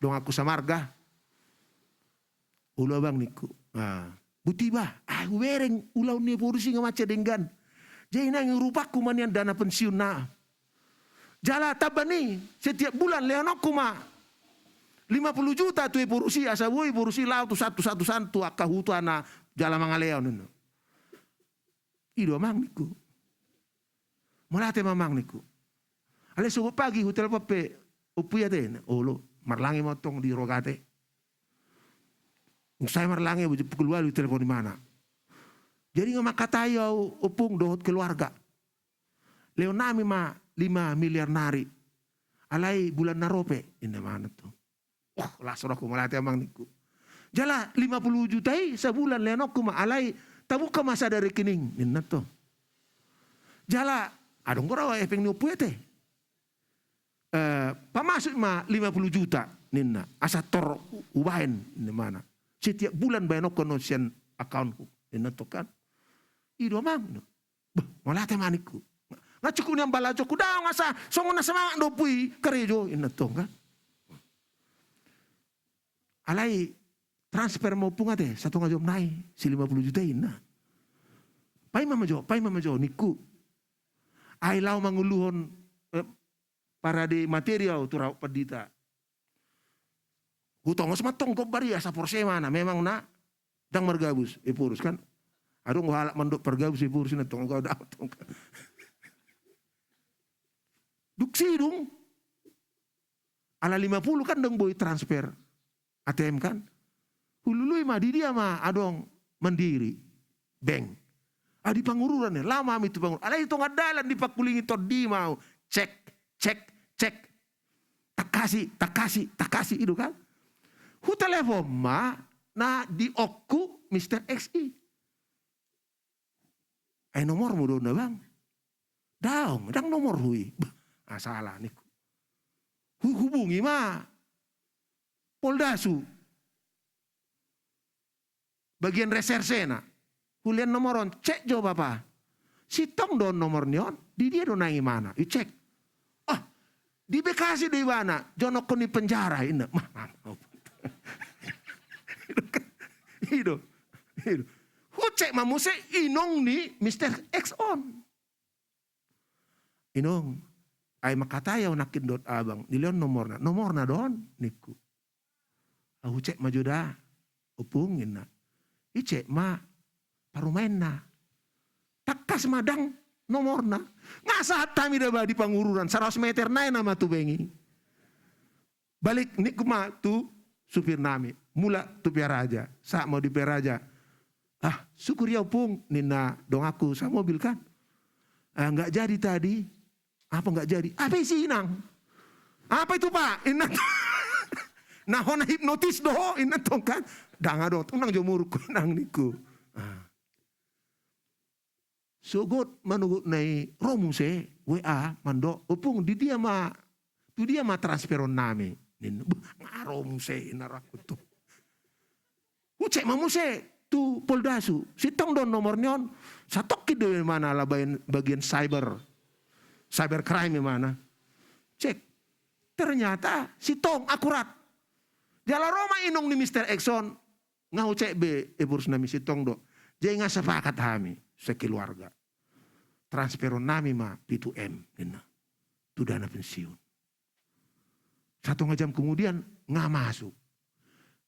donganku samarga. Olo abang ningku. Ah, buti bah, ah, hubereng ulaon ni evolusi nga mansai denggan. Jadi nang urupangku ma nian dana pensiunna. Jala tamba ni, setiap bulan lehononku ma lima puluh juta tu evolusi, asa boi evolusi laho tu satu satu santu angka huta na jala mangaleon. I do amang ningku. Mauliate ma amang ningku. Alai sogot pagi hutelepon pe, Ompu i ate, olo, marlange ma tong di Rogate. Sai marlange, pukul ualu telepon imana. Jadi nga mangkatai au ompung dohot keluarga. Lehon nami ma lima miliar nari. Alai bulan na ro pe, ninna imana tu. Wah, las rohangku, mauliate amang ningku. Jala lima puluh juta i sabulan lehononku ma, alai tabuka ma sada rekening, ninna tu. Jala adong do ra hepeng ni ompu i ate. Eh, pamasuk ma lima puluh juta, ninna. Asa tor hubaen, ninna imana. Setiap bulan baenonku annon sian accountku, ninna tu kan. I do amang, ninna. Bah, mauliate ma ningku. Nga cukup nian balajonku, daong, asa songon na semangat do ompu i karejo, ninna tong kan. Alai transfer ma ompung ate, satonga jom nai, si lima puluh juta i, ninna. Paima ma jo, paima ma jo ningku. Ai laho manguluhon, eh, parade materi au tu raut pandita. Hutongos ma tong gombar i asa porsea imana, memang na Ndang margabus Ephorus kan. Adong halak mandok pargabus Ephorus i, antong au ndang, antong. Dung sidung, ala lima puluh kan ndang boi transfer A T M kan. Hulului ma, di dia ma adong Mandiri, bank. Ah, di Pangururan ya, laho ma hami tu Pangururan. Alai di tonga dalan dipangkulingi tondi ma au. Cek, cek, cek. Tangkasi, tangkasi, tangkasi, i do kan. Hutelepon ma na di onku Mister X i. Ai nomormu do on, Abang? Daong, ndang nomorhu i. Bah, ah, salah ningku. Huhubungi ma Poldasu, bagian resersena. Hulehon nomor on, cek jo, Bapa. Sintong do on nomor ni on, di dia do naeng ibana? Hucek. Ah, di Bekasi do ibana, jonokkon di penjara, inna. Mah, mah, mah. I do, i do, i do. Hucek ma muse inong ni Mister X on. Inong, ai mangkatai au nangkin dohot Abang, dilehon nomorna. Nomorna do on, ningku. Au hucek ma jo da, Ompung, inna. Icek ma parumaenna. Tangkas ma ndang nomorna. Nga sahat hami da ba di Pangururan, saratus meter nai nama tu bank i. Balik ningku ma tu supirnami, mulak tu Pearaja. Sahat ma au di Pearaja. Ah, syukur ya, Ompung, ninna donganku, samobil kan. Ah, nggak jadi tadi. Apa nggak jadi? Apa isi, Inang? Apa itu, Pak? Inna. Na hona hipnotis do ho, inna tong kan. Ndang adong, tong ndang jo muruk, Inang, ningku. Ah. Sogot manogot na i, ro muse W A mandok, Ompung, di dia ma, tu dia ma transferonnami? Ninna. Bah, nga ro muse, inna, rohangku tu. Hucek ma muse tu Poldasu, sintong do on nomor ni on. Satongkin do ibana ala bagian, bagian cyber, cyber crime ibana. Cek. Ternyata sintong, akurat. Jala ro ma inong ni Mister X on. Nga hucek be, Ephorusnami, sintong do. Jadi nga sepakat hami sekeluarga, transferonnami ma pitu M, ninna, tu dana pensiun. Satonga jam kemudian nga masuk.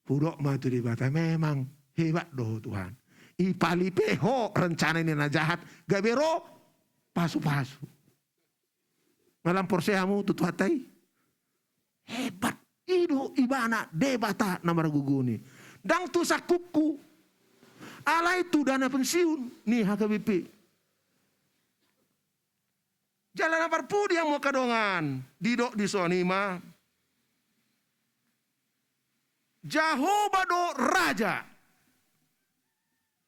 Hudok ma tu Debata, memang hebat do ho, Tuhan. Ipalipe ho rencana ni na jahat, gabe ro pasupasu. Nga lam porsea hamu tu Tuhanta i? Hebat. I do ibana Debata na margogo ni. Ndang tu sangkupku. Alai tu dana pensiun ni H K B P. Jala na parpudi, hamu angka dongan, didok dison i ma, Jahowa do raja.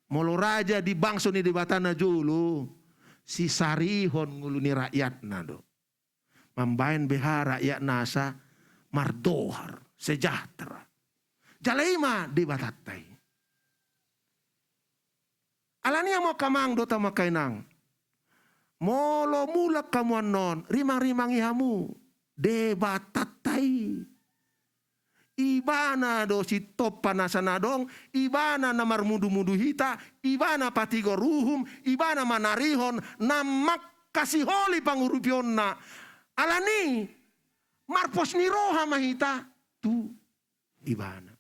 Molo raja di bangso ni Debata na jolo, sisarihon ngolu ni rakyatna do. Mambahen beha rakyatna asa mardohar, sejahtera. Jala i ma Debatanta i. Alani i, hamu angka amang dohot hamu angka inang, molo mulak hamu annon, rimang-rimangi hamu Debatanta i. Ibana do sitompa nasa na adong, ibana na marmudu-mudu hita, ibana patigor uhum, ibana manarihon, na mangkasiholi pangurupionna. Alani i, marpos ni roha ma hita tu ibana.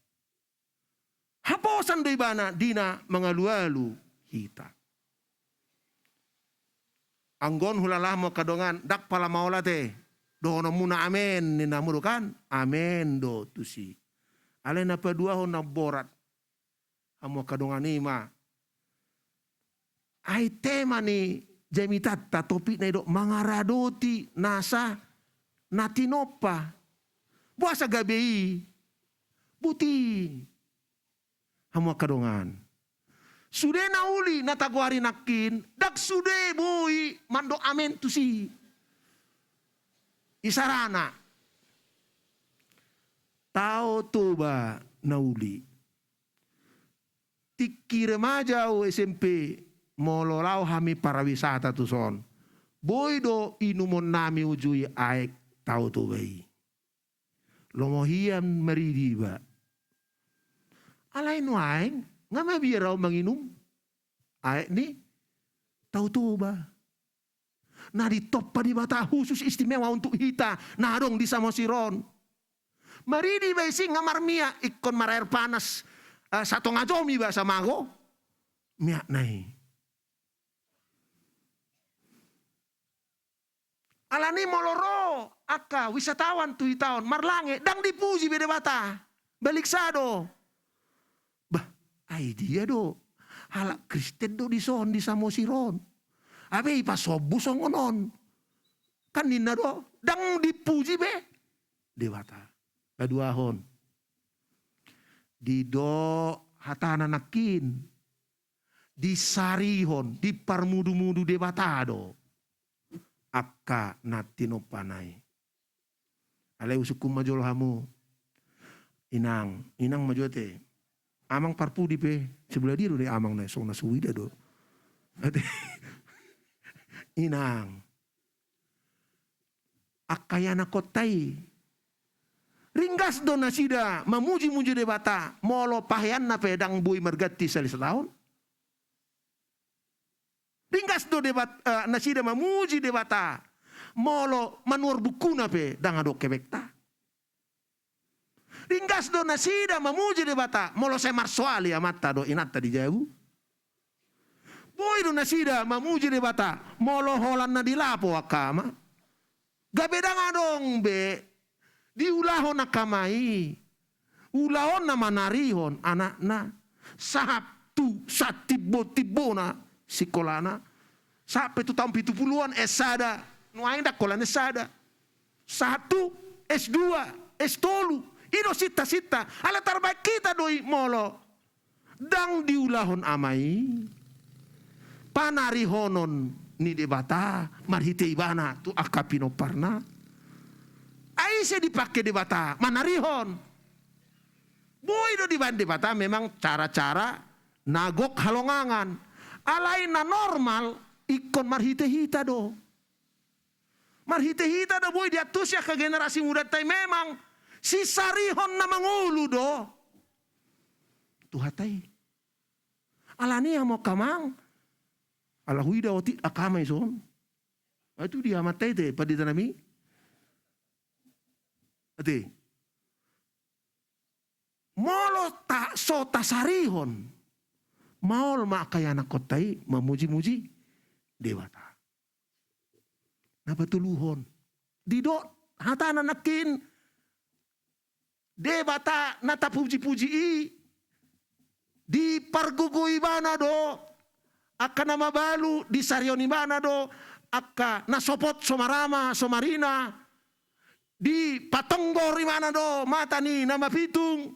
Haposan do ibana di na mangalualu hita. Anggo on hulala, hamu angka dongan, ndang pala maolat e. Dohononmuna amen ninna hamu do kan? Amen do tusi. Alai na paduahon na borat, hamu angka dongan, i ma, ai tema ni jamitanta, topikna i do mangaradoti nasa na tinompa. Boasa gabe i? Boti, hamu angka dongan, sude na uli na tagoari nangkin, ndang sude boi mandok amen tusi. Isarana, Tao Toba na uli. Tingki remaja au S M P, molo laho hami pariwisata tuson, boi do inumonnami uju i aek Tao Toba i. Lomo hian maridi iba. Alai nuaeng nga mabiar au manginum aek ni Tao Toba. Na ditompa Debata khusus istimewa untuk hita na adong di Samosir on. Maridi iba i, sing nga marmiak, ingkon maraer panas. eh, satonga jom iba samago, miak na i. Alani molo ro angka wisatawan tu hita on marlange, ndang dipuji be Debata. Baliksa do. Bah, ai dia do? Halak Kristen do dison di Samosir on. Ai be ipasombu songon on. Kan ninna do, ndang dipuji be Debata. Paduahon. Didok hatana nangkin. Disarihon, diparmudumudu Debata do angka na tinompana i. Alai husungkun ma jolo hamu. Inang, inang ma jo ate. Amang parpudi pe, sebelah dia do ni amang na, songon na so huida do. Ate. Inang. Angka ianakhonta i. Ringgas do nasida mamujimuji Debata, molo paheanna pe ndang boi marganti sahali sataon. Ringgas do Debat-, eh, nasida mamuji Debata, molo manuhor bukkuna pe ndang adong kebekta. Ringgas do nasida mamuji Debata, molo sai marsoal i amanta dohot inanta di jabu. Boi do nasida mamuji Debata, molo holan na di lapo angka ama. Gabe ndang adong be diulahon angka ama i ulaon na manarihon anakna. Sahat tu satimbotimbona sikolana. Sahat pe tu taon pitupuluan S sada. Nuaeng ndang holan S sada. Sahat tu S dua, S tolu. I do sintasinta. Ala tarbaen hita do i molo ndang diulahon ama i panarihonon ni Debata marhite ibana tu angka pinomparna. Ai ise dipangke Debata manarihon? Boi do dibaen Debata memang cara-cara na gok halongangan. Alai na normal ingkon marhite hita do. Marhite hita do boi diantusi angka generasi mudanta i memang sisarihon na mangolu do tu hata i. Alani i hamu angka amang, ala huida otik angka ama i son. Ai tu dia amanta i ate, pandita nami. Ate. Molo ta, so tasarihon, maol ma angka ianakhonta i mamujimuji Debata. Na patoluhon. Didok hatana nangkin, Debata na tapujipuji i, dipargogoi ibana do angka na mabalu, disarihon ibana do angka na sopot so marama so marina, dipatonggor ibana do mata ni na mapitung.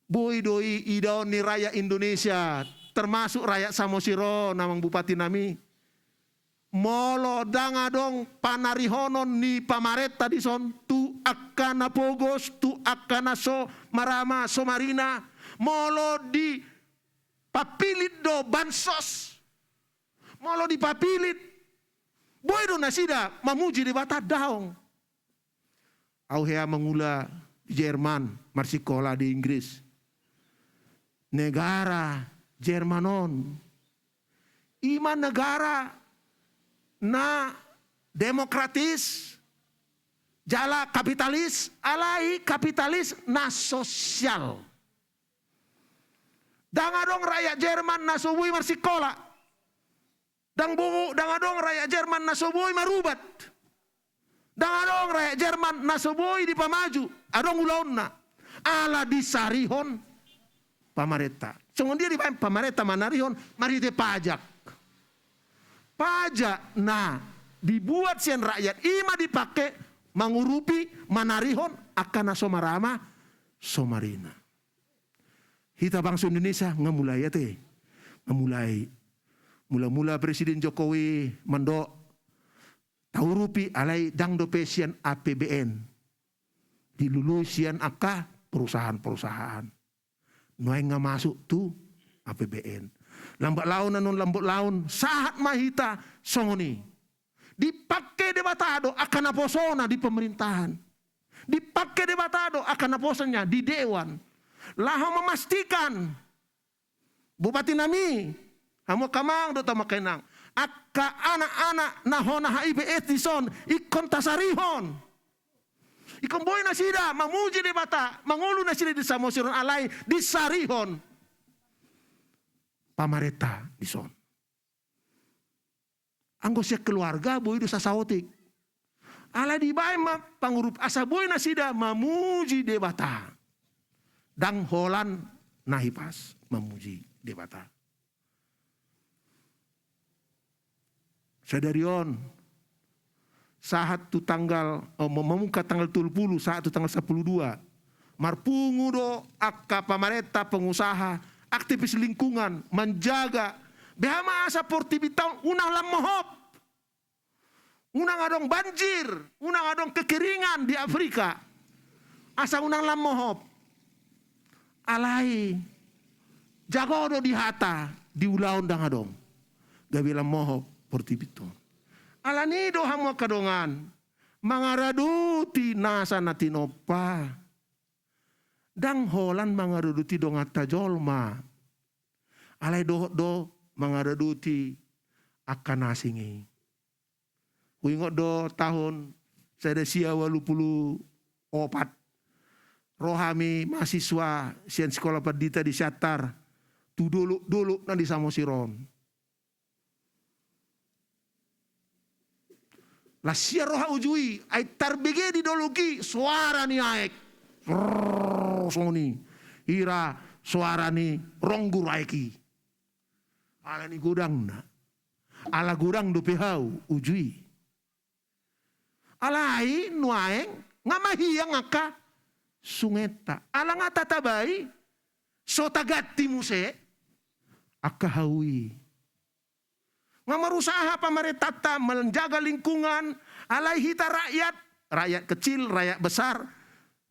Boi do i idaon ni rakyat Indonesia, termasuk rakyat Samosir on, amang bupati nami. Molo ndang adong panarihonon ni pamarenta dison tu angka na pogos, tu angka na so marama so marina, molo dipapillit do bansos, molo dipapillit, boi do nasida mamuji Debata? Daong. Au hea mangula di Jerman, marsikola di Inggris. Negara Jerman on i ma negara na demokratis jala kapitalis, alai kapitalis na sosial. Ndang adong rakyat Jerman na so boi marsikola. Ndang bo-, ndang adong rakyat Jerman na so boi marubat. Ndang adong rakyat Jerman na so boi dipamaju. Adong ulaonna. Ala disarihon pamarenta. Songon dia dibaen pamarenta manarihon? Marhite pajak. Pajak na dibuat sian rakyat i ma dipangke mangurupi, manarihon angka na so marama so marina. Hita bangso Indonesia nga mulai ate. Nga mulai. Mula-mula Presiden Jokowi mandok taurupi, alai ndang dope sian A P B N. Dilului sian angka perusahaan-perusahaan. Nuaeng nga masuk tu A P B N. Lambat laun annon lambat laun sahat ma hita songon i. Dipangke Debata do angka naposona di pemerintahan. Dipangke Debata do angka naposona di dewan. Laho memastikan, bupati nami, hamu angka amang dohot hamu angka inang, angka anak-anak na hona H I V S dison ingkon tasarihon. Ingkon boi nasida mamuji Debata, mangolu nasida di Samosir on alai disarihon pamarenta dison. Anggo sian keluarga boi do sasaotik. Alai dibaen ma pangurupion asa boi nasida mamuji Debata. Ndang holan na hipas mamuji Debata. Sadari on, sahat tu tanggal, eh, mamungka tanggal tolu pulu, sahat tu tanggal sampulu dua. Marpungu do angka pamarenta, pengusaha, aktivis lingkungan, manjaga. Beha ma asa portibinta on unang lam mohop. Unang adong banjir, unang adong kekeringan di Afrika. Asa unang lam mohop. Alai jago do di hata, di ulaon ndang adong. Gabe lam mohop portibinta on. Alani do hamu angka dongan, mangaradoti nasa na tinompa. Ndang holan mangaradoti donganta jolma. Alai dohot do mangaradoti angka na asing i. Huingot do taon sada sia ualu pulu opat. Ro hami mahasiswa sian Sikola Pandita di Siantar tu dolok-dolok na di Samosir on. Las sian roha uju i, ai tarbege di dolok i soara ni aek. Brrrr, songon i. Hira soara ni ronggur aek i. Alani godangna. Ala godang dope hau uju i. Alai nuaeng nga mahiang angka sungenta. Ala nga tatabai so taganti muse angka hau i. Nga marusaha pamarentanta menjaga lingkungan, alai hita rakyat, rakyat kecil, rakyat besar,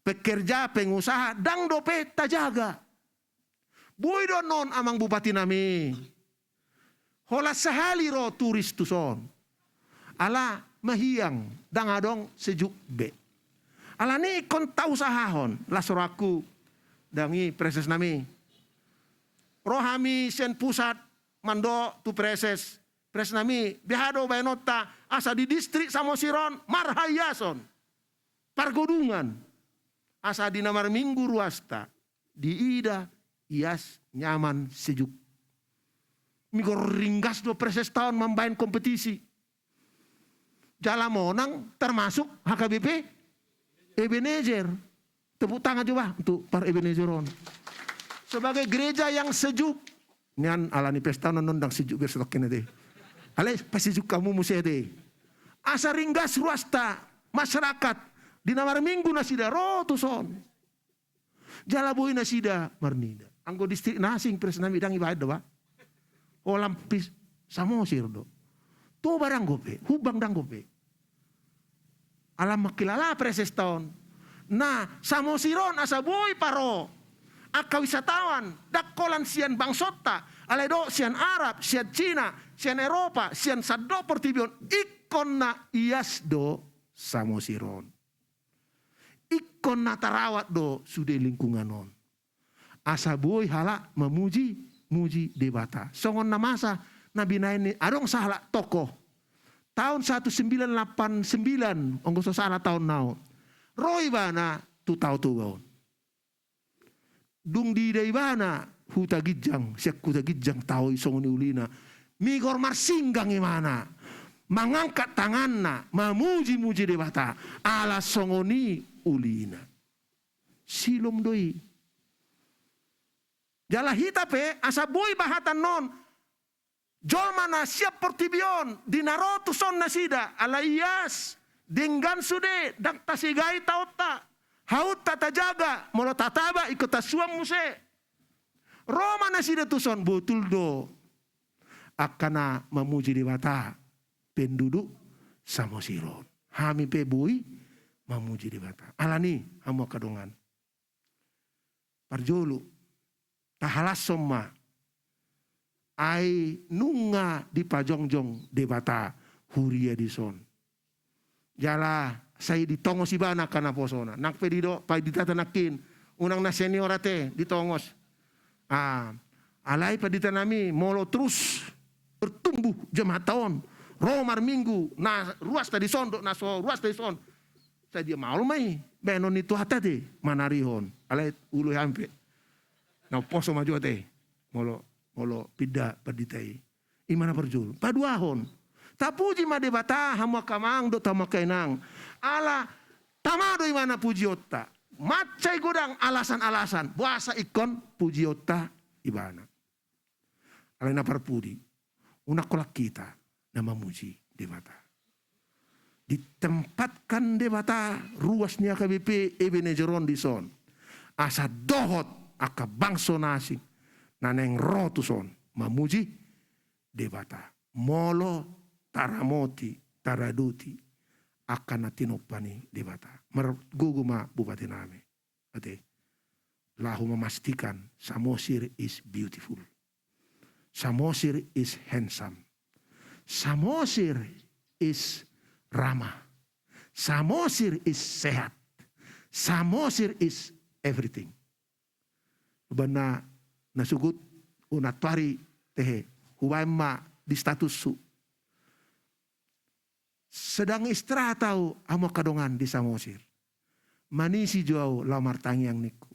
pekerja, pengusaha, ndang dope tajaga. Boi do annon amang bupati nami. Holan sahali ro turis tuson. Ala mahiang, ndang adong sejuk be. Alani ingkon tausahahon, las rohangku, dang i Praeses nami. Ro hami sian pusat mandok tu Praeses. Praeses nami, beha do baenonta, asa di distrik Samosir on, marhaiason. Pargodungan. Asa di na marminggu ruasta, diida ias nyaman sejuk. Migor ringgas do Praesesta on mambaen kompetisi. Jala monang termasuk H K B P Ebenezer. Tepuk tangan coba untuk para Ebenezer on. Sebagai gereja yang sejuk. Nian alani pesta on annon ndang sejuk be setokkina te. Alai pasejuk hamu muse te. Asa ringgas ruasta masyarakat di na marminggu nasida ro tuson. Jala boi nasida marnida. Anggo distrik na asing Praeses nami ndang ibaen do ba. Holan pis Samosir do. Toba ndang dope, Humbang ndang dope. Ala mangkilala Praesesta on. Na Samosir on asa boi paro angka wisatawan, ndang holan sian bangsonta, alai do sian Arab, sian Cina, sian Eropa, sian sandok portibi on, ingkon na ias do Samosir on. Ingkon na tarawat do sude lingkungan on. Asa boi halak mamuji, muji Debata. Songon na masa na binaen ni adong sahalak tokoh. Taon satu sembilan lapan sembilan, anggo so sala taon na on. Ro ibana tu Tao Toba on. Dung diida ibana Huta Ginjang, sian Huta Ginjang Tao i songon i ulina. Migor marsinggang ibana. Mangangkat tanganna, mamuji-muji Debata. Ala songon i ulina. Silom do i. Jala hita pe, asa boi bahatan non. Jolma na sian portibi on, di na ro tuson nasida, ala ias, denggan sude, ndang tasegai taonta. Haunta tajaga, molo tataba ingkon tasuan muse. Ro ma nasida tuson, botul do. Angka na mamuji Debata, penduduk Samosir on. Hami pe boi mamuji Debata. Alani, hamu angka dongan. Parjolo, tahalashon ma. Ai nunga dipajongjong Debata huria dison. Jala sai ditongos ibana angka naposona. Nang pe didok panditata nangkin, unang na senior ate ditongos. Ah, alai pandita nami, molo terus bertumbuh jemaat on, ro marminggu, na ruasta dison dohot na so ruasta dison, sadia maol ma i. baenon ni Tuhanta do i manarihon. Alai olo hami pe na umposo ma jo ate, molo, molo pinda pandita i. I ma na parjolo. Paduahon. Tapuji ma Debata hamu angka amang dohot hamu angka inang. Ala tama do ibana pujionta. Mansai godang alasan-alasan boasa ingkon pujionta ibana. Alai na parpudi, unang holan hita na mamuji Debata. Ditempatkan Debata ruas ni H K B P Ebenezer on dison, asa dohot angka bangso na asing na naeng ro tuson mamuji Debata, molo taramoti, taradoti angka na tinompa ni Debata. Margogo ma bupati nami ate, laho memastikan Samosir is beautiful. Samosir is handsome. Samosir is ramah. Samosir is sehat. Samosir is everything. Umbahen na sogot, unang tu ari tehe, hubaen ma di statushu. Sedang istirahat ahu, hamu angka dongan, di Samosir. Manisi jo ahu laho martangiang ningku.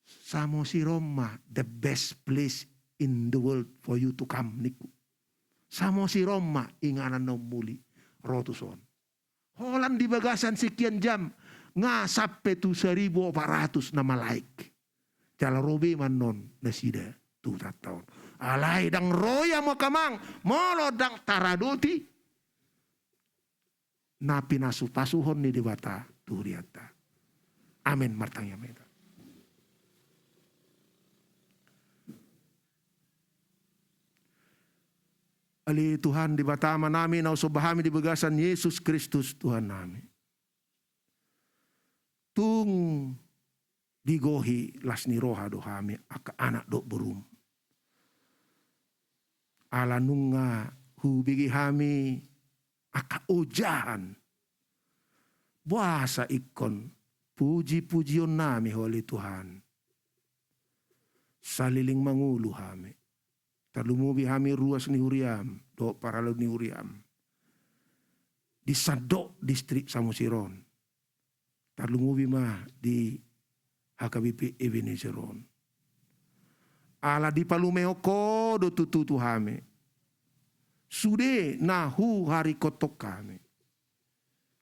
Samosir on ma the best place in the world for you to come, ningku. Samosir on ma inganan na ummuli ro tuson. Holan di bagasan sekian jam, nga sampe tu saribu opat ratus na malaik. Jala ro be ma annon nasida tu hutanta on. Alai ndang ro i, hamu angka amang, molo ndang taradoti na pinasupasuhon ni Debata tu hurianta. Amen. Martangiang ma hita. Ale Tuhan Debata Amanami na husomba hami di bagasan Jesus Kristus Tuhannami. Tung digohi las ni roha do hami angka anak dohot borum. Ala nunga hubege hami angka ojahan. Boasa ingkon puji-pujionnami Ho ale Tuhan. Saleleng mangolu hami. Tarlumobi hami ruas ni huriam dohot parhalado ni huriam di sandok distrik Samosir on. Tarlumobi ma di H K B P Ebenezer on. Ala dipalumehon Ho do tutu tu hami sude na huharingkothon hami.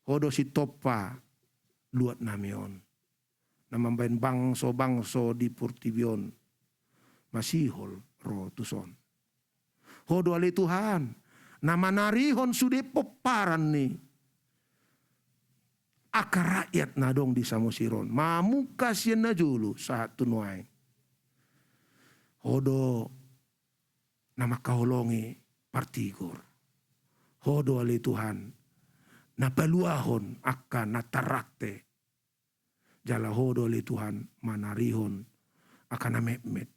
Ho do sitompa luatnami on, na mambahen bangso-bangso di portibi on masihol ro tuson. Ho do ale Tuhan na manarihon sude pomparan ni angka rakyat na adong di Samosir on, mamungka sian na jolo sahat tu nuaeng. Ho do na mangkaholongi partigor. Ho do ale Tuhan na paluahon angka na tarrante. Jala Ho do ale Tuhan manarihon angka na metmet,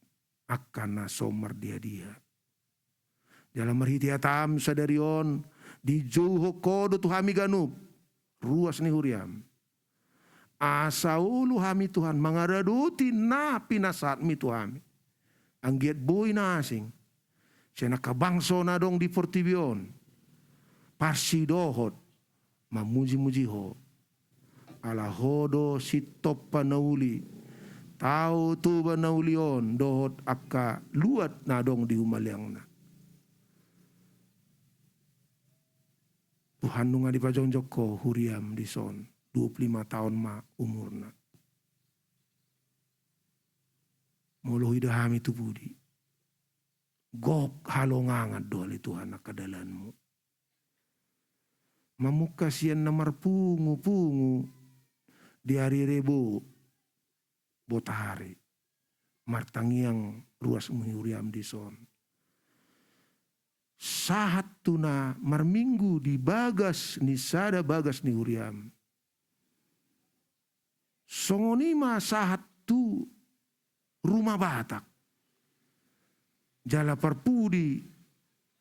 angka na so mardiha-diha. Jala marhite hataM sadari on dijouhon Ho do tu hami ganup ruas ni huriaM. Asa olo hami Tuhan mangaradoti na pinasahatMi tu hami. Anggiat boi na asing sian angka bangso na adong di portibi on parsidohot mamuji-muji Ho. Ala Ho do sitompa na uli, Tao Toba na uli on dohot angka luat na adong di humaliangna. Tuhan, nunga dipajongjong Ho huriaM dison, dua puluh lima taon ma umurna. Molo huida hami tu pudi, gok halongangan do ale Tuhan angka dalanMu. Mamungka sian na marpungu-pungu di ari Rebo botari martangiang ruas ni huriaM dison, sahat tu na marminggu di bagas ni sada bagas ni huriaM. Songon i ma sahat tu Ruma Batak. Jala parpudi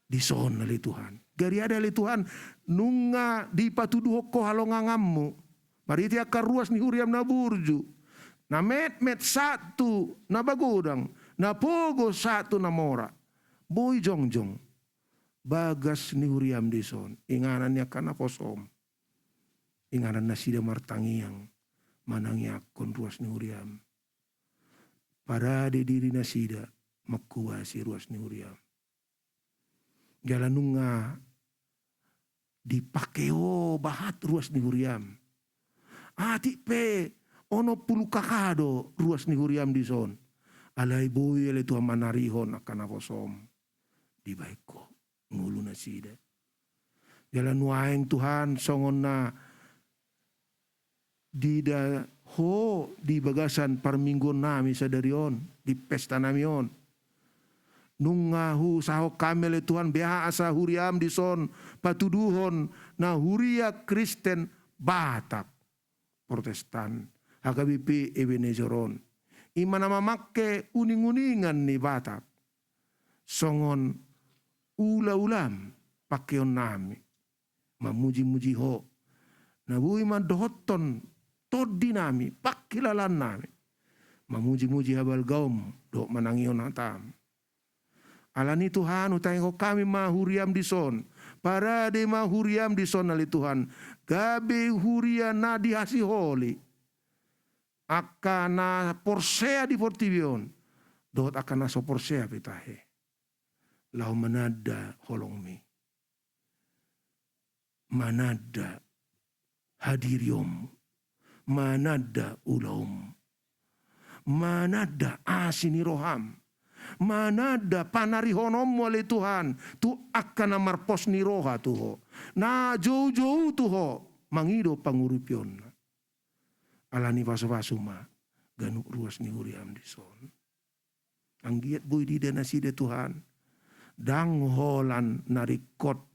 dison ale Tuhan. Gariada ale Tuhan, nunga dipatuduhon Ho halonganganMu marhite angka ruas ni huriaM na burju, na metmet sahat tu na magodang, na pogo sahat tu na mora. Boi jongjong bagas ni huriaM dison, inganan ni angka naposoM. inganan nasida martangiang manangiangkon ruas ni huriam. Parade diri nasida mangkobasi ruas ni huriam. Jala nunga dipake ho bahat ruas ni huriam. Atik pe onom pulu K K do ruas ni huriam dison. Alai boi ale Tuhan manarihon angka naposom. Dibahen ho ngolu nasida. Jala nuaeng Tuhan songon na diida ho di bagasan parmingguon nami sadari on, di pesta nami on. Nunga huusahahon hami ale Tuhan beha asa huriam dison patuduhon na huria Kristen Batak, Protestan, H K B P Ebenezer on. I ma na mamangke uning-uningan ni Batak. Songon ula-ulam pangkeon nami. Mamuji-muji ho. Na boi mandohothon tondi nami, pangkilalaan nami. Mamuji-muji habalgaom, dohot manangihon hatam. Alani Tuhan, hutangihon hami ma huriam dison. Parade ma huriam dison ale Tuhan. Gabe huria na dihasiholi. Angka na porsea di portibi on. Dohot angka na so porsea pe tahe. Laho mananda holongmi. Mananda hadirionmu, mananda ulaonmu, mananda asi ni roham, mananda panarihononmu ale Tuhan, tu angka na marpos ni roha tu ho, na jou-jou tu ho, mangido panguripionna. Alani pasu-pasu ma ganup ruas ni huriam dison. Anggiat boi diida nasida Tuhan. Ndang holan na ringkot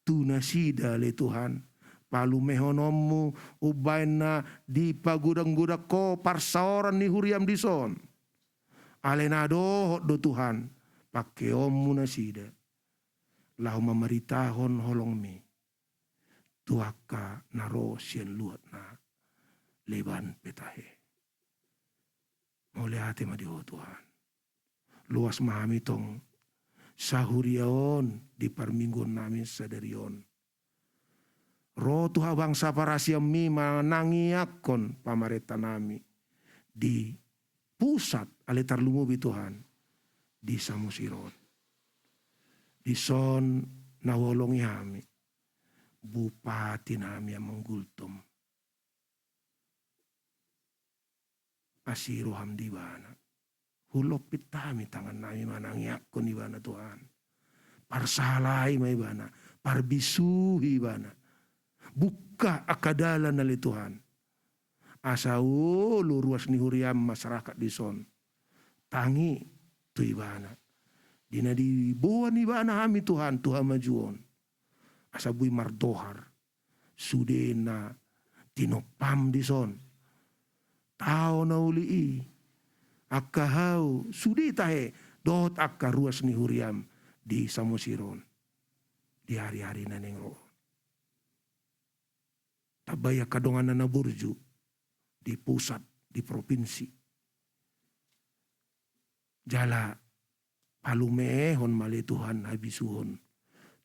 tu nasida ale Tuhan. Palumehononmu umbahen na dipagodang-godang ho parsaoran ni huriam dison. Alai na dohot do Tuhan, pangkeonmu nasida. Laho mamaritahon holongmi. Tu angka na ro sian luat na leban pe tahe. Mauliate ma di ho Tuhan. Loas ma hami tong sahuria on di parmingguon nami sadari on. Ro tu habangsa parasianmi manangiangkon pamarenta nami di pusat ale tarlumobi Tuhan di Samosir on. Dison na huolongi hami Bupati nami Amang Gultom. Asi roham di ibana. Hulompit hami tangan nami manangiangkon ibana Tuhan. Parsahalai ma ibana, parbisuhi ibana. Buka angka dalan ale Tuhan. Asa olo ruas ni huriam masyarakat dison. Tangi tu ibana. Di na diboan ibana hami Tuhan tu hamajuon. Asa boi mardohar. Sude na tinompam dison. Tao na uli i. Angka hau sude tahe dohot angka ruas ni huriam di Samosir on. Di ari-ari na naeng ro. Tambai angka donganna na burju di pusat, di propinsi. Jala palumehon ma ale Tuhan habisuhon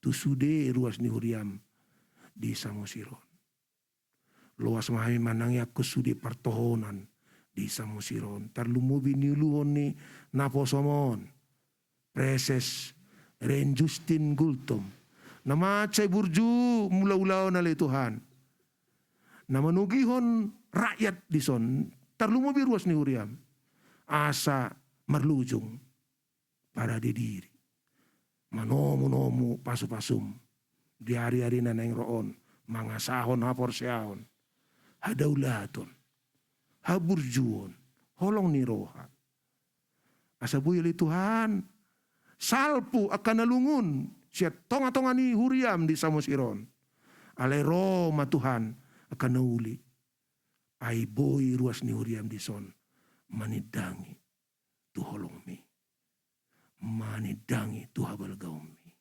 tu sude ruas ni huriam di Samosir on. Loas ma hami manangiangkon sude partohonan di Samosir on. Tarlumobi niuluhon ni naposom on. Praeses Rein Justin Gultom. Na mansai burju mula-ulaon ale Tuhan. Na manogihon rakyat dison. Tarlumobi ruas ni huriam. Asa marlujung. Parade diri. Manomu-nomu pasu-pasum. Di ari-ari na naeng ro on. Mangasahon haporseaon. Hadaulaton. Haburjuon. Holong ni roha. Asa boi ale Tuhan. Salpu angka na lungun. Sian tonga-tonga ni huriam di Samosir on. Alai ro ma Tuhan. Angka na uli. Ai boi ruas ni huriam dison. Manindangi. Tu holongmi. Manindangi tu habalgaonmi.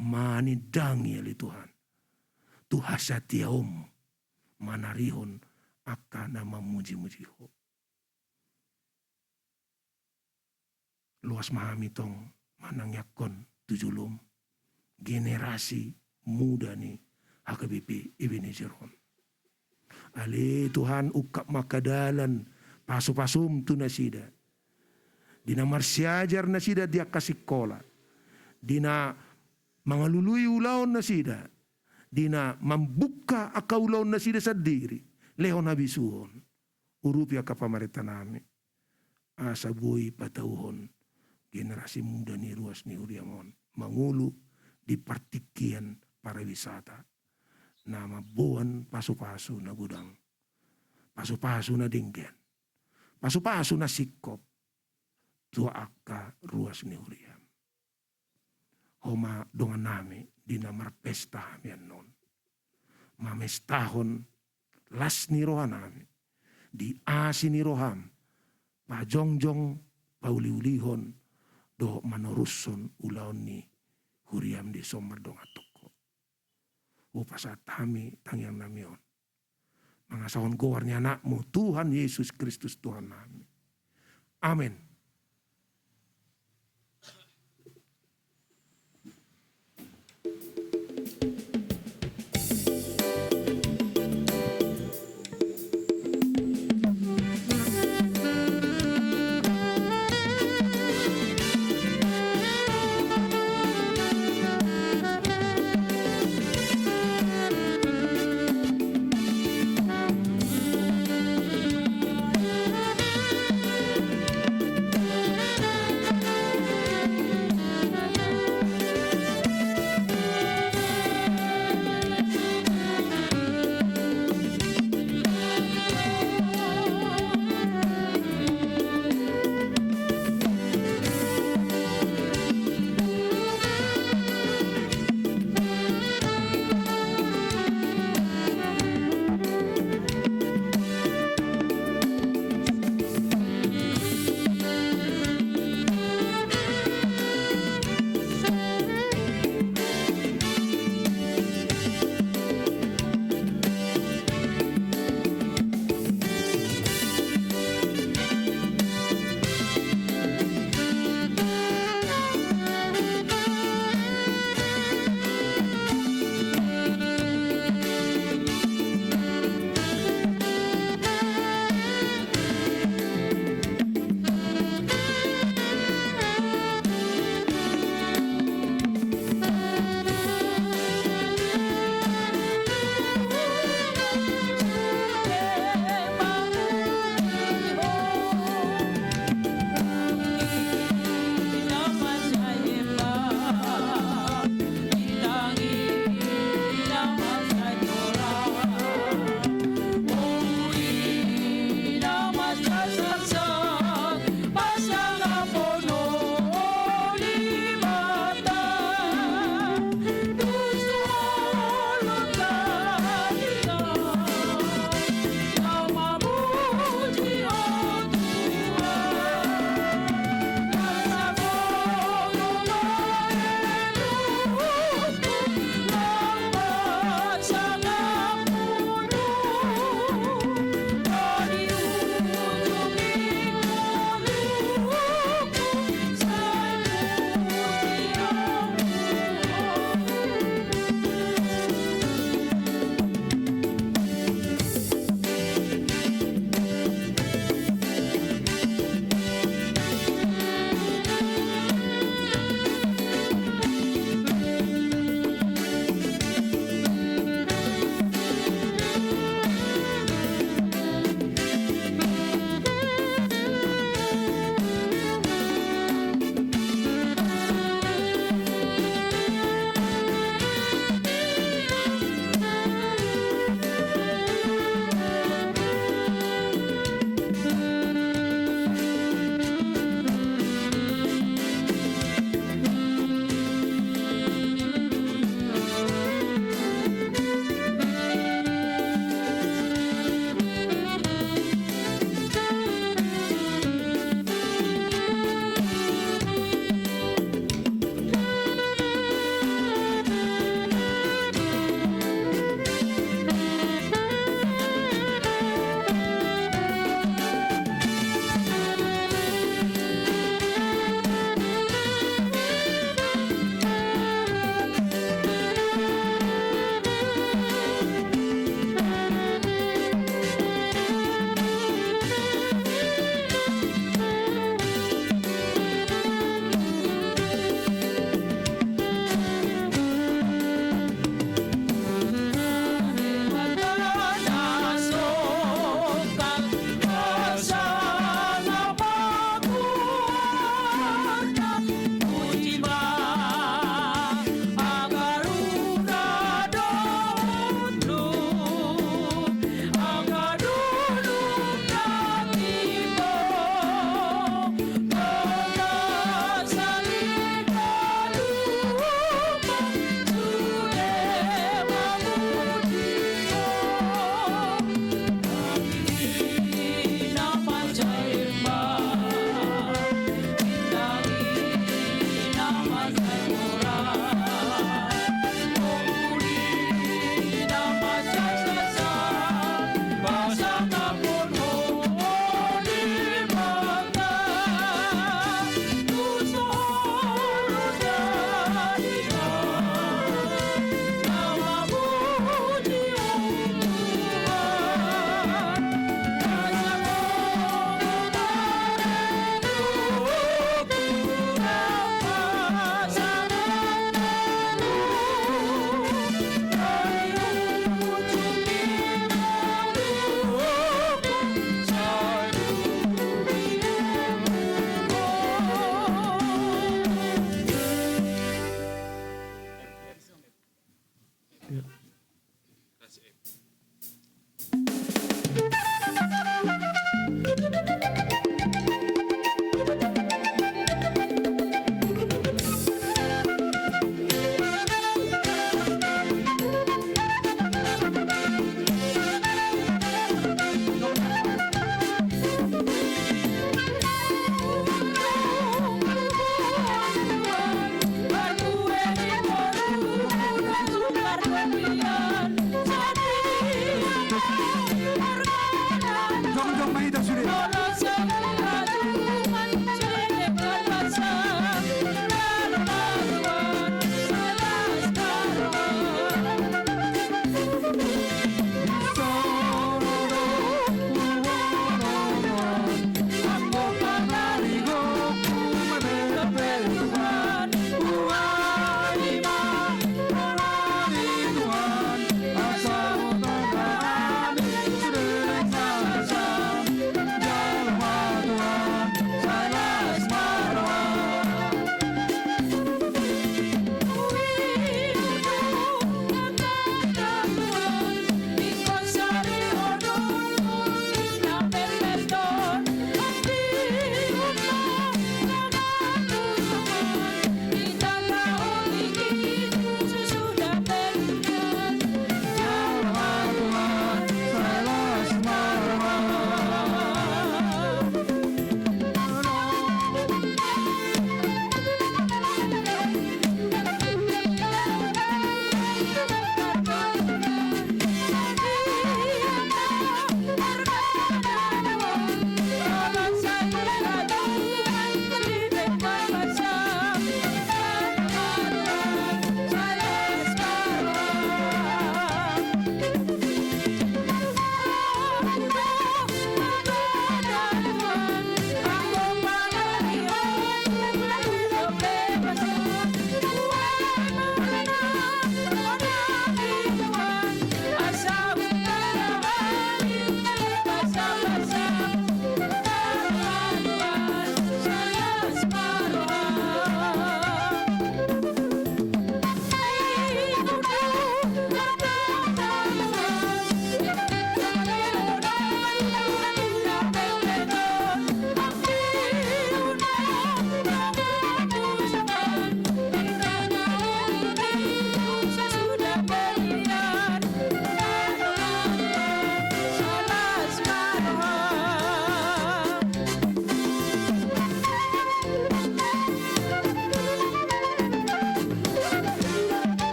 Manindangi ale Tuhan. Tu hasatiaonmu. Manarihon angka na mamuji-muji ho. Loas ma hami tong manangiangkon tu jolom. Generasi muda ni H K B P Ebenezer on. Ale Tuhan, ungkap ma angka dalan pasu-pasuM tu nasida. Di na marsiajar nasida di angka sikola, di na mangalului ulaon nasida, di na mambuka angka ulaon nasida sandiri, lehon habisuhon. Urupi angka pamarentanami, asa boi patauhon generasi muda ni ruas ni huriaM on mangolu di partingkian pariwisata na mamboan pasu-pasu na godang, pasu-pasu na denggan, pasu-pasu na singkop tu angka ruas ni huriaM. Ho ma dongannami di na marpesta hami annon, mamestahon las ni rohanami di asi ni rohaM, pajongjong, pauliulihon dohot manorushon ulaon ni huriaM dison mardongan tu Ho. Hupasahat hami tangiangnami on mangasahon goar ni AnakMu, Tuhan Jesus Kristus Tuhannami. Amen.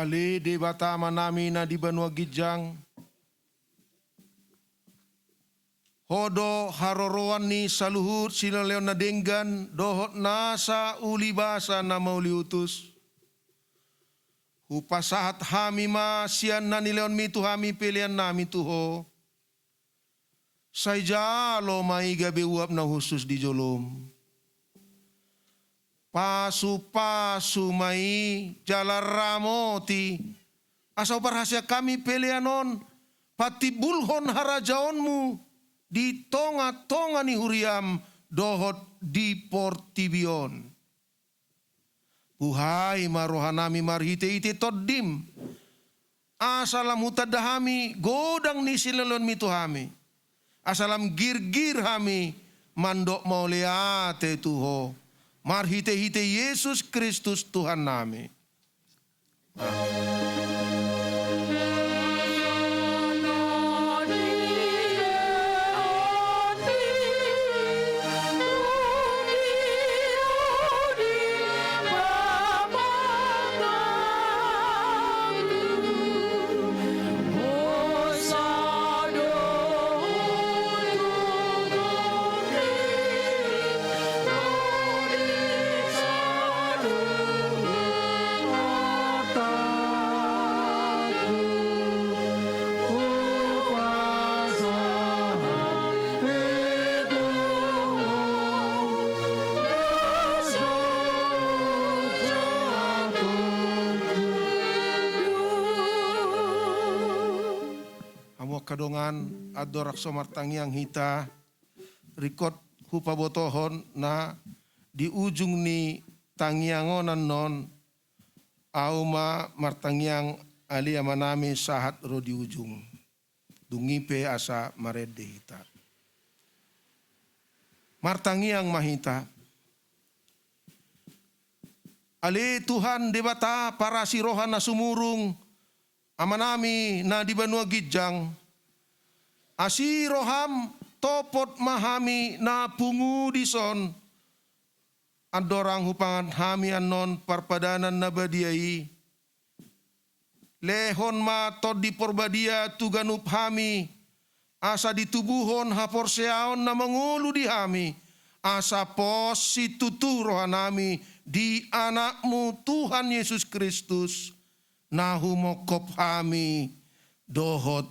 Ale Debata Amanami na di banua ginjang, Ho do haroroan ni saluhut silehonlehon na denggan dohot nasa ulibasa na mauliutus. Hupasahat hami ma sian na nilehonmi tu hami peleannami tu Ho. Sai jalo ma i gabe uap na hushus di jolom. Pasupasu ma i jala ramoti, asa huparhaseang hami pelean on patimbulhon harajaonmu di tongatonga ni huriam dohot di portibi on. Buhai ma rohanami marhitehite Tondim, asa lam hutanda hami godang ni silehonlehonmi tu hami, asa lam girgir hami mandok mauliate tu Ho, marhitehite Jesus Kristus Tuhannami. Hamu angka dongan, andorang so martangiang hita, ringkot hupabotohon na di ujung ni tangiang on annon, ahu ma martangiang, ale Amanami sahat ro di ujung. Dung i pe asa marende hita. Martangiang ma hita. Ale Tuhan Debata parasi roha na sumurung, Amanami na di banua ginjang, asi roham topot ma hami na pungu dison, andorang hupangan hami annon parpadanan na badia i. Lehon ma Tondi Porbadia tu ganup hami, asa ditubuhon haporseaon na mangolu di hami, asa pos situtu rohanami di Anakmu Tuhan Jesus Kristus, na humongkop hami dohot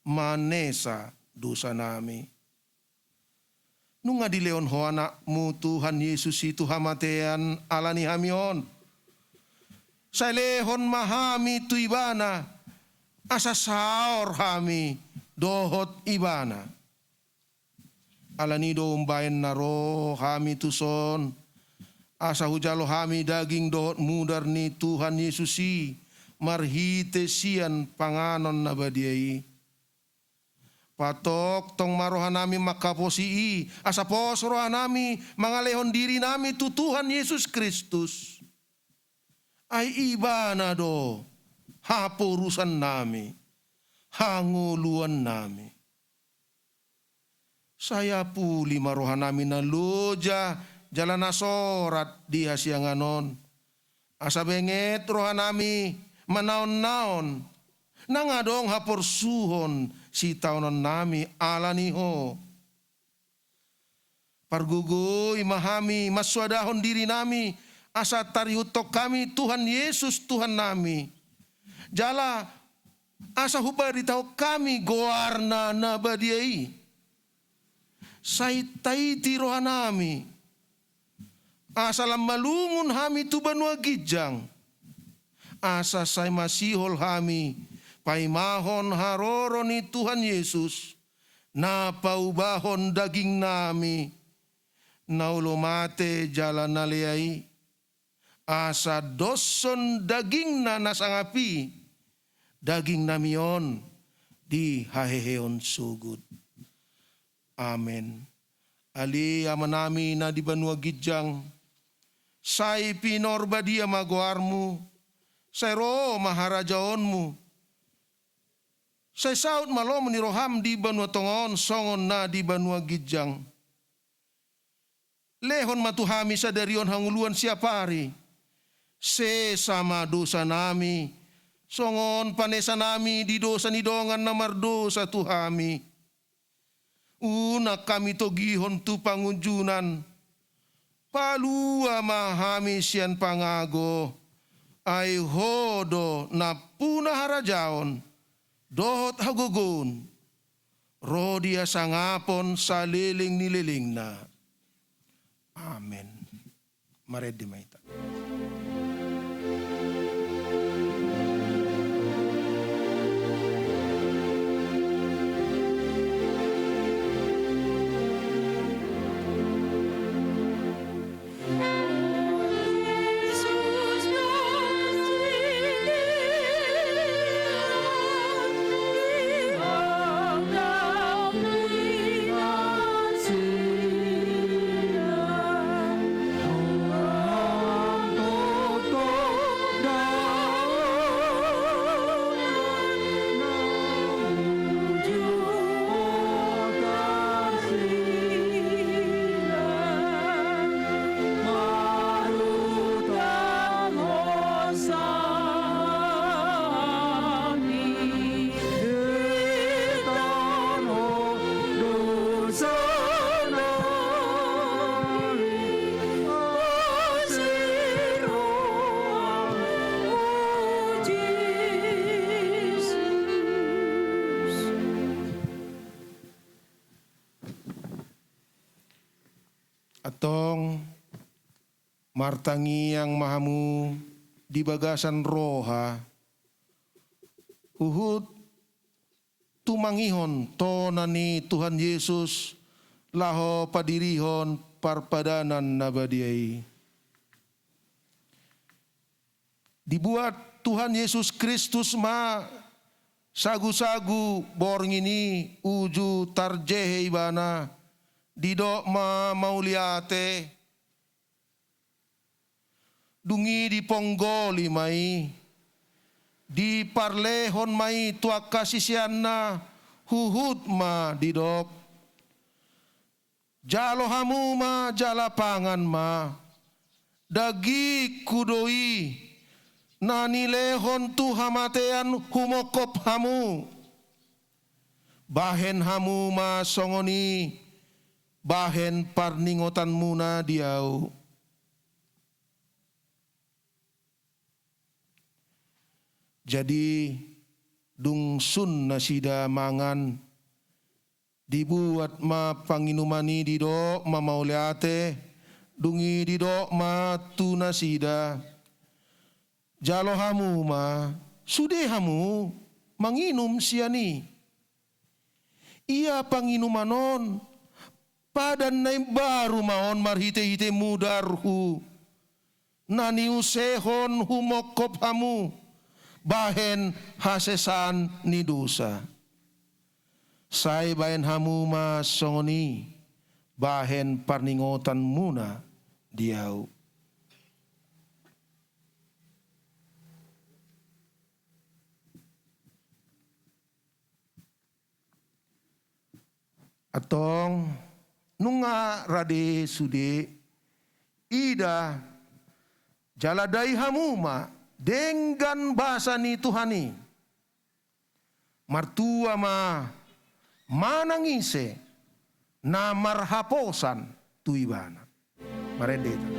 manesa dosanami. Nunga dilehon Ho Anakmu Tuhan Jesus i tu hamatean ala ni hami on. Sai lehon ma hami tu Ibana, asa saor hami dohot Ibana. Ala ni do umbahen na ro hami tuson, asa hujalo hami daging dohot mudar ni Tuhan Jesus i, marhite sian panganon na badia i. Patongtong ma rohanami manghaposi i, asa pos rohanami mangalehon dirinami tu Tuhan Jesus Kristus. Ai Ibana do haporusannami, hangoluannami. Sai apuli ma rohanami na loja jala na sorat di hasiangan on. Asa benget rohanami manaonnaon, nang adong haporsuhon sitaononnami ala ni Ho. Pargogoi ma hami mansoadahon dirinami, asa tarihuthon hami Tuhan Jesus Tuhannami. Jala asa hubaritahon hami goarna na badia i. Sai taiti rohanami, asa lam malungun hami tu banua ginjang, asa sai masihol hami paimahon haroro ni Tuhan Jesus, na paubahon dagingnami, na olo mate jala na lea i, asa doshon dagingna na sangap i dagingnami on di haheheon sogot. Amen. Ale Amanami na di banua ginjang, sai pinarbadia ma goarmu, sai ro ma harajaonmu, sai saut ma lomo ni roham di banua tonga on songon na di banua ginjang. Lehon ma tu hami sadari on hangoluan siapari. Sesa ma dosanami, songon panesanami di dosa ni dongan na mardosa tu hami. Unang hami togihon tu pangunjunan. Palua ma hami sian pangago, ai Ho do nampuna harajaon dohot hagogoon, ro di hasangapon saleleng ni lelengna. Amen. Marende ma hita. Antong martangiang ma hamu di bagasan roha, huhut tumangihon tona ni Tuhan Jesus laho padirihon parpadanan na badia i. Dibuat Tuhan Jesus Kristus ma sagusagu borngin i uju tarjehe ibana, didok ma mauliate. Dung i diponggoli ma i, diparlehon ma i tu angka siseanna, huhut ma didok: Jalo hamu ma jala pangan ma, dagingku do i, na nilehon tu hamatean humongkop hamu. Bahen hamu ma songon i, bahen parningotanmuna di ahu. Jadi, dung sun nasida mangan, dibuat ma panginuman i, didok ma mauliate, dung i didok ma tu nasida: Jalo hamu ma, sude hamu manginum sian i. Ia panginuman on, padan na imbaru ma on marhitehite mudarhu, na niusehon humongkop hamu bahen hasesaan ni dosa. Sai bahen hamu ma songon i bahen parningotanmuna di ahu. Antong, nunga rade sude, ida, jala dai hamu ma denggan basa ni Tuhan i. Martua ma manang ise na marhaposan tu ibana. Marende hita.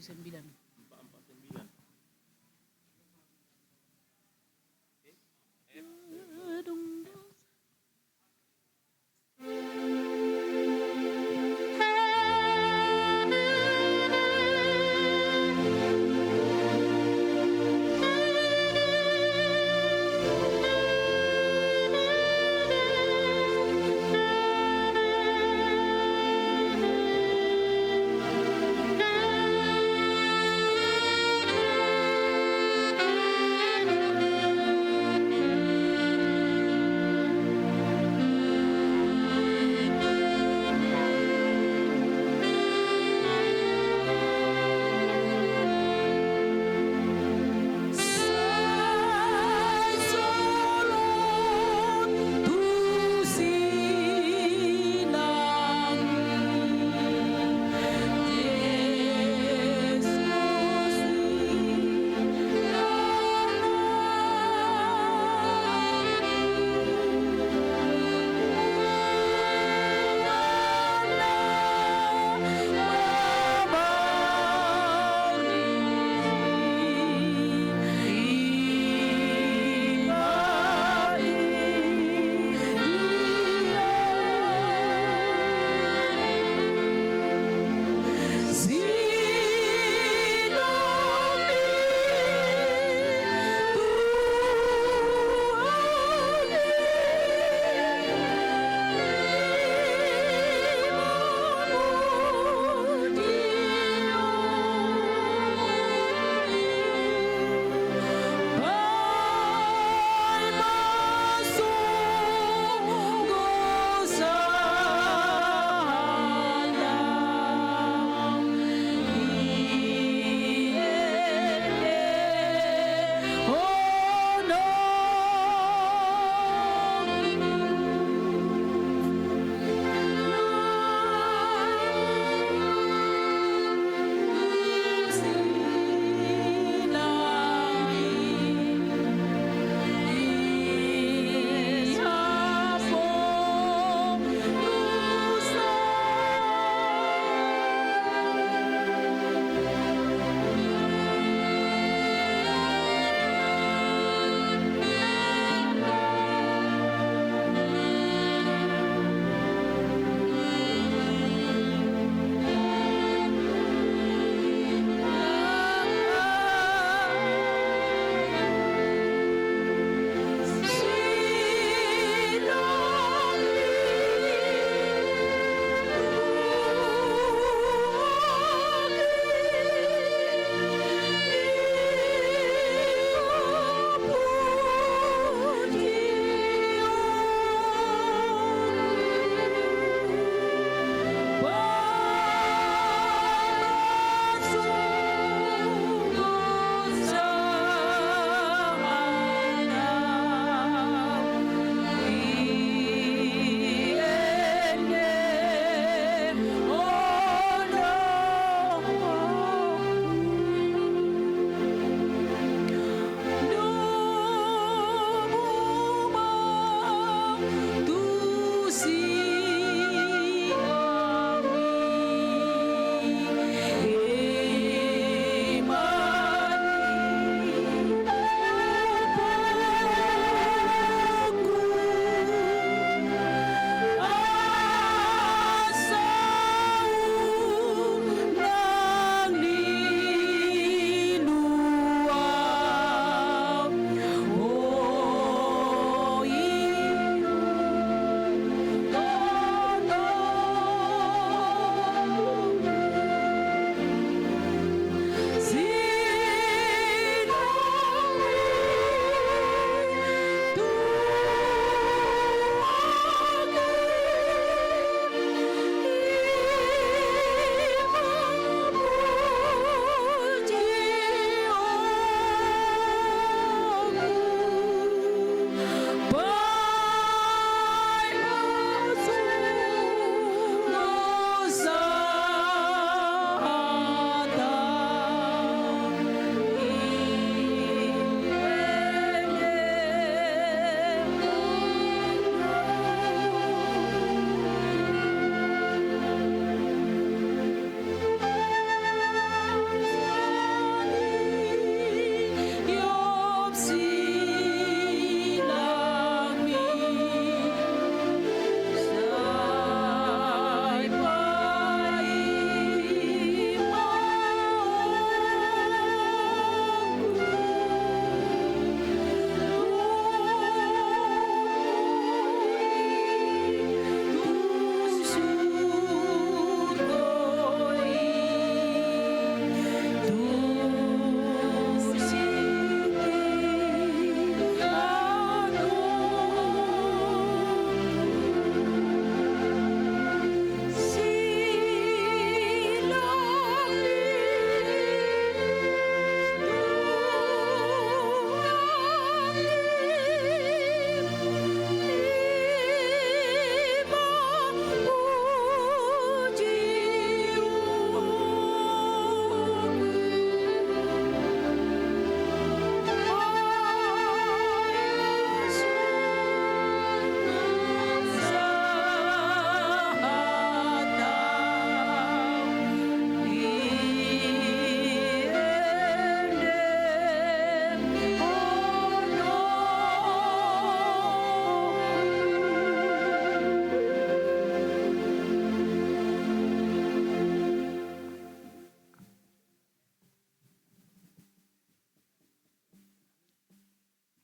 Sembilan.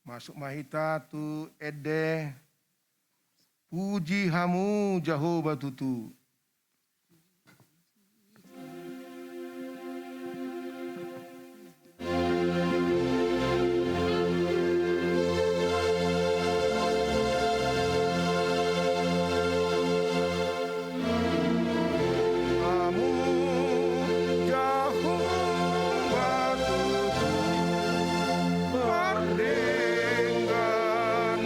Masuk ma hita tu ende. Puji hamu Jahowa tutu. Hamu Jahowa tutu, pardenggan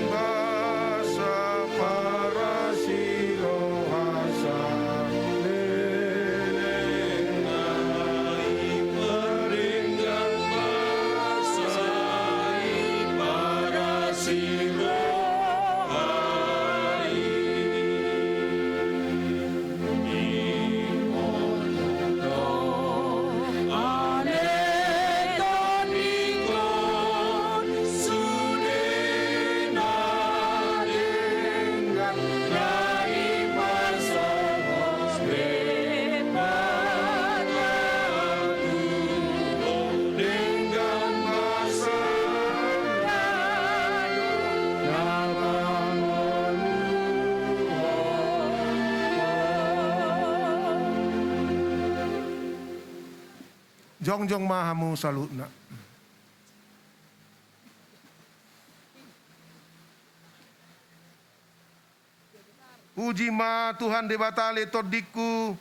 basa, parasi roha saleleng. Pardenggan basa i, parasi roha i. Jongjong ma hamu saluhutna. Puji ma Tuhan Debata ale tondingku,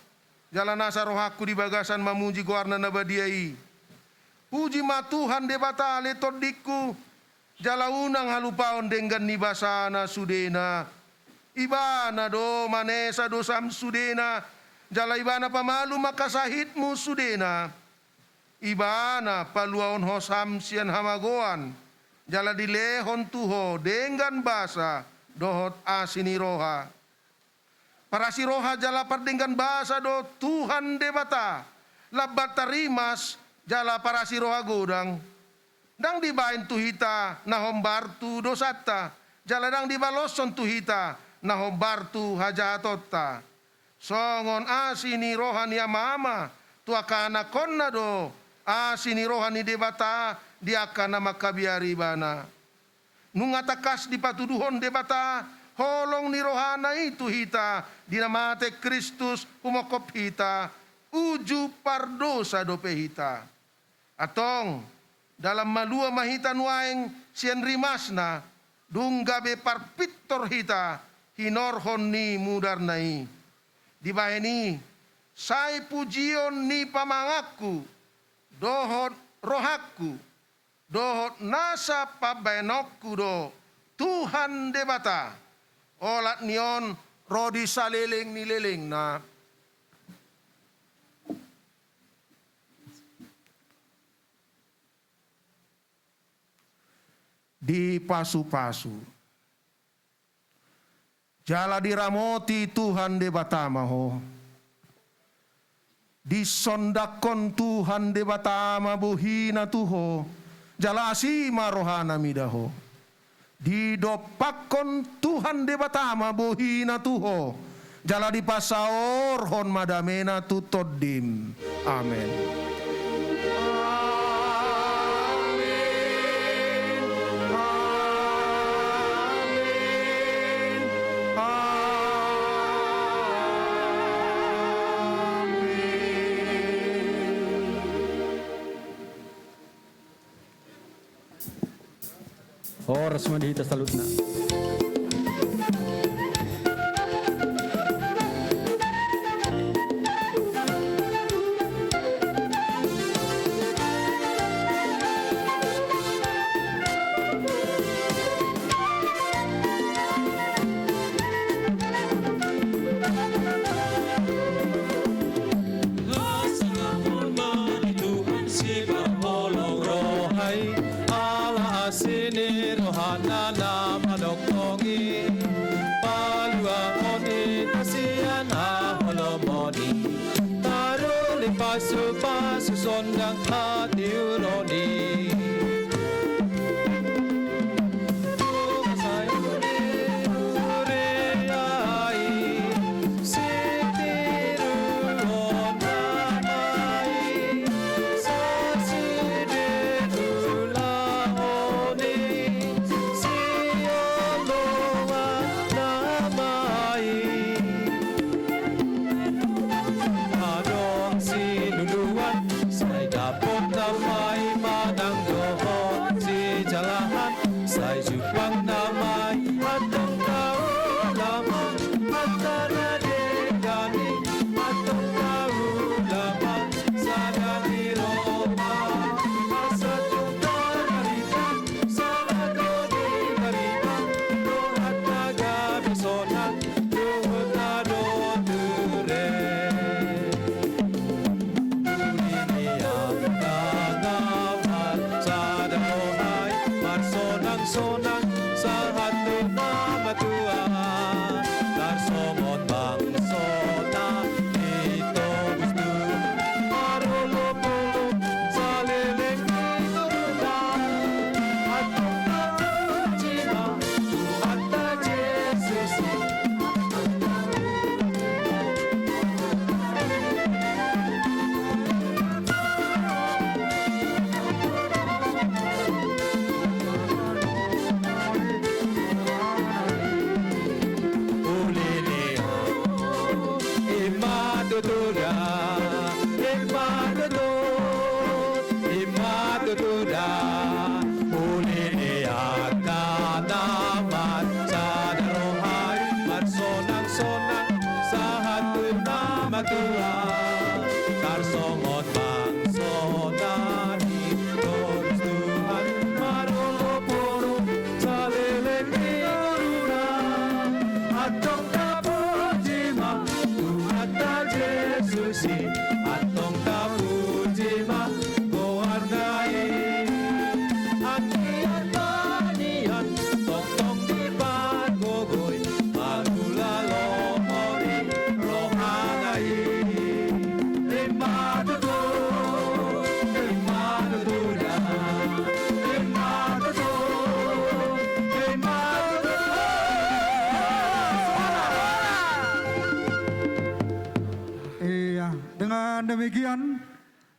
jala nasa rohangku di bagasan mamuji goarna na badia i. Puji ma Tuhan Debata ale tondingku, jala unang halupaon denggan ni basana sudena. Ibana do manesa dosam sudena, jala ibana pamalum angka sahitmu sudena. Ibana paluaon hosam sian hamagoan, jala dilehon tu ho denggan basa dohot asi ni roha. Parasi roha jala pardenggan basa do Tuhan Debata, Lambanta rimas jala parasi roha godang. Ndang dibaen tu hita na hombar tu dosanta, jala ndang dibaloshon tu hita na hombar tu hajahatonta. Songon asi ni roha ni ama-ama tu angka anakkonna do asi ni roha ni Debata di angka na mangkabiari Ibana. Nunga tangkas dipatuduhon Debata holong ni rohana i tu hita di na mate Kristus humongkop hita, uju pardosa dope hita. Antong, dalan malua ma hita nuaeng sian rimasna, dung gabe parpintor hita hinorhon ni mudarna i. Dibahen i, sai pujion ni pamanganku, dohot rohangku, dohot nasa pambahenonku do Tuhan Debata, olat ni on ro di saleleng ni lelengna. Dipasu-pasu. Jala diramoti Tuhan Debata ma ho. Disondangkon Tuhan Debata ma bohina tu ho, jala asi ma rohana mida ho. Didompakkon Tuhan Debata ma bohina tu ho, jala dipasaorhon ma damena tu tondim. Amen. Amen. Amen. Amen. Horas ma di hita saluhutna. Hasangapon ma di Tuhan siparholong roha i, ala asi ni rohana na manongtong i. Paluahon hita sian haholomon i, taruli pasu-pasu sondang hatiuron i.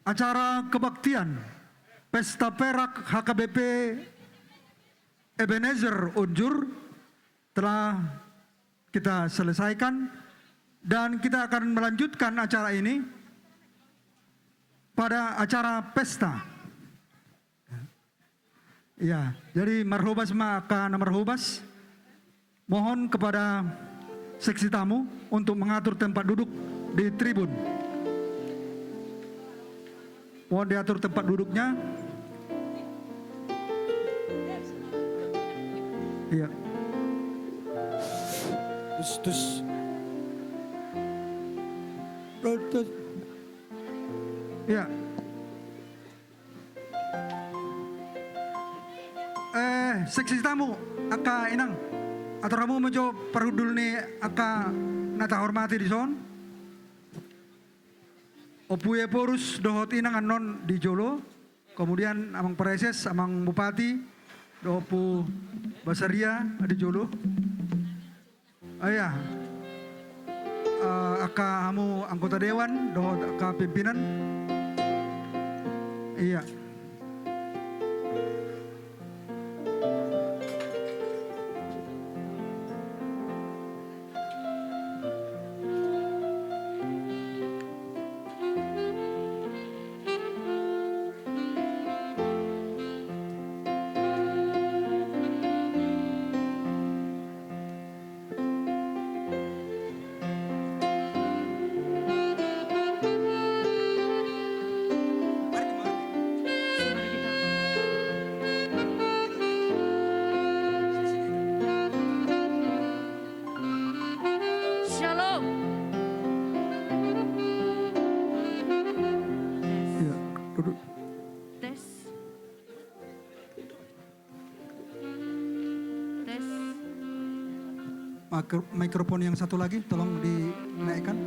Acara kebaktian Pesta Perak H K B P Ebenezer Unjur telah kita selesaikan, dan kita akan melanjutkan acara ini pada acara pesta. Ya, jadi marhobas ma angka na marhobas. Mohon kepada seksi tamu untuk mengatur tempat duduk di tribun. Mohon diatur tempat duduknya. Iya. Terus, terus. Terus, terus. Iya. Eh, seksi tamu, angka inang. Atur hamu ma jo parhundul ni angka na tahormati dison. Ompu Ephorus dohot inang annon di jolo. Kemudian Amang Praeses, Amang Bupati, dohot Ompu Basaria di jolo. Iya. Eh, angka hamu anggota dewan dohot angka pimpinan. Iya. Shalom. Iya, duduk. Tes. Tes. Mikro-, mikrofon yang satu lagi, tolong dinaikkan.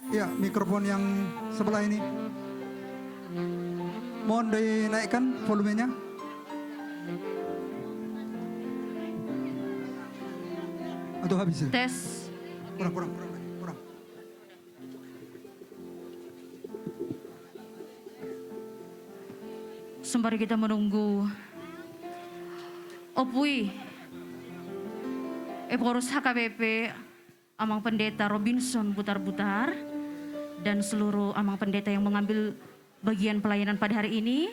Iya, mikrofon yang sebelah ini. Mohon dinaikkan volumenya. Atau habis ya? Tes. Kurang, kurang, kurang, kurang. Sembari kita menunggu Ompu Ephorus H K B P, Amang Pendeta Robinson Butarbutar, dan seluruh Amang Pendeta yang mengambil bagian pelayanan pada hari ini.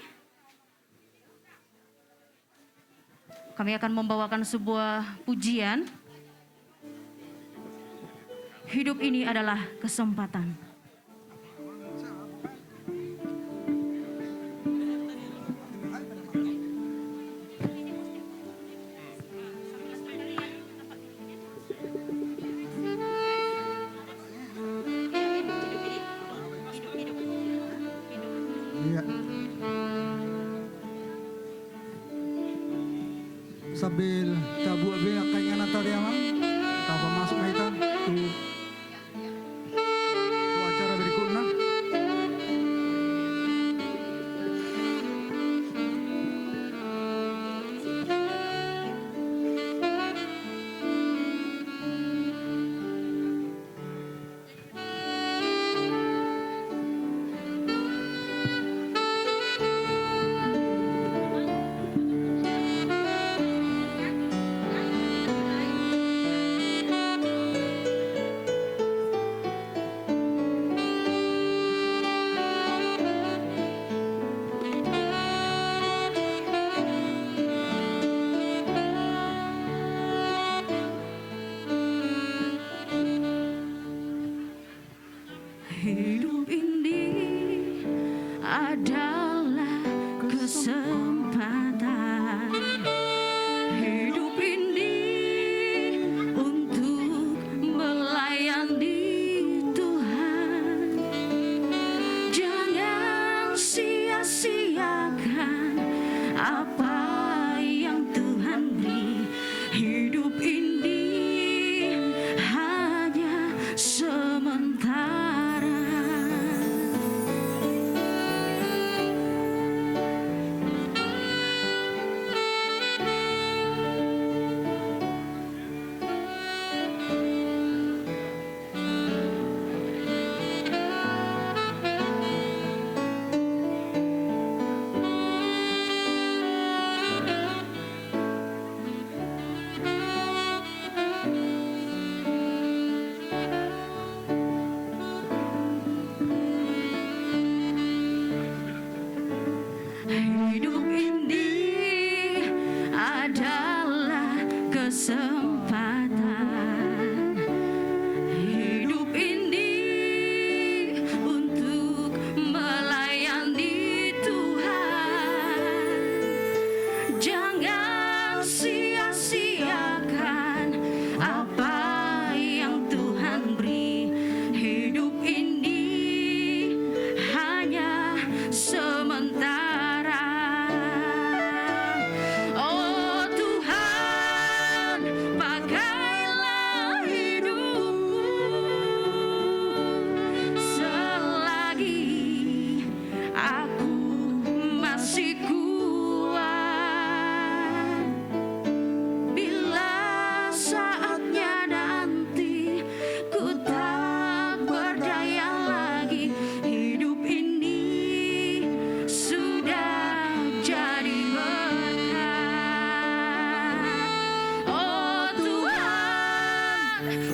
Kami akan membawakan sebuah pujian. Hidup ini adalah kesempatan. Iya. Sambil tabuat be angka inganan tadi, Amang. Tapamasuk ma hita tu, tu acara berikutna. Hidup ini adalah kesempatan. Hidup ini untuk melayani Tuhan. Jangan sia-siakan apa yang Tuhan beri. Hidup ini hanya sementara.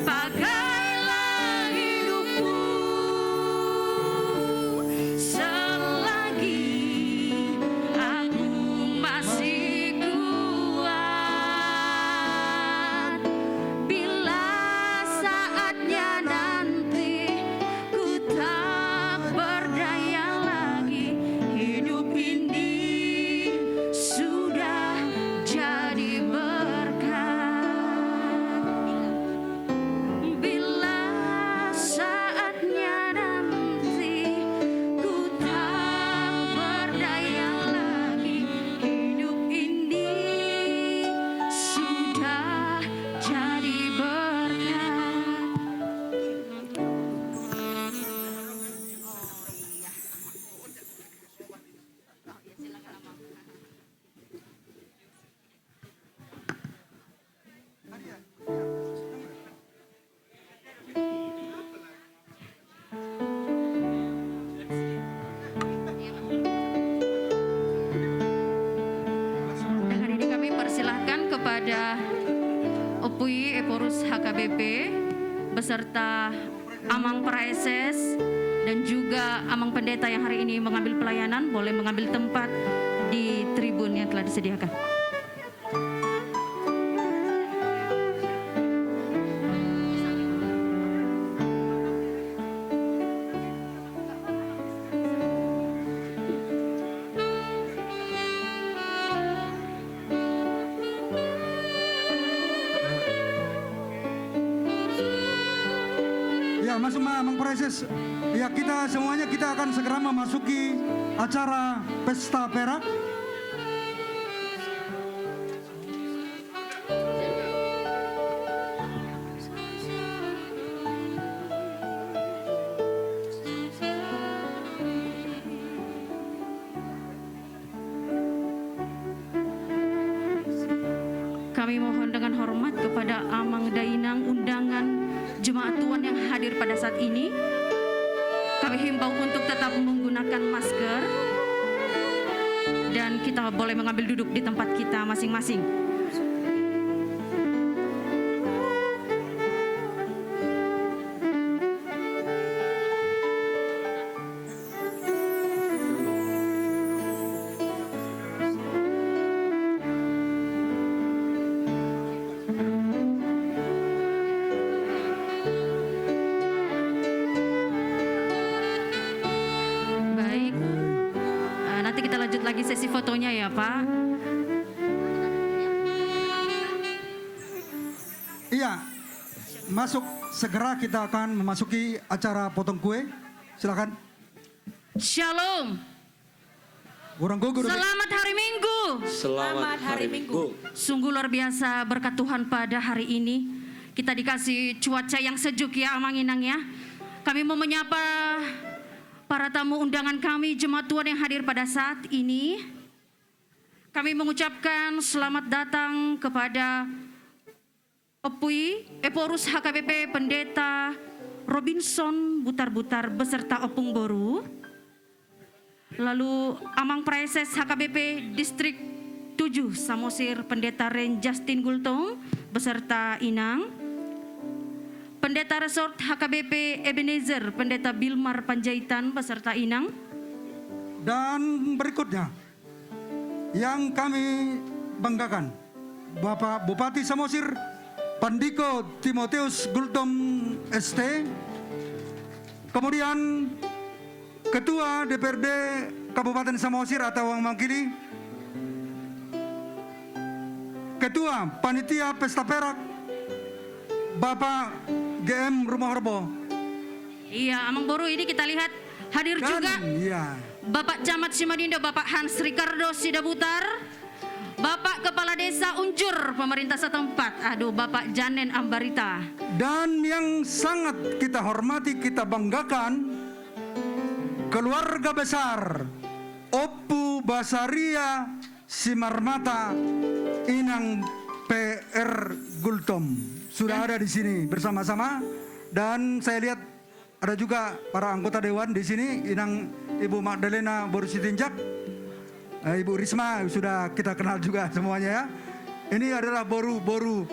Pakailah hidupku selagi aku masih kuat. Bila saatnya nanti ku tak berdaya lagi, hidup ini sudah jadi berkat. Bila saatnya nanti ku tak berdaya lagi, hidup ini sudah jadi berkat. Dengan ini kami persilahkan kepada Ompu I Ephorus H K B P beserta Amang Praeses dan juga Amang Pendeta yang hari ini mengambil pelayanan, boleh mengambil tempat di tribun yang telah disediakan. Ya, masuk ma, Amang Praeses. Ya, kita semuanya, kita akan segera memasuki acara pesta perak. Kami mohon dengan hormat kepada Amang Dainang, undangan jemaat Tuhan yang hadir pada saat ini. Kami himbau untuk tetap menggunakan masker dan kita boleh mengambil duduk di tempat kita masing-masing. Baik. Eh, nanti kita lanjut lagi sesi fotonya ya, Pak. Iya. Masuk, segera kita akan memasuki acara potong kue. Silakan. Shalom. Kurang gugur. Selamat hari Minggu. Selamat hari Minggu. Sungguh luar biasa berkat Tuhan pada hari ini. Kita dikasih cuaca yang sejuk ya, Amang Inang ya. Kami mau menyapa para tamu undangan kami, jemaat Tuhan yang hadir pada saat ini. Kami mengucapkan selamat datang kepada Ompu I Ephorus H K B P, Pendeta Robinson Butarbutar beserta Ompung Boru. Lalu Amang Praeses H K B P Distrik tujuh Samosir, Pendeta Ren Justin Gultom beserta Inang. Pendeta Resort H K B P Ebenezer, Pendeta Bilmar Panjaitan beserta Inang. Dan berikutnya, yang kami banggakan, Bapak Bupati Samosir, Pandiko Timotius Gultom S T, kemudian Ketua D P R D Kabupaten Samosir atau yang mewakili, Ketua Panitia Pesta Perak, Bapak G M Rumahorbo. Iya, Amang Boru, ini kita lihat hadir juga, iya, Bapak Camat Simanindo, Bapak Hans Ricardo Sidabutar, Bapak Kepala Desa Unjur, pemerintah setempat, aduh, Bapak Janen Ambarita. Dan yang sangat kita hormati, kita banggakan, keluarga besar Ompu Basaria Simarmata, Inang P R Gultom, sudah ada di sini bersama-sama. Dan saya lihat ada juga para anggota dewan di sini, Inang Ibu Magdalena Boru Sitinjak, eh, Ibu Risma, sudah kita kenal juga semuanya ya. Ini adalah boru-boru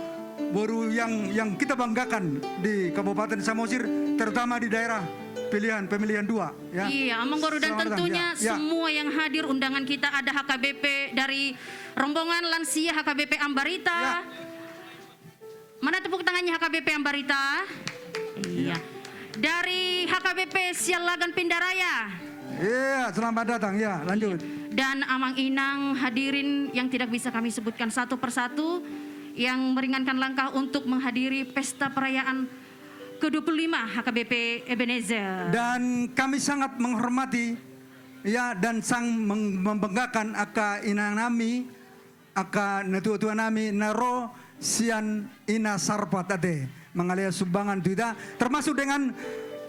boru yang, yang kita banggakan di Kabupaten Samosir, terutama di daerah pilihan, pemilihan dua, ya. Iya, Amang Boru, dan tentunya semua yang hadir undangan kita, ada H K B P dari rombongan lansia H K B P Ambarita. Ya. Mana tepuk tangannya H K B P Ambarita? Iya. Dari H K B P Siallagan Pindaraya. Iya, selamat datang. Ya, lanjut. Dan Amang Inang hadirin yang tidak bisa kami sebutkan satu persatu, yang meringankan langkah untuk menghadiri pesta perayaan kedua puluh lima H K B P Ebenezer. Dan kami sangat menghormati, ya, dan sang meng-, membanggakan angka inang nami, angka natuatua nami na ro sian Ina Sarpat ate, mangalean sumbangan tu hita, termasuk dengan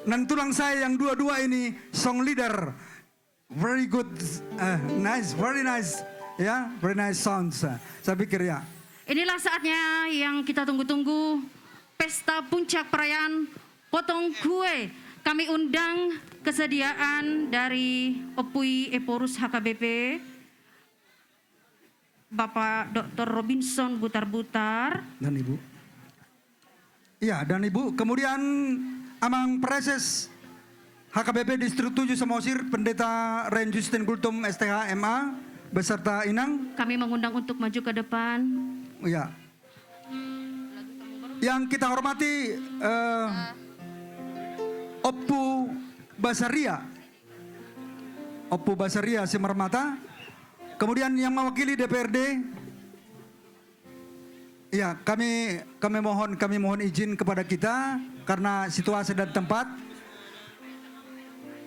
nantulang saya yang dua-dua ini, song leader. Very good, eh, nice, very nice, ya, very nice sounds. Saya pikir, ya. Inilah saatnya yang kita tunggu-tunggu, pesta puncak perayaan potong kue. Kami undang kesediaan dari Ompu i Ephorus H K B P, Bapak Doktor Robinson Butarbutar. Dan Ibu. Iya, dan Ibu. Kemudian Amang Praeses H K B P Distrik tujuh Samosir, Pendeta Ren Justin Gultom, S T H, M A, beserta Inang. Kami mengundang untuk maju ke depan. Iya. Yang kita hormati, eh, Ompu Basaria. Ompu Basaria Simarmata. Kemudian yang mewakili D P R D. Ya, kami, kami mohon, kami mohon izin kepada kita karena situasi dan tempat.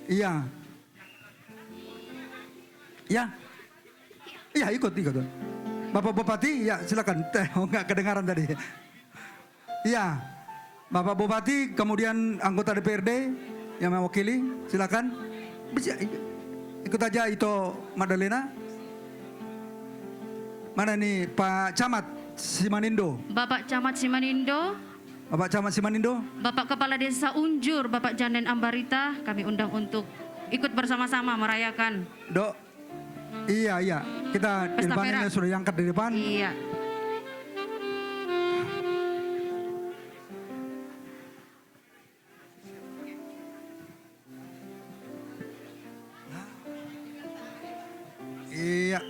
Iya. Ya. Iya, ikut, ikut. Bapak Bupati, ya, silakan. Teh, oh, nggak kedengaran tadi. Iya. Bapak Bupati, kemudian anggota D P R D yang mewakili, silakan. Bisa, ikut aja Ito Magdalena. Mana nih Pak Camat Simanindo? Bapak Camat Simanindo. Bapak Camat Simanindo. Bapak Kepala Desa Unjur, Bapak Janen Ambarita, kami undang untuk ikut bersama-sama merayakan. Dok, iya, iya. Kita di depan ini sudah diangkat di depan. Iya. Iya.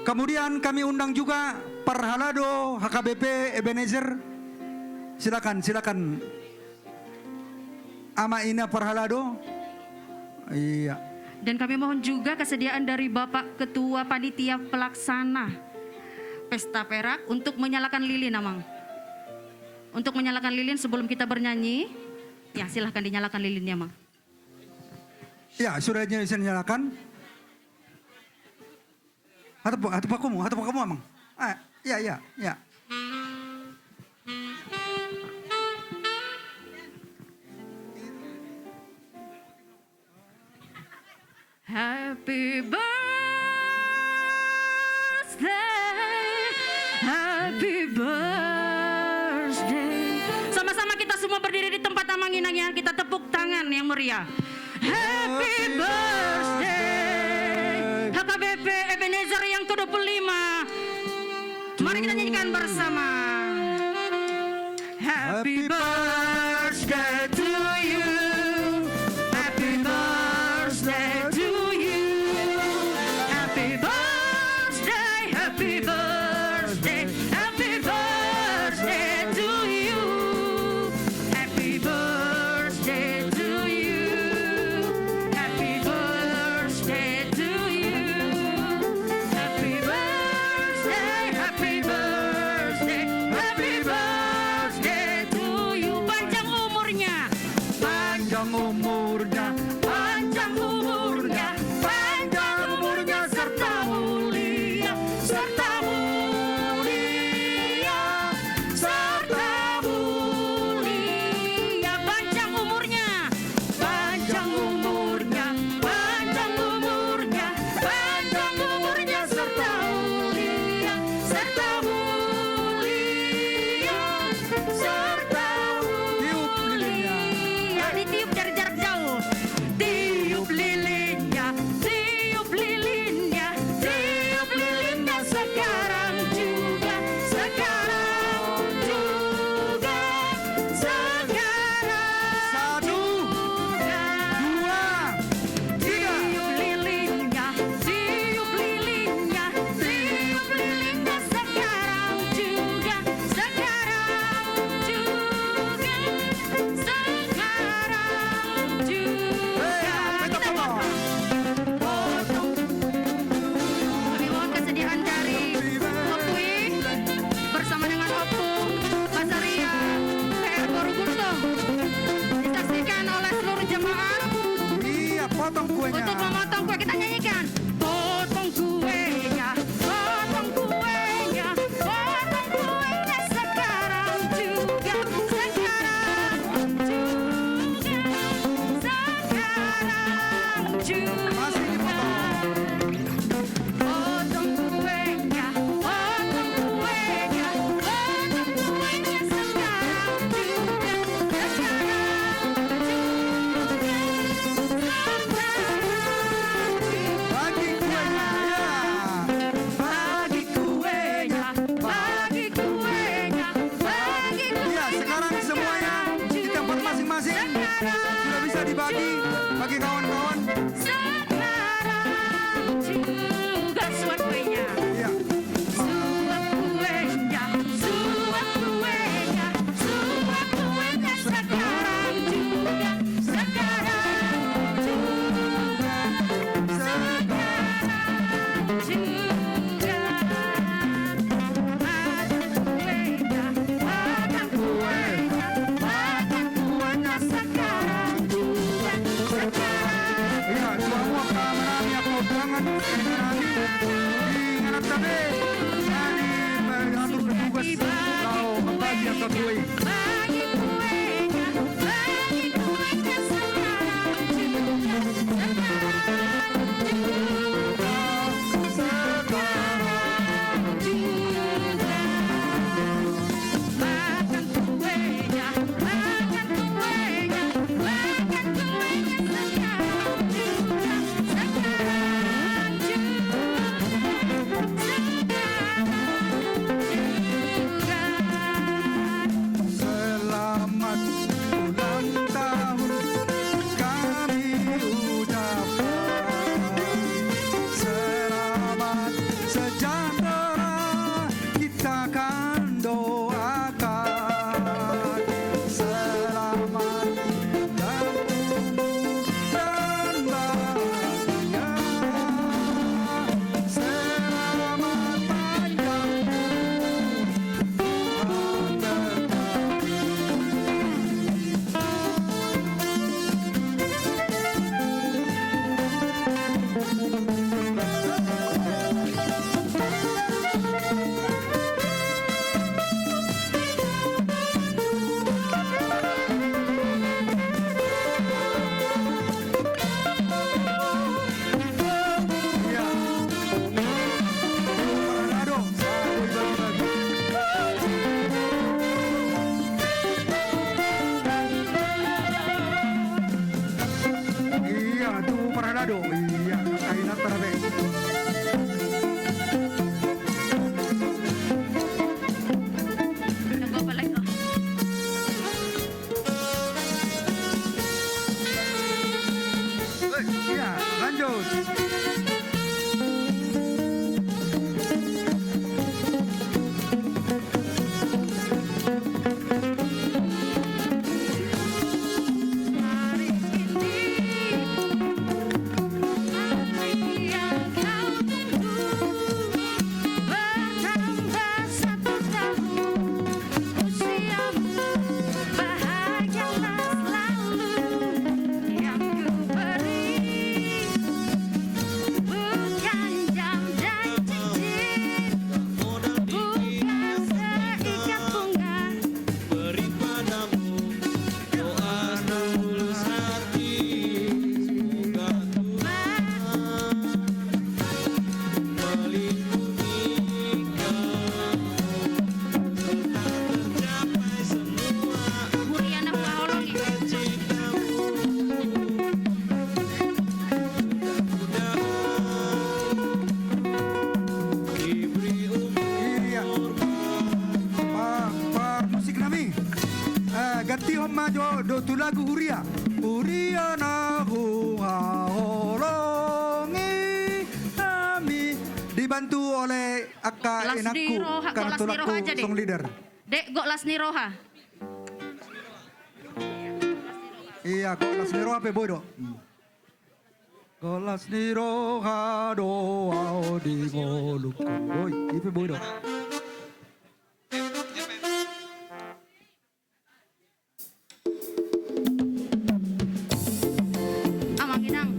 Kemudian kami undang juga Parhalado H K B P Ebenezer. Silakan, silakan. Ama ina Parhalado. Iya. Dan kami mohon juga kesediaan dari Bapak Ketua Panitia Pelaksana Pesta Perak untuk menyalakan lilin, Amang. Untuk menyalakan lilin sebelum kita bernyanyi. Ya, silahkan dinyalakan lilinnya, Amang. Ya, sudah bisa dinyalakan. Hatup, hatup pakumu, hatup pakumu, Amang. Ah, iya, iya, iya. Happy birthday, happy birthday. Sama-sama kita semua berdiri di tempat, Amang Inang, ya. Kita tepuk tangan yang meriah. Happy birthday, H K B P Ebenezer yang kedua puluh lima. Mari kita nyanyikan bersama. Happy birthday to you. Happy birthday to you. Happy birthday, happy birthday, happy birthday to you. Happy birthday to you. Happy birthday to you. Happy birthday, happy birthday, happy birthday to you. Panjang umurnya. Panjang umurnya, panjang umurnya, panjang umurnya serta mulia, serta mulia, serta mulia. Panjang umurnya, panjang umurnya, panjang umurnya, panjang umurnya serta mulia, serta mulia, serta mulia. Tiup lilinnya. Potong kuenya. Untuk memotong kue, kita nyanyikan. Potong kuenya, potong kuenya, potong kuenya sekarang juga, sekarang juga, sekarang juga. Masih dipotong. Potong kuenya, potong kuenya, potong kuenya sekarang juga, sekarang juga, sekarang juga. Bagi kuenya, ya. Bagi kuenya, bagi kuenya, bagi kuenya. Iya, sekarang semuanya di tempat masing-masing sudah bisa dibagi bagi kawan-kawan. Sekarang juga suap kuenya. Iya. Suap kuenya, suap kuenya, suap kuenya sekarang juga, sekarang juga, sekarang juga. Makan kuenya, makan kuenya, makan kuenya sekarang juga, sekarang. Iya, tuamu angka amanami, angka undangan, amanami. Inganan tabe, nani, eh, atur petugas, laho mambagi angka kue. Bagi kuenya, bagi kuenya sekarang juga, sekarang juga, sekarang juga. Makan kuenya, makan kuenya, makan kuenya sekarang juga, sekarang juga, sekarang juga. Selamat ulang tahun kami ucapkan. Selamat sejahtera kita kan doakan. Selamat dan tumbuh dan bahagia. Selamat panjang umur. Iya. Parhalado. Iya, tu parhalado. Iya, kainat parabe. Iya, lanjut. Usiamu bahagialah selalu, yang ku beri bukan jam dan cincin, bukan seikat bunga. Beri padamu doa setulus hati, semoga Tuhan melindungi kau, serta tercapai semua cita-citamu. Mudah-mudahan diberi umur. Iya. Pa-, parmusik nami. Eh, gantihon ma jo do tu lagu huria. Huria na huhaholongi hami. Dibantu oleh angka inangku, Las ni Roha, angka Las ni Roha tulangku aja deh. Song leader. Dek, gok Las ni Roha. Iya, gok Las ni Roha pe boi do. Hmm. Gok Las ni Roha do ahu di ngolungku. Oi, i pe boi do. Amang Inang.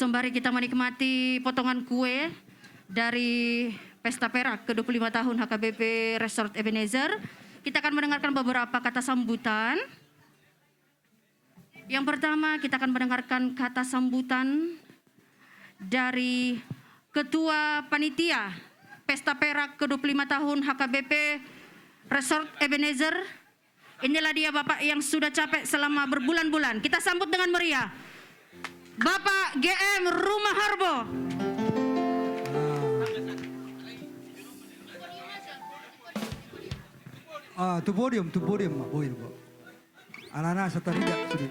Sembari kita menikmati potongan kue dari Pesta Perak kedua puluh lima tahun H K B P Resort Ebenezer, kita akan mendengarkan beberapa kata sambutan. Yang pertama, kita akan mendengarkan kata sambutan dari Ketua Panitia Pesta Perak kedua puluh lima tahun H K B P Resort Ebenezer. Inilah dia Bapak yang sudah capek selama berbulan-bulan. Kita sambut dengan meriah. Bapak G M Rumah Harbo. Ah, to podium, to podium, Pak. Podium, Pak. Alana satarida sude.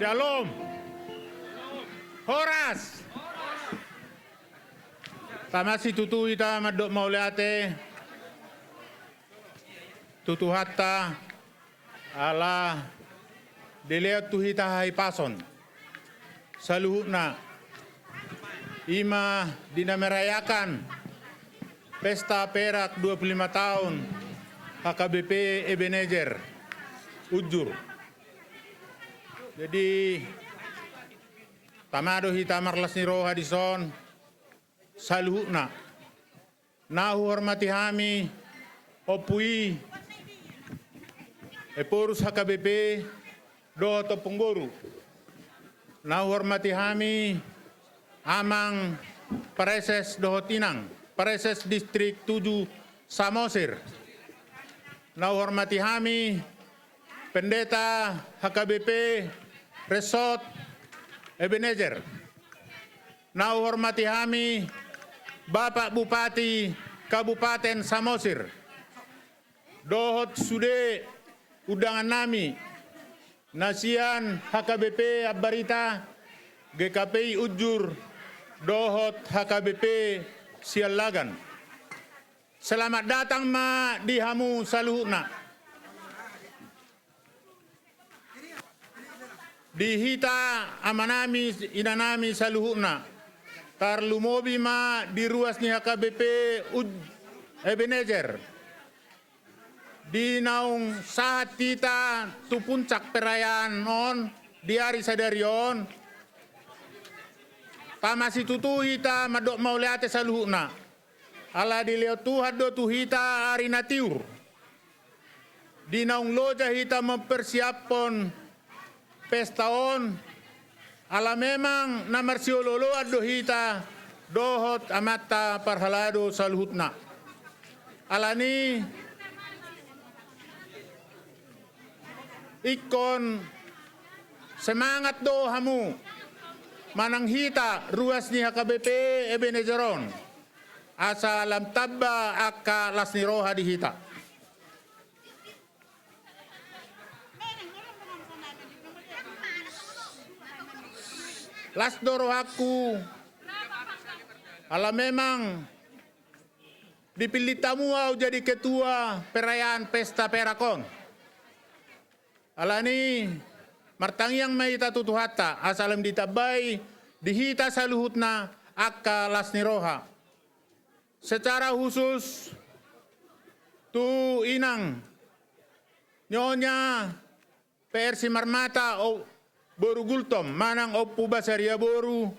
Shalom. Horas. Tama situtu hita mandok mauliate tu Tuhanta ala dilehon tu hita hahipason saluhutna, ima di na merayakan Pesta Perak dua puluh lima tahun H K B P Ebenezer Unjur. Jadi tama do hita marlas ni roha dison saluhutna. Na huhormati hami Ompu i, Ephorus H K B P, dohot Ompung Boru. Na huhormati hami Amang Praeses dohot Inang Praeses Distrik tujuh Samosir. Na huhormati hami Pendeta H K B P Resort Ebenezer. Na huhormati hami Bapak Bupati Kabupaten Samosir dohot sude undangan nami na sian H K B P Ambarita, G K P I Unjur dohot H K B P Siallagan. Selamat datang ma di hamu saluhutna. Di hita amanami inanami saluhutna, tarlumobi ma di ruas ni H K B P Ebenezer, di naung sahat hita tu puncak perayaan on di ari sadari on. Tama situtu hita mandok mauliate saluhutna. Ala dilehon Tuhan do tu hita ari na tiur di naung loja hita mempersiaphon pesta on, ala memang na marsiolooloan do hita dohot amanta parhalado saluhutna. Alani ingkon semangat do hamu manang hita ruas ni H K B P Ebenezer on. Asa lam tamba angka las ni roha di hita. Las do rohangku ala memang dipillit hamu au jadi ketua perayaan pesta perak on. Alani martangiang ma hita tu Tuhanta asa lam ditambai di hita saluhutna angka las ni roha. Secara khusus tu inang Nyonya P R Simarmata, boru Gultom manang Ompu Basaria boru,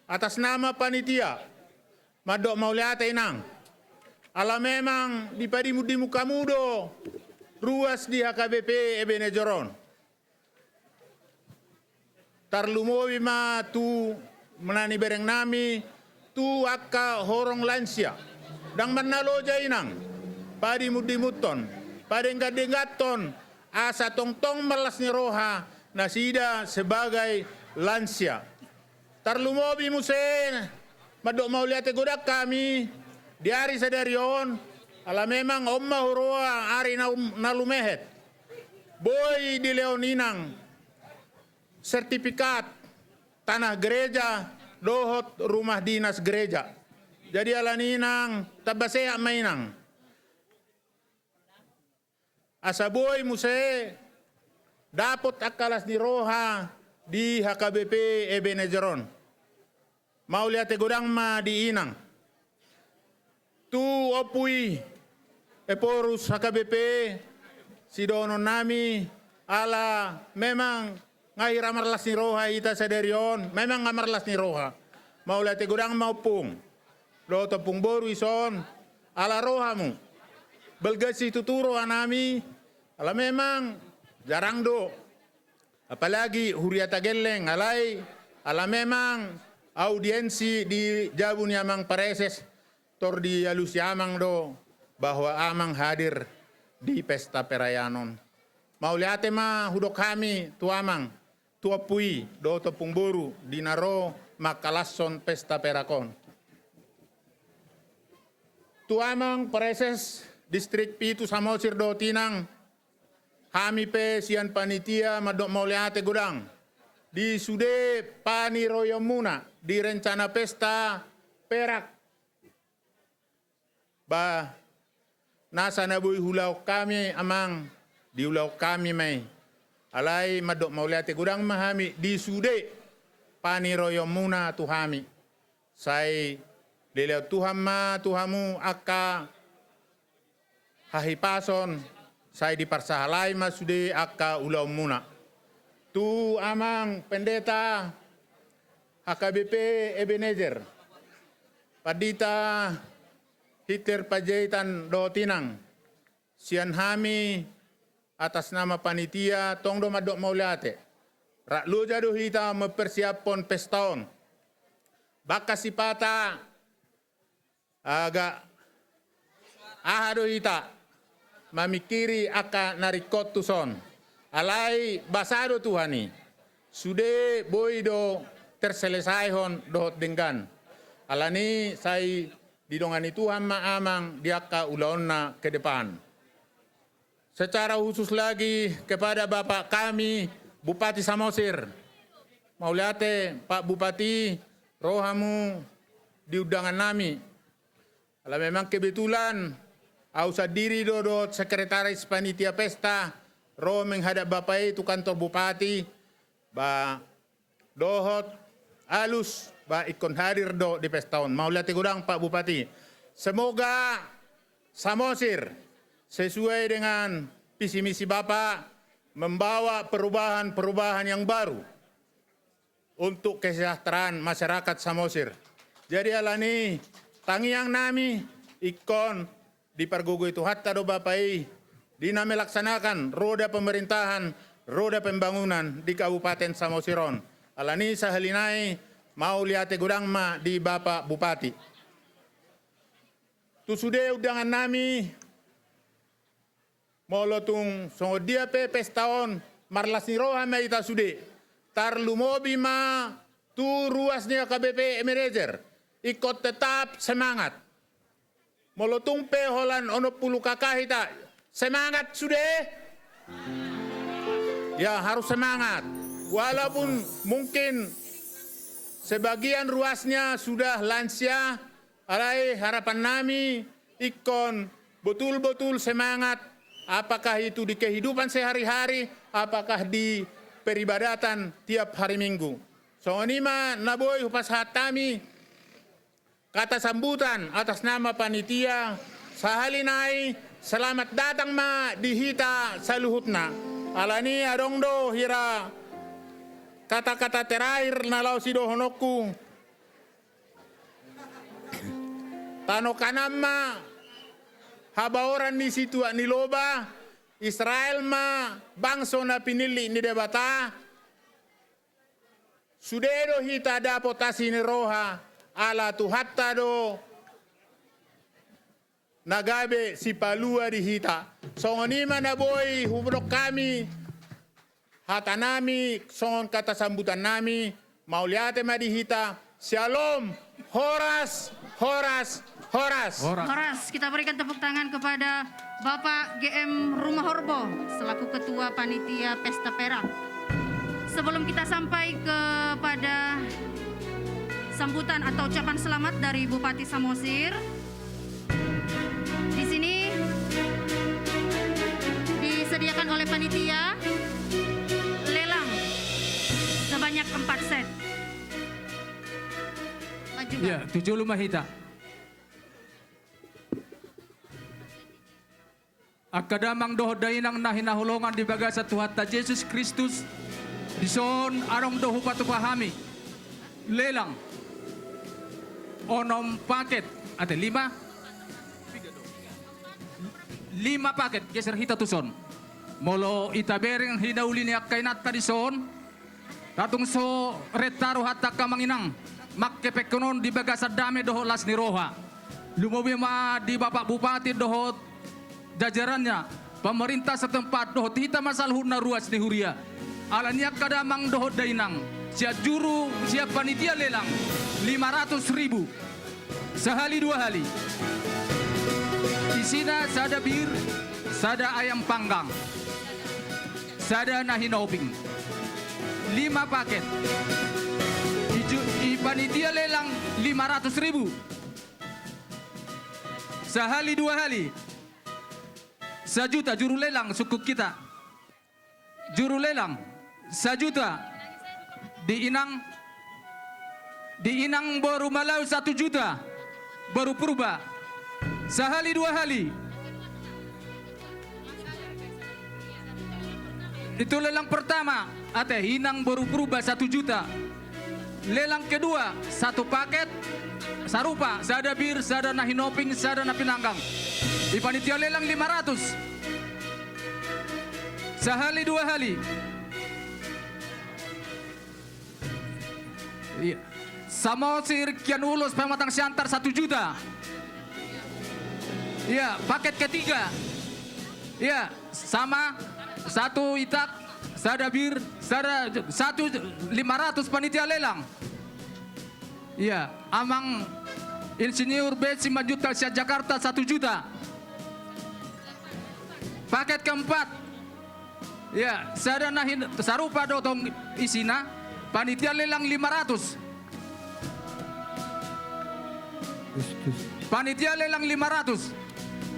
atas nama panitia mandok mauliate inang. Ala memang dipadimun-dimun hamu do ruas di H K B P Ebenezer on. Tarlumobi ma tu na nibereng nami tu angka horong lansia. Ndang mannaloja inang padimun-dimunhon, padenggan-dengganhon asa tongtong marlas ni roha nasida sebagai lansia. Tarlumobi muse mandok mauliate godang hami di ari sadari on ala memang on ma huroha ari na lumehet. Boi dilehon inang sertifikat tanah gereja dohot rumah dinas gereja. Jadi alani inang tamba sehat ma inang. Asa boi muse dapot angka las ni roha di H K B P Ebenezer on. Mauliate godang ma di inang. Tu ompu i, Ephorus H K B P, sidohonon nami, ala memang nga hira marlas ni roha hita sadari on, memang nga marlas ni roha. Mauliate godang ma ompung dohot ompung boru ison, ala rohamu. Balga situtu roha nami, ala memang jarang do. Apalagi huria Tagelleng, alai ala memang audiensi di jabu ni amang Praeses, tor dialusi amang do bahwa amang hadir di pesta perayaan on. Mauliate ma hudok hami tu amang, tu ompu i dohot ompung boru di na ro mangkalashon pesta perak on. Tu amang Praeses Distrik Pitu Samosir dohot inang, hami pe sian panitia mandok mauliate godang di sude paniroionmuna di rencana pesta perak. Ba nasa na boi huulahon hami amang, diulahon hami ma i. Alai mandok mauliate godang ma hami di sude paniroionmuna tu hami. Sai dilehon Tuhan ma tu hamu angka hahipason, sai diparsahalai ma sude angka ulaonmuna. Tu amang pendeta H K B P Ebenezer, Pandita Hitler Panjaitan dohot inang, sian hami atas nama panitia tong do mandok mauliate. Rap loja do hita mempersiaphon pesta on. Bangka sipata agak aha do hita mamingkiri angka na ringkot tuson. Alai basa do Tuhan i, sude boi do terselesaihon dohot denggan. Alani sai didongani Tuhan ma amang di angka ulaonna ke depan. Secara khusus lagi kepada Bapak kami, Bupati Samosir. Mauliate, Pak Bupati, ro hamu di undangan nami. Ala memang kebetulan, au sandiri do dohot sekretaris panitia pesta, ro menghadap Bapak i tu kantor Bupati, ba dohot alus, ba ingkon hadir do di pesta on. Mauliate godang, Pak Bupati. Semoga Samosir sesuai dengan visi misi Bapak membawa perubahan-perubahan yang baru untuk kesejahteraan masyarakat Samosir. Jadi alani tangiang nami ingkon dipargogoi Tuhanta do Bapak i, di na melaksanakan roda pemerintahan, roda pembangunan di Kabupaten Samosir on. Alani sahali nai mauliate godang ma di Bapak Bupati. Tu sude undangan nami, molo tung songon dia pe pesta on, marlas ni roha ma hita sude. Tarlumobi ma tu ruas ni H K B P Ebenezer, ingkon tetap semangat. Molo tung pe holan onom pulu K K hita, semangat sude? Ya, harus semangat. Walaupun mungkin sebagian ruasnya sudah lansia, alai harapan nami ingkon betul-betul semangat, apakah itu di kehidupan sehari-hari, apakah di peribadatan tiap hari Minggu. Songon i ma na boi hupasahat hami kata sambutan atas nama panitia, sahali nai selamat datang ma di hita saluhutna. Alani adong do hira kata-kata terakhir na laho sidohononku. Tano Kanaan ma habaoran ni situak ni loba, Israel ma bangso na pinillit ni Debata. Sude do hita dapot asi ni roha, ala Tuhanta do na gabe sipalua di hita. Songon i ma na boi hudok hami hata nami, songon kata sambutan nami, mauliate ma di hita, syalom, horas, horas, horas. Horas. Horas. Kita berikan tepuk tangan kepada Bapak G M Rumahorbo selaku Ketua Panitia Pesta Perak. Sebelum kita sampai kepada sambutan atau ucapan selamat dari Bupati Samosir, di sini disediakan oleh panitia Empat set. Maju, Bang. Ya, tu jolo ma hita. Angka damang dohot dainang na hinaholongan di bagasan Tuhanta Jesus Kristus, dison adong do hupatupa hami lelang onom paket, ate, lima? Lima paket, geser hita tuson. Molo ita bereng hinauli ni angka inanta dison, tatung so renta rohanta angka amang inang mangkepengkon on di bagasan dame dohot las ni roha. Lumobi ma di Bapak Bupati dohot jajarannya, pemerintah setempat dohot hita ma saluhutna ruas ni huria. Alani i angka damang dohot dainang, sian juru, sian panitia lelang, lima ratus ribu. Sahali dua hali. Isina sada bir, sada ayam panggang, sada na hinoping. Lima paket. I ju-, i panitia lelang lima ratus ribu. Sahali dua hali. Sajuta, juru lelang, sungkun hita. Juru lelang, sajuta. Di inang, di inang boru Malau satu juta. Boru Purba. Sahali dua hali. Itu lelang pertama, ate, inang boru Purba satu juta. Lelang kedua, satu paket, sarupa, sada bir, sada na hinoping, sada na pinanggang. I panitia lelang lima ratus. Sahali dua hali. Iya. Samosir kian ulos pamatang siantar satu juta. Iya, paket ketiga. Iya, sama satu itak, sada bir, sada satu lima ratus panitia lelang. Iya, Amang Insinyur Besi Manjuntak sian Jakarta satu juta. Paket keempat. Iya, sada na hin-, sarupa do tong isina, panitia lelang lima ratus. Panitia lelang lima ratus.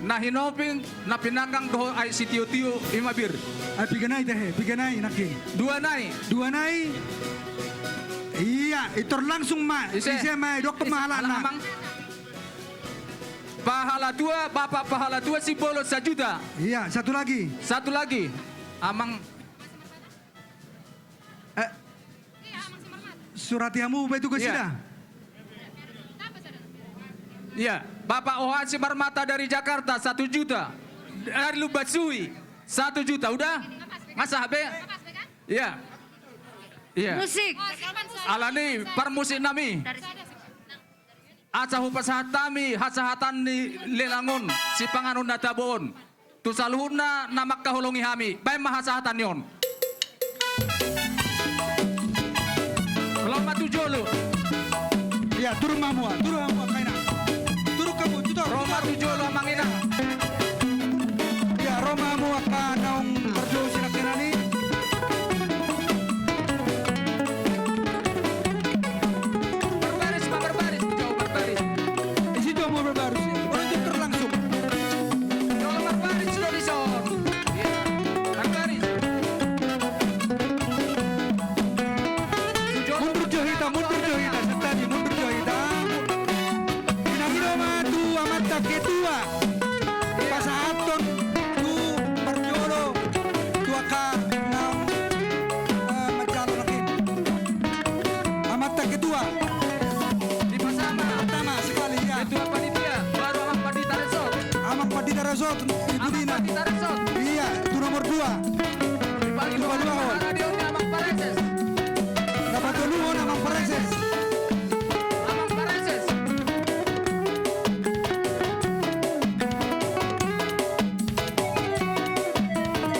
Na hinoping, na pinanggang dohot ai sitio-tio ima bir. Ai piga nai tahe, piga nai nangkin. Dua nai. Dua nai. Iya, itor langsung ma. Ise. Ise ma, dok ma halana. Amang. Pahalatua, Bapak Pahalatua Simbolon sajuta. Iya, satu lagi. Satu lagi. Amang. Eh. Surati hamu be tu gasida. Iya, Bapak Ohan Simarmata dari Jakarta satu juta. Dari Lumban Suhi satu juta, udah? Masa be? Iya. Iya. Musik. Alani parmusik nami. Asa hupasahat hami hasahatan ni lelang on, sipanganon na tabo on. Tu saluhutna na mangkaholongi hami, baen ma hasahatan ni on. Ro ma tu jolo. Iya, turun ma hamu, turun hamu, angka inang. Turun hamu, tutor. Ro ma tu jolo, amang inang. Iya, ro ma hamu angka naung parjolo sinangkinan i. Berbaris ma, berbaris, jauh berbaris. Isi jauh mau berbaris. Orang jauh terlangsung. Jauh berbaris, jauh di son. Iya, berbaris. Mundur jo hita, mundur jo hita, sentadi, mundur jo hita. Inang i do ma tu amanta ketua. Pasahathon tu parjolo tu angka naung, eh, manjalo nangkin. Amanta ketua. Di pertama. Pertama sekali, ya. Ketua panitia, baru Amang Pandita Resort. Amang Pandita Resort, Ibu Dina. Amang Pandita Resort. Iya, tu nomor dua. Di paling bawah, Amang Pareses. Dapat dulu, Amang Pareses. Amang Pareses.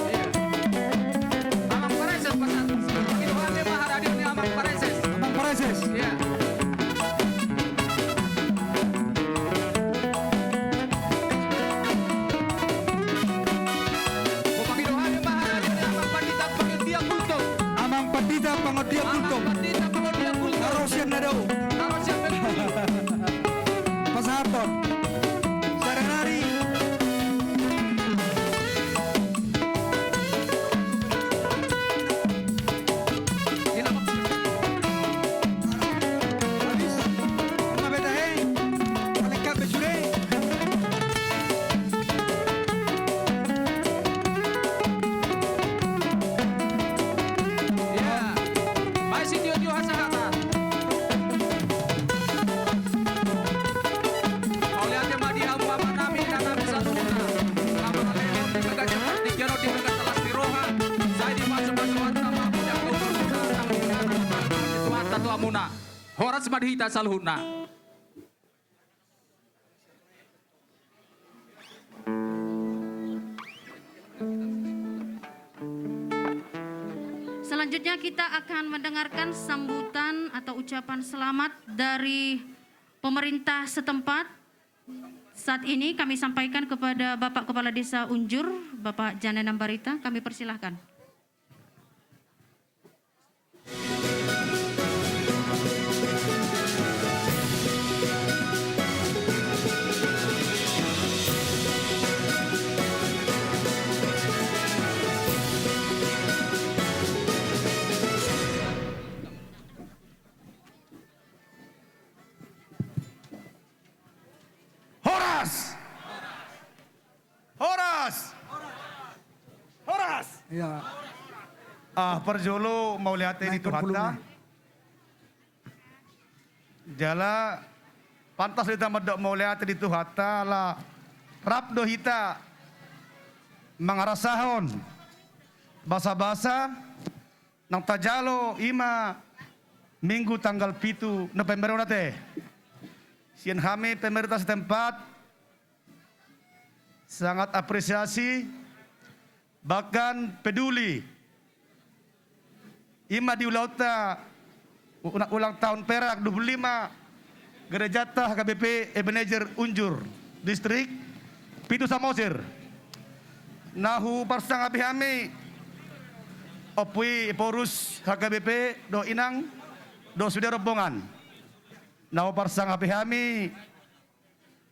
Iya. Amang Pareses, pasahat. Itu hati mah ada dia ni Amang Pareses. Amang Pareses. Iya. Mau panggil doa dia mah ada dia ni Amang Pandita, panggil tiang. Horas ma di hita saluhutna. Selanjutnya kita akan mendengarkan sambutan atau ucapan selamat dari pemerintah setempat. Saat ini kami sampaikan kepada Bapak Kepala Desa Unjur, Bapak Jane Nambarita, kami persilahkan. Horas! Horas! Horas! Ia. Ah, parjolo mauliate di Tuhanta. Jala pantas do hita mandok mauliate di Tuhanta ala rap do hita mangarasahon basabasa nang tajalo, i ma Minggu tanggal pitu November on ate. Sian hami pemerintah setempat sangat apresiasi, bahkan peduli. I ma di ulaonta u-, ulang tahun perak dua puluh lima gerejanta H K B P Ebenezer Unjur, Distrik Pitu Samosir. Na huparsangapi hami Ompu i Ephorus H K B P dohot inang dohot sude rombongan. Na huparsangapi hami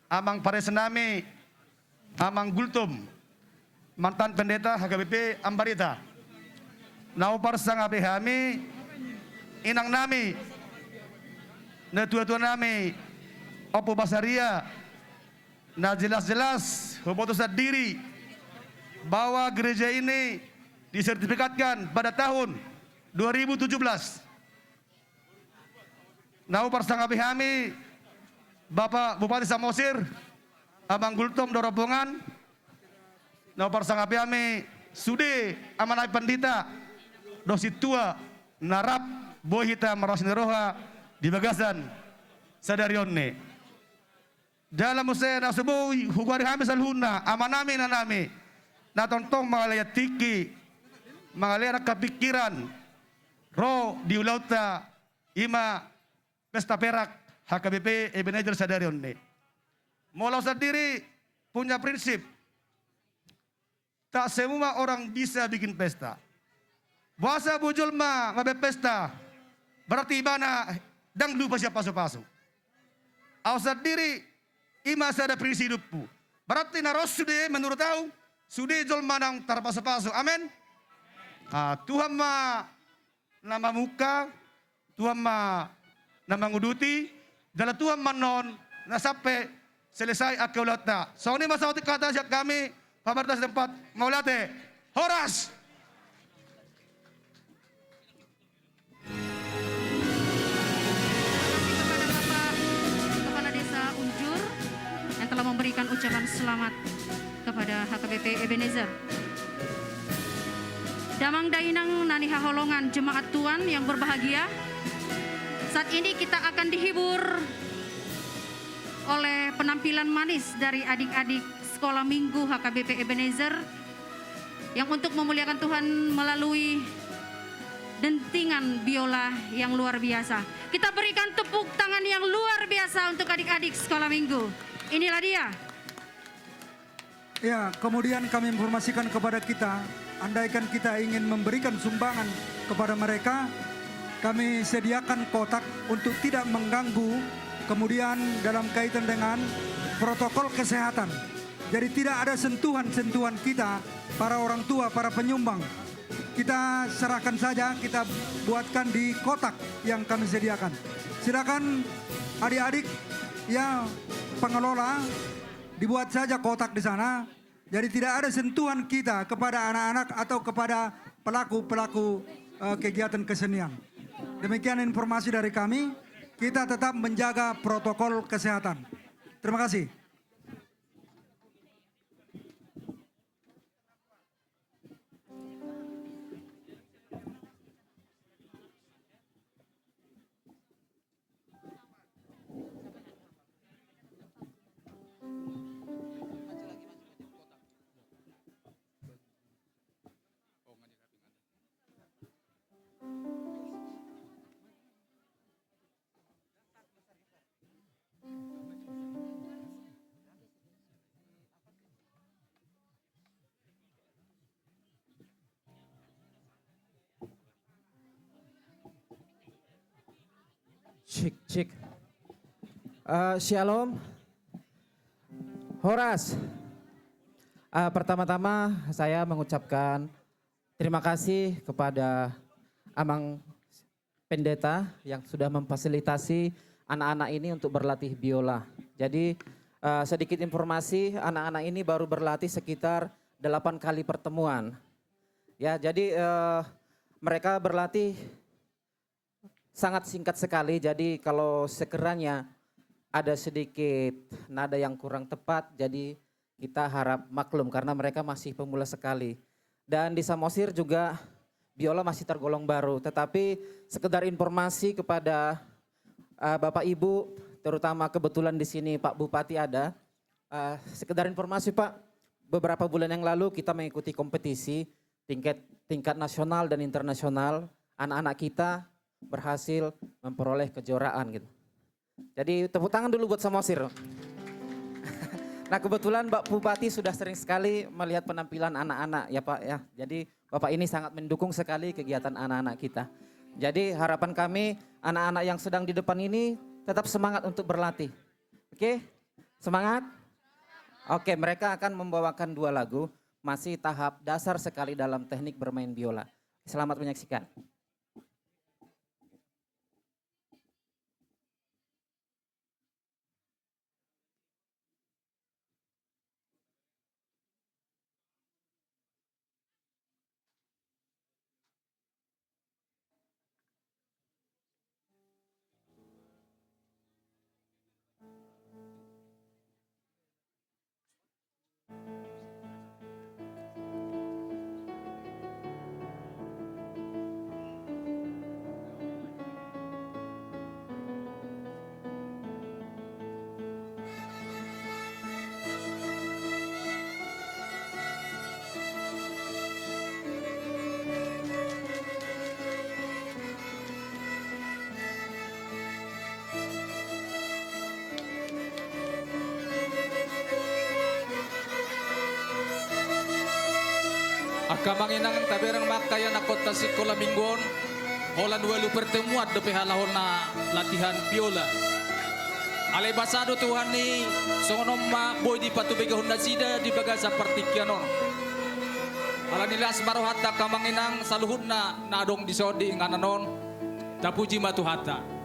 Amang Paresenami, Amang Gultom, mantan pendeta H K B P Ambarita. Na huparsangapi hami inangnami, natuatuanami, Ompu Basaria, na jelas-jelas huboto sandiri bahwa gereja ini disertifikatkan pada tahun dua ribu tujuh belas. Na huparsangapi hami Bapak Bupati Samosir, Amang Gultom dohot rombongan. Na huparsangapi hami sude amanami pandita dohot sintua na rap boi hita marlas ni roha di bagasan sadari on ni. Jala muse na so boi hugoari hami saluhutna, amanami, inanami, na tongtong mangalean tingki, mangalean angka pingkiran ro di ulaonta, i ma pesta perak H K B P Ebenezer sadari on ni. Molo au sandiri punya prinsip, tak semua orang bisa bikin pesta. Boasa boi jolma mambaen pesta, berarti ibana ndang lupa sian pasupasu. Au sandiri, i ma sada prinsip hidupku. Berarti na ro sude, menurut au, sude jolma naung tarpasupasu. Amen. Ah, Tuhan ma na mamungka, Tuhan ma na manguduti, jala Tuhan ma annon na sampe selesai angka ulaonta. Songon i ma saotik hata sian hami, pemerintah setempat, mauliate. Horas! Terima kasih kepada Bapak Kepala Desa Unjur yang telah memberikan ucapan selamat kepada H K B P Ebenezer. Damang dainang na hinaholongan jemaat Tuhan yang berbahagia, saat ini kita akan dihibur oleh penampilan manis dari adik-adik Sekolah Minggu H K B P Ebenezer yang untuk memuliakan Tuhan melalui dentingan biola yang luar biasa. Kita berikan tepuk tangan yang luar biasa untuk adik-adik Sekolah Minggu. Inilah dia. Ya, kemudian kami informasikan kepada kita, andaikan kita ingin memberikan sumbangan kepada mereka, kami sediakan kotak untuk tidak mengganggu, kemudian dalam kaitan dengan protokol kesehatan. Jadi tidak ada sentuhan-sentuhan kita, para orang tua, para penyumbang. Kita serahkan saja, kita buatkan di kotak yang kami sediakan. Silakan adik-adik, ya, pengelola, dibuat saja kotak di sana. Jadi tidak ada sentuhan kita kepada anak-anak atau kepada pelaku-pelaku, eh, kegiatan kesenian. Demikian informasi dari kami. Kita tetap menjaga protokol kesehatan. Terima kasih. Cek, cek. Eh, shalom. Horas. Eh, pertama-tama saya mengucapkan terima kasih kepada Amang Pendeta yang sudah memfasilitasi anak-anak ini untuk berlatih biola. Jadi, eh, sedikit informasi, anak-anak ini baru berlatih sekitar delapan kali pertemuan. Ya, jadi, eh, mereka berlatih sangat singkat sekali, jadi kalau sekiranya ada sedikit nada yang kurang tepat, jadi kita harap maklum karena mereka masih pemula sekali. Dan di Samosir juga biola masih tergolong baru, tetapi sekedar informasi kepada, eh, Bapak Ibu, terutama kebetulan di sini Pak Bupati ada, eh, sekedar informasi, Pak, beberapa bulan yang lalu kita mengikuti kompetisi tingkat, tingkat nasional dan internasional, anak-anak kita berhasil memperoleh kejuaraan gitu. Jadi tepuk tangan dulu buat Samosir. Nah, kebetulan Pak Bupati sudah sering sekali melihat penampilan anak-anak ya, Pak, ya. Jadi Bapak ini sangat mendukung sekali kegiatan anak-anak kita. Jadi harapan kami anak-anak yang sedang di depan ini tetap semangat untuk berlatih. Oke? Semangat? Oke, mereka akan membawakan dua lagu, masih tahap dasar sekali dalam teknik bermain biola. Selamat menyaksikan. Angka amang inang, tabereng ma angka ianakhonta sikola minggu on. Holan ualu pertemuan dope halak on na latihan biola. Alai basa do Tuhan i, songon on ma boi dipatubegehon nasida di bagasan partingkian on. Alani las ma rohanta angka amang inang saluhutna na adong di son di inganan on. Tapuji ma Tuhanta.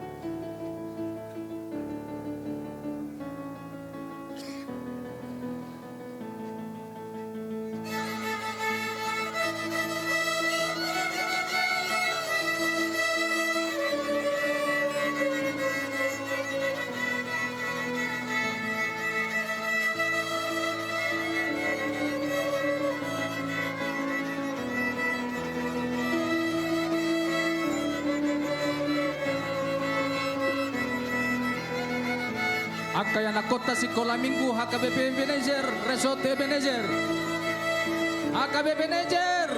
Angka ianakhonta sikola minggu H K B P Ebenezer, Resort Ebenezer. H K B P Ebenezer.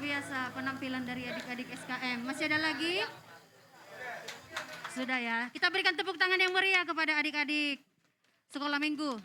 Biasa penampilan dari adik-adik S K M. Masih ada lagi? Sudah ya. Kita berikan tepuk tangan yang meriah kepada adik-adik sekolah minggu.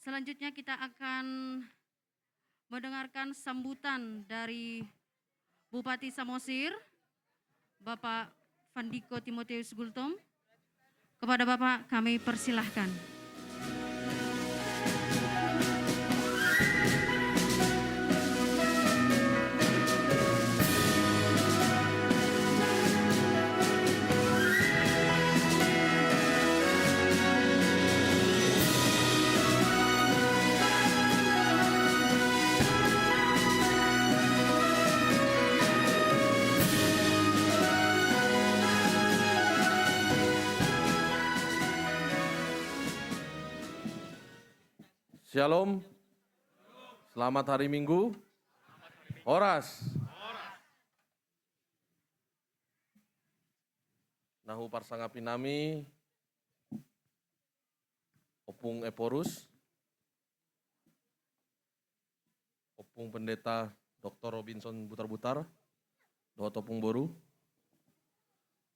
Selanjutnya kita akan mendengarkan sambutan dari Bupati Samosir, Bapak Fandiko Timotius Gultom. Kepada Bapak kami persilahkan. Syalom. Selamat hari Minggu. Horas. Na huparsangapi nami Ompung Ephorus, Ompung Pendeta Doktor Robinson Butarbutar, dohot Ompung Boru.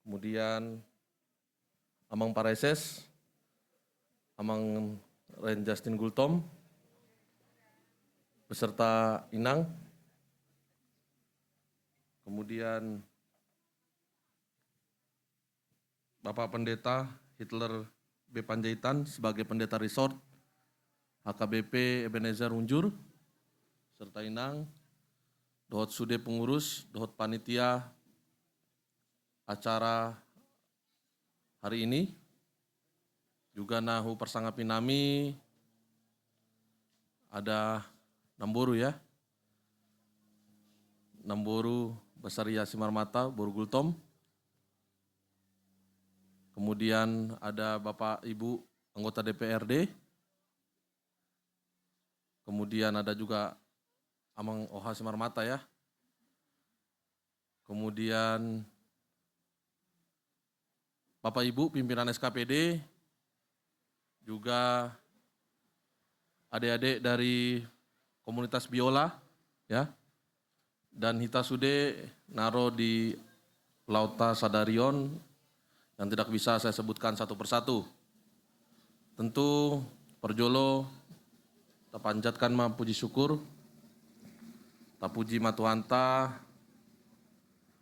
Kemudian Amang Pareses, Amang Ren Justin Gultom, beserta Inang. Kemudian Bapak Pendeta Hitler B. Panjaitan sebagai Pendeta Resort H K B P Ebenezer Unjur, serta Inang, dohot sude pengurus, dohot panitia acara hari ini. Juga na huparsangapi nami ada Namboru, ya. Namboru Basaria Simarmata, Boru Gultom. Kemudian ada Bapak Ibu anggota D P R D. Kemudian ada juga Amang Oha Simarmata, ya. Kemudian Bapak Ibu pimpinan S K P D, juga adik-adik dari komunitas biola, ya. Dan hita sude na ro di ulaonta sadari on yang tidak bisa saya sebutkan satu persatu. Tentu parjolo tapanjatkan ma puji syukur, tapuji ma Tuhanta,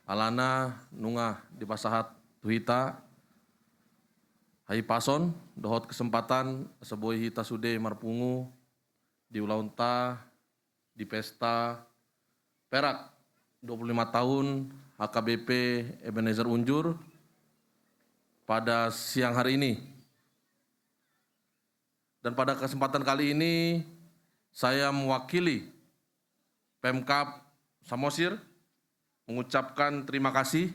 alana nunga dipasahat tu hita hahipason dohot kesempatan asa boi hita sude marpungu di ulaonta di pesta perak dua puluh lima tahun H K B P Ebenezer Unjur pada siang hari ini. Dan pada kesempatan kali ini, saya mewakili Pemkab Samosir mengucapkan terima kasih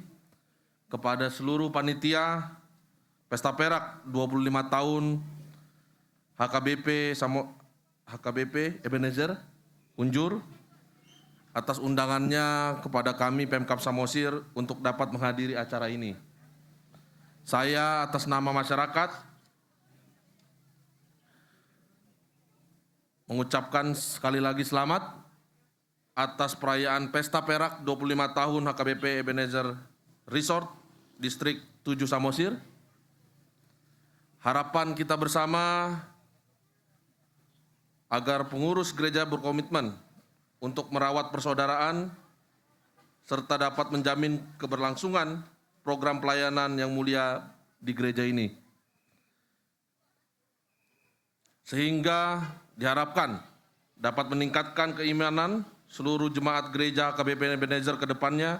kepada seluruh panitia Pesta Perak dua puluh lima tahun H K B P Samo-, H K B P Ebenezer Unjur atas undangannya kepada kami Pemkab Samosir untuk dapat menghadiri acara ini. Saya atas nama masyarakat mengucapkan sekali lagi selamat atas perayaan Pesta Perak dua puluh lima tahun H K B P Ebenezer Resort Distrik tujuh Samosir. Harapan kita bersama agar pengurus gereja berkomitmen untuk merawat persaudaraan serta dapat menjamin keberlangsungan program pelayanan yang mulia di gereja ini. Sehingga diharapkan dapat meningkatkan keimanan seluruh jemaat gereja H K B P Ebenezer ke depannya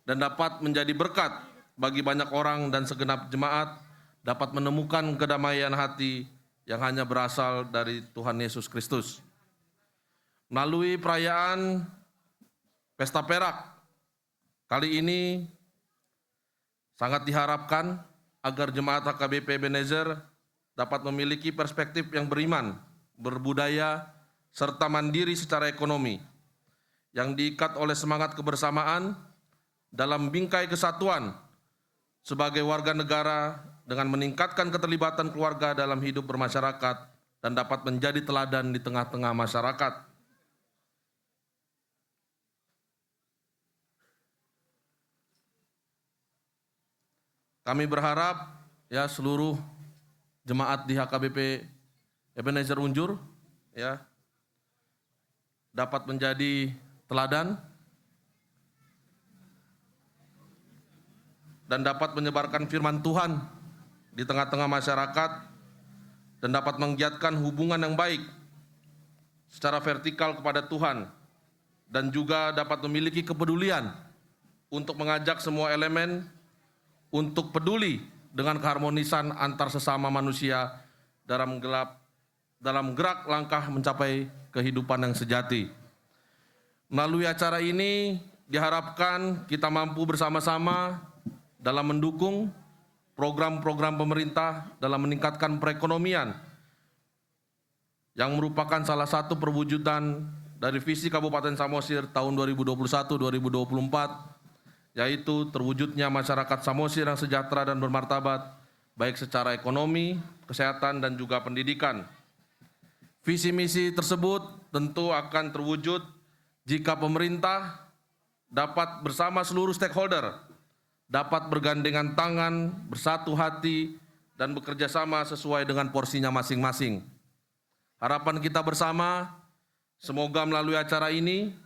dan dapat menjadi berkat bagi banyak orang dan segenap jemaat dapat menemukan kedamaian hati yang hanya berasal dari Tuhan Yesus Kristus. Melalui perayaan Pesta Perak kali ini, sangat diharapkan agar jemaat H K B P Ebenezer dapat memiliki perspektif yang beriman, berbudaya, serta mandiri secara ekonomi, yang diikat oleh semangat kebersamaan dalam bingkai kesatuan sebagai warga negara, dengan meningkatkan keterlibatan keluarga dalam hidup bermasyarakat dan dapat menjadi teladan di tengah-tengah masyarakat. Kami berharap, ya, seluruh jemaat di H K B P Ebenezer Unjur, ya, dapat menjadi teladan dan dapat menyebarkan firman Tuhan di tengah-tengah masyarakat dan dapat menggiatkan hubungan yang baik secara vertikal kepada Tuhan dan juga dapat memiliki kepedulian untuk mengajak semua elemen untuk peduli dengan keharmonisan antar sesama manusia dalam gelap, dalam gerak langkah mencapai kehidupan yang sejati. Melalui acara ini diharapkan kita mampu bersama-sama dalam mendukung program-program pemerintah dalam meningkatkan perekonomian yang merupakan salah satu perwujudan dari visi Kabupaten Samosir tahun dua ribu dua puluh satu dua ribu dua puluh empat, yaitu terwujudnya masyarakat Samosir yang sejahtera dan bermartabat, baik secara ekonomi, kesehatan, dan juga pendidikan. Visi misi tersebut tentu akan terwujud jika pemerintah dapat bersama seluruh stakeholder, dapat bergandengan tangan, bersatu hati, dan bekerja sama sesuai dengan porsinya masing-masing. Harapan kita bersama, semoga melalui acara ini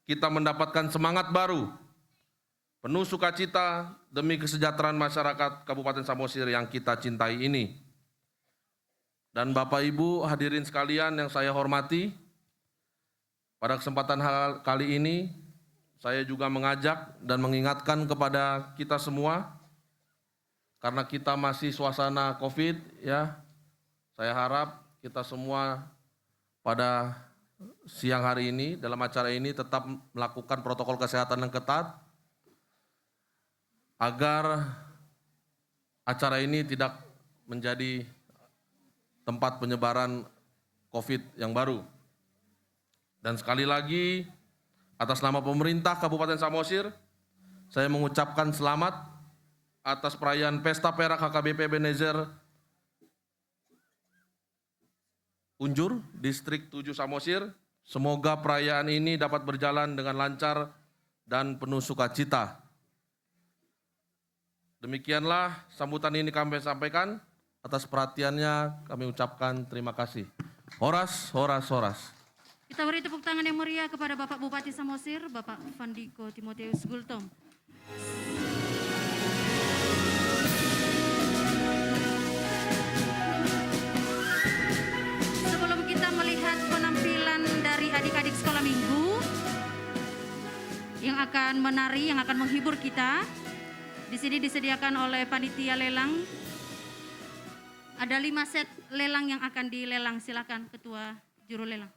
kita mendapatkan semangat baru, penuh sukacita demi kesejahteraan masyarakat Kabupaten Samosir yang kita cintai ini. Dan Bapak Ibu hadirin sekalian yang saya hormati, pada kesempatan hal-, kali ini, saya juga mengajak dan mengingatkan kepada kita semua, karena kita masih suasana covid, ya, saya harap kita semua pada siang hari ini, dalam acara ini, tetap melakukan protokol kesehatan yang ketat, agar acara ini tidak menjadi tempat penyebaran covid yang baru. Dan sekali lagi, atas nama pemerintah Kabupaten Samosir, saya mengucapkan selamat atas perayaan Pesta Perak H K B P Ebenezer Unjur, Distrik tujuh Samosir. Semoga perayaan ini dapat berjalan dengan lancar dan penuh sukacita. Demikianlah sambutan ini kami sampaikan. Atas perhatiannya kami ucapkan terima kasih. Horas, horas, horas. Kita beri tepuk tangan yang meriah kepada Bapak Bupati Samosir, Bapak Fandiko Timoteus Gultom. Sebelum kita melihat penampilan dari adik-adik sekolah minggu yang akan menari, yang akan menghibur kita, di sini disediakan oleh panitia lelang. Ada lima set lelang yang akan dilelang. Silakan, Ketua Juru Lelang.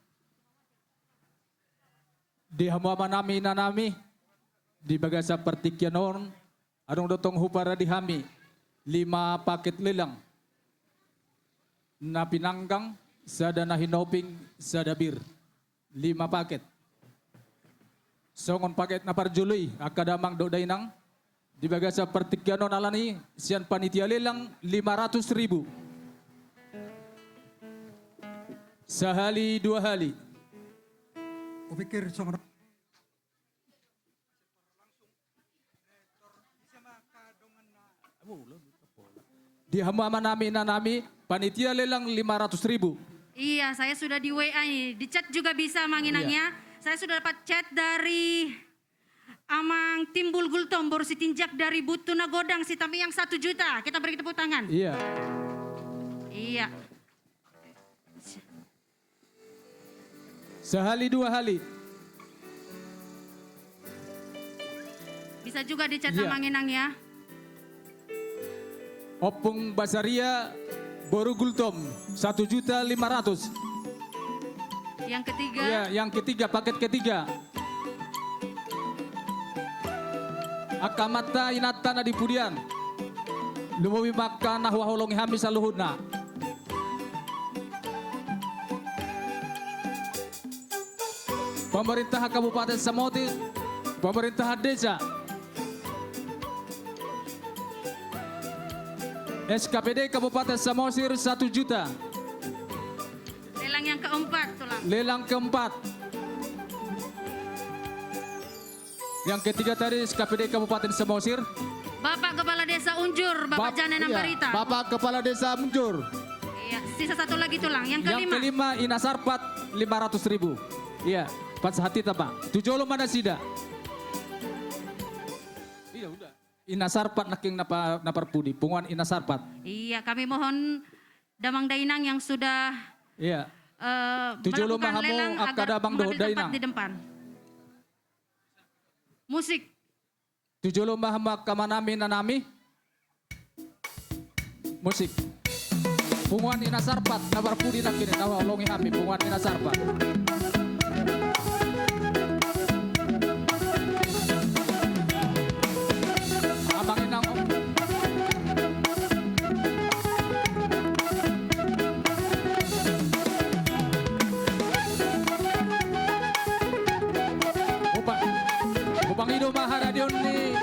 Di hamu amanami, inanami, di bagasan partingkian on, adong do tong huparade hami lima paket lelang. Na pinanggang, sada na hinoping, sada bir. Lima paket. Songon paket na parjolo i, angka damang dohot dainang, di bagasan partingkian on alani sian panitia lelang lima ratus ribu. Sahali dua hali. Kupikir songon Di hamu amanami, inanami, panitia lelang lima ratus ribu. Iya, saya sudah di W A ini. Di chat juga bisa, Amang Inang, iya, ya. Saya sudah dapat chat dari Amang Timbul Gultom, boru Sitinjak dari Butu Nagodang, Sitamiang, satu juta. Kita beri tepuk tangan. Iya. Iya. Sahali dua hali. Bisa juga di chat, iya, Amang Inang, ya. Ompung Basaria, boru Gultom, satu juta lima ratus. Yang ketiga. Iya, yang ketiga, paket ketiga. Angka amanta inanta na di pudian. Lumobi ma angka na huhaholongi hami saluhutna. Pemerintahan Kabupaten Samosir, pemerintahan desa. S K P D Kabupaten Samosir satu juta. Lelang yang keempat, Tulang. Lelang keempat. Yang ketiga tadi S K P D Kabupaten Samosir. Bapak Kepala Desa Unjur, Bapak Bap-, Jane iya, Nambarita. Bapak Kepala Desa Unjur. Iya, sisa satu lagi, Tulang. Yang kelima. Yang kelima, Ina Sarpat, lima ratus ribu. Iya, pasahat hita, Pak. Tu jolo ma nasida. Iya, udah. Ina Sarpat nangkin na pa-, na parpudi, punguan Ina Sarpat. Iya, kami mohon damang dainang yang sudah, iya, eh, tu jolo ma melakukan hamu lelang angka agar damang dohot mengambil tempat dainang di depan. Musik. Tu jolo ma hamu angka amanami inanami. Musik. Punguan Ina Sarpat, na parpudi nangkin, na huhaholongi hami, punguan Ina Sarpat. Amang inang. Upa-, upangido ma haradeon ni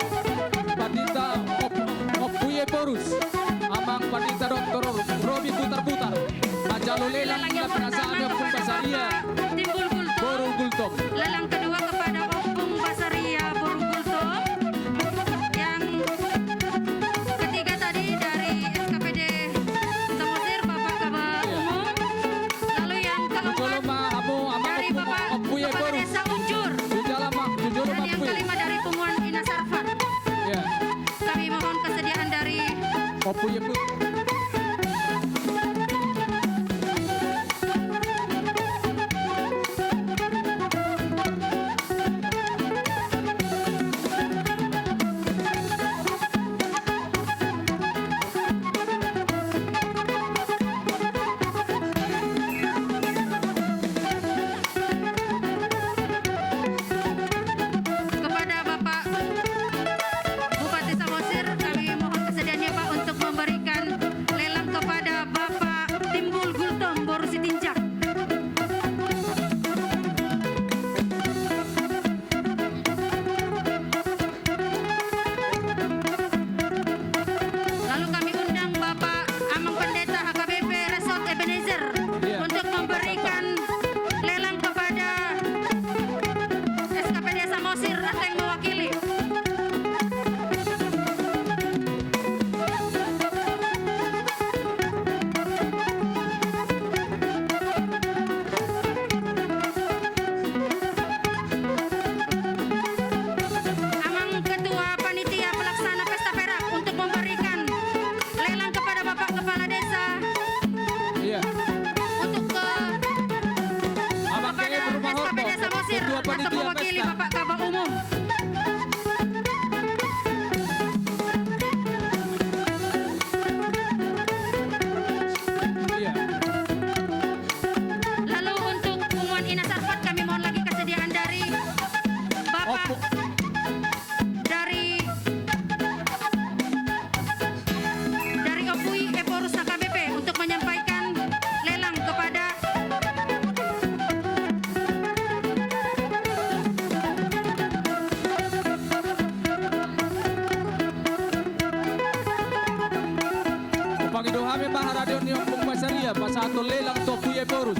Pandita Op-, Ompu Ephorus, Amang Pandita Doktor Robi Butarbutar, manjalo lelang na pinasahat ni Ompung Basaria Boru Gultom. Lelang kedua kepada Ompung Basaria Boru Gultom. Yang ketiga tadi dari S K P D Samosir, Bapak Kaba Umum. Lalu yang keempat dari Bapak Kepala Desa Unjur. Dan yang kelima dari punguan Ina Sarpat. Iya. Kami mohon kesediaan dari Ompu Ephorus. Kepada Bapak Bupati Samosir, kami mohon kesediaannya, Pak, untuk memberikan lelang kepada Bapak Timbul Gultom Boru Sitinjak. Lalu kami undang Bapak Amang Pendeta H K B P Resort Ebenezer, iya, untuk memberikan lelang kepada S K P D Samosir, ada yang mewakili. Amang Ketua Panitia Pelaksana Pesta Perak untuk memberikan lelang kepada Bapak Kepala Desa. Iya. Untuk ke Amang kepada K M Rumah Horbo, S K P D Samosir, ketua panitia pesta, atau mewakili Bapak Kaba Umum. Iya. Lalu untuk punguan Ina Sarpat, kami mohon lagi kesediaan dari Bapak, Ompu, dari, dari Ompu Ephorus H K B P untuk menyampaikan lelang kepada Pangido hami ma haradeon ni Ompung Basaria, pasahathon lelang tu Ompu Ephorus.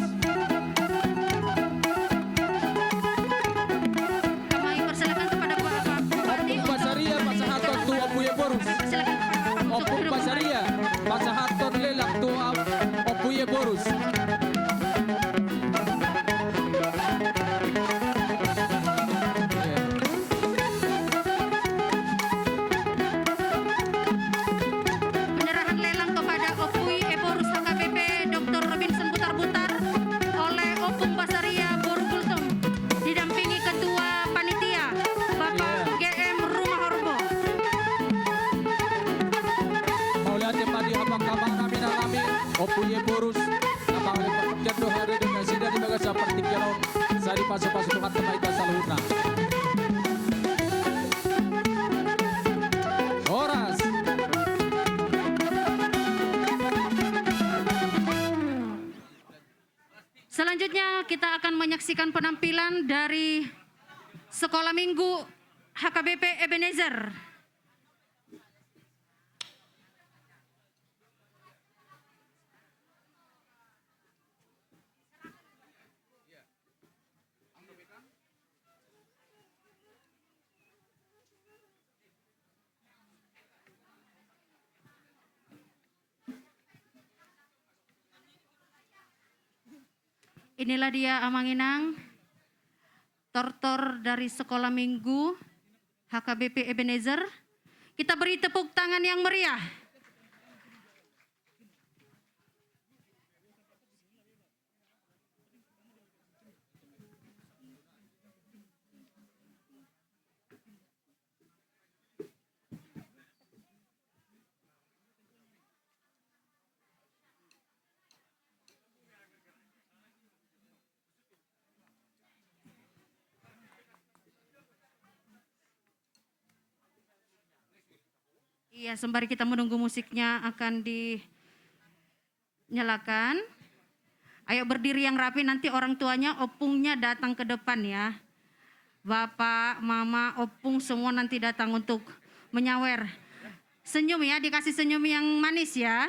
Kami persilakan kepada Bapak Bupati untuk Ompung Basaria, pasahathon tu Ompu Ephorus. Kami persilakan kepada Bapak untuk Ompung Basaria, pasahathon lelang tu Ompu Ephorus. Penyerahan lelang kepada Ompu Ephorus H K B P Doktor Robinson Butarbutar. Sai dipasupasu Tuhan ma hita saluhutna. Horas. Selanjutnya kita akan menyaksikan penampilan dari Sekolah Minggu H K B P Ebenezer. Inilah dia, Amang Inang, tortor dari Sekolah Minggu H K B P Ebenezer. Kita beri tepuk tangan yang meriah. Iya, sembari kita menunggu musiknya akan dinyalakan. Ayo berdiri yang rapi, nanti orang tuanya, opungnya datang ke depan ya. Bapak, mama, opung semua nanti datang untuk menyawer. Senyum ya, dikasih senyum yang manis ya.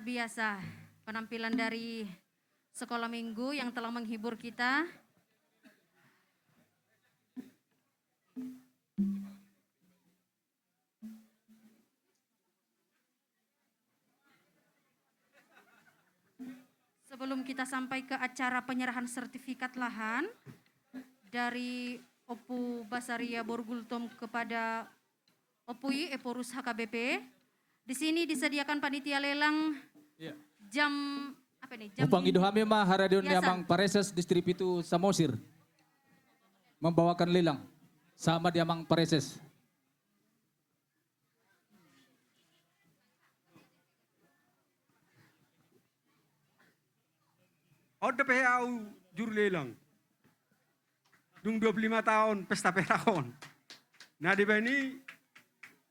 Biasa penampilan dari sekolah minggu yang telah menghibur kita. Sebelum kita sampai ke acara penyerahan sertifikat lahan dari Ompu Basaria Borgultom kepada Ompu I Ephorus H K B P, di sini disediakan panitia lelang. Iya. Jam, apa ini? Jam Hupangido hami ma haradeon ni Amang Praeses Distrik Pitu Samosir membawakan lelang sama di Amang Praeses. On dope au juru lelang. Dung dua puluh lima taon pesta perak on. Na dibaen i,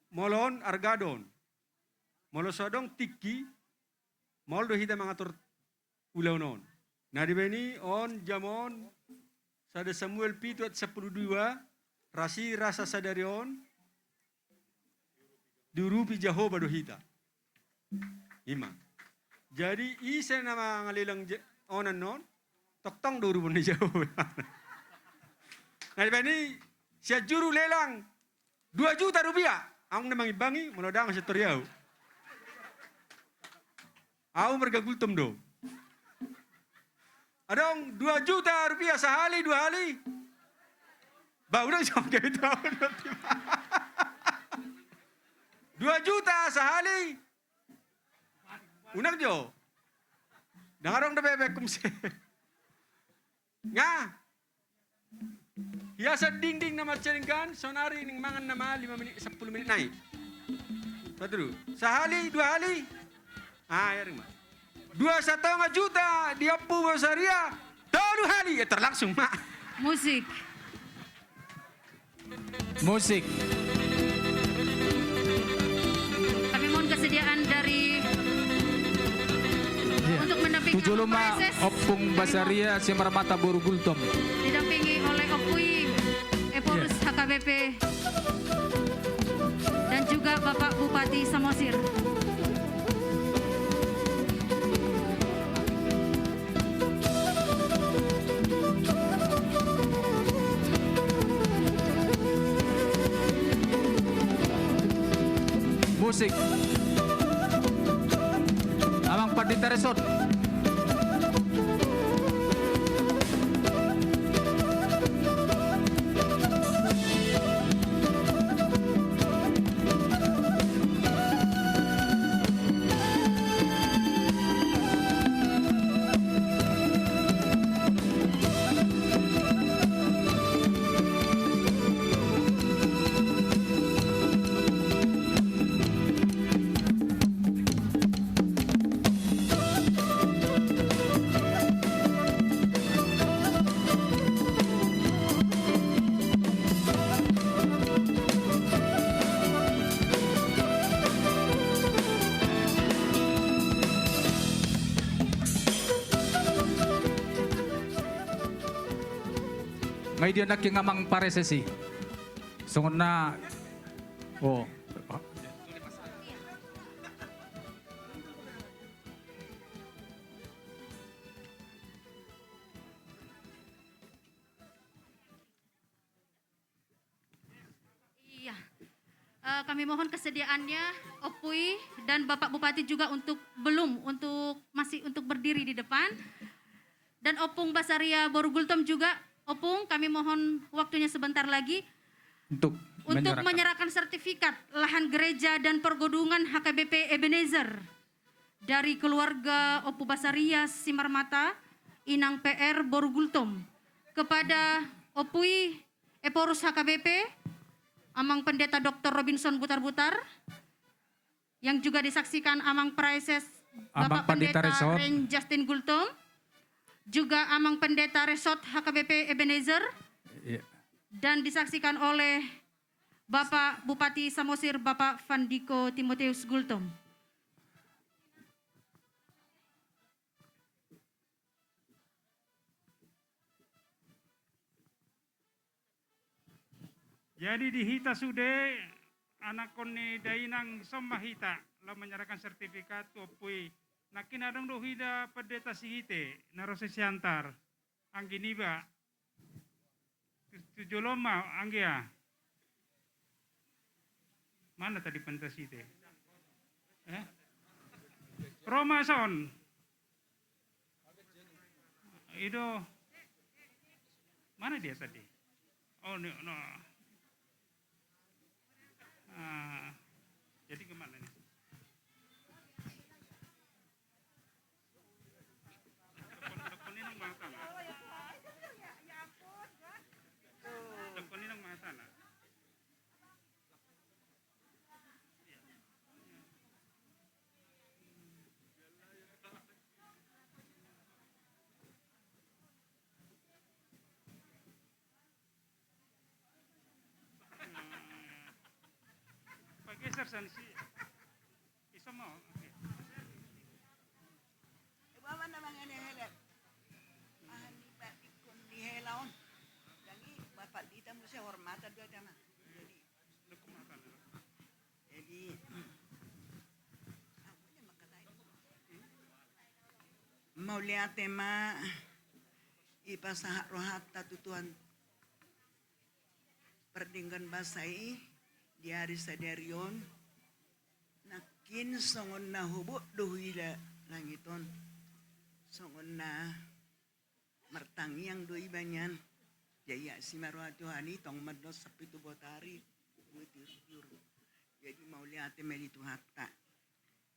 molo on arga do on. Molo so adong tingki, maol do hita mangatur ulaon on. Na dibaen i on jam on, sada Samuel pitu ayat sampulu dua, rasi rasa sadari on, diurupi Jahowa do hita. I ma. Jadi ise na mangalelang onan on, tongtong do urupon ni Jahowa. Na dibaen i sian juru lelang dua juta rupiah. Aung na mangimbangi, molo dang sian tori au. Au marga Gultom do. Adong dua juta rupiah sahali, dua hali. Ba, unang jawab gabe tu au. Dua juta sahali. Unang jo. Dang adong dope bekum se. Nga. Hiasan dinding na mansai denggan, sonari ning mangan nama lima menit, sampulu menit nai. Paturu. Sahali, dua hali. Ah, ya ring ma. Dua satonga juta di Ompu Basaria, tolu hali, ya terlangsung ma. Musik. Musik. Kami mohon kesediaan dari, iya, untuk mendampingi tu jolo ma Ompu Praeses. Ompung Basaria Simarmata boru Gultom. Didampingi oleh Ompu I Ephorus, iya, H K B P dan juga Bapak Bupati Samosir. Musik. Amang Pandita Resort. Nga i dia nangkin Amang Praeses i. Songon na, oh. Iya. Eh, kami mohon kesediaannya, Ompu I dan Bapak Bupati juga untuk, belum, untuk, masih untuk berdiri di depan. Dan Ompung Basaria boru Gultom juga, Ompung, kami mohon waktunya sebentar lagi untuk, untuk menyerahkan, menyerahkan sertifikat lahan gereja dan pergedungan H K B P Ebenezer dari keluarga Ompu Basaria Simarmata, Inang P R boru Gultom, kepada Ompu I Ephorus H K B P, Amang Pendeta Doktor Robinson Butarbutar, yang juga disaksikan Amang Praeses, Amang Bapak Pendeta Pendeta Resort. Rein Justin Gultom, juga Amang Pendeta Resort H K B P Ebenezer, iya, dan disaksikan oleh Bapak Bupati Samosir, Bapak Fandiko Timoteus Gultom. Jadi di hita sude, anakkon ni dainang, son ma hita laho menyerahkan sertifikat tu Ompu I Nangkin adong do huida Pandita Sihite na ro sian Siantar. Anggi niba. Tu jolo ma, anggia. Mana tadi Pandita Sihite? Eh? Ro ma son. I do. Mana dia tadi? Oh, no. Ah, jadi kemana nih? Telepon, telepon ini mata, nak. Telepon ini mata, nak. Pageser sian si. Iso ma, oke. Ibu aman na mangan hela. Ahan ni Pak Dikon di hela on. Jadi Bapak Dita mesti hormatan dua jama. Jadi Jadi, mauliate ma ipasahat rohanta tu Tuhan Pardenggan Basa i di ari sadari on, nangkin songon na hobot do huida langit on, songon na martangiang do iba nian. Jadi asi ma roha Tuhan i tong mandok sampe tu botari, tiur-tiur. Jadi mauliate ma di Tuhanta.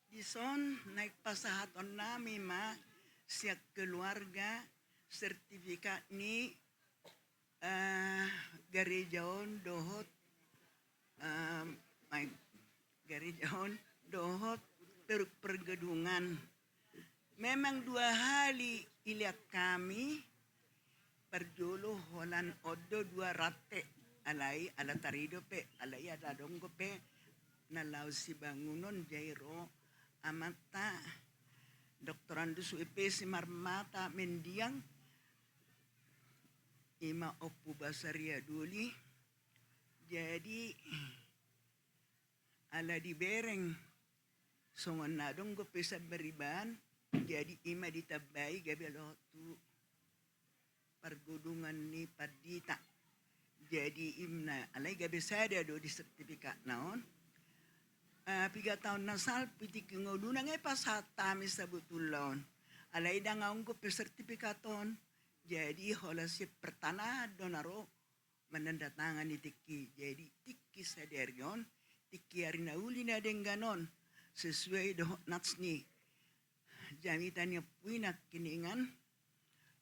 Dison naeng pasahatonnami ma sian keluarga sertifikat ni, eh, gareja on dohot, eh, gareja on dohot per-, pergedungan. Memang dua hali ilean hami, parjolo holan on do dua rante, alai ala tarido pe, alai ala dong dope na laho sibangunon, jadi ro amanta doktorandus U I P si marmata mendiang, ima Ompu Basaria Doli. Jadi ala dibereng songon na dong dope sambariban, jadi ima ditambai gabe lohot tu pargedungan ni pandita. Jadi ima na alai gabe sada do di sertifikatna on. Eh, piga taon na salpu i tingki ngoluna nunga pasahat hami sabotulna on. Alai ndang adong dope sertifikat on. Jadi holan sian pertanahan do na ro manandatangani tingki. Jadi tingki sadari on, tingki ari na uli na denggan on, sesuai dohot nats ni jamita ni ompu i nangkiningan,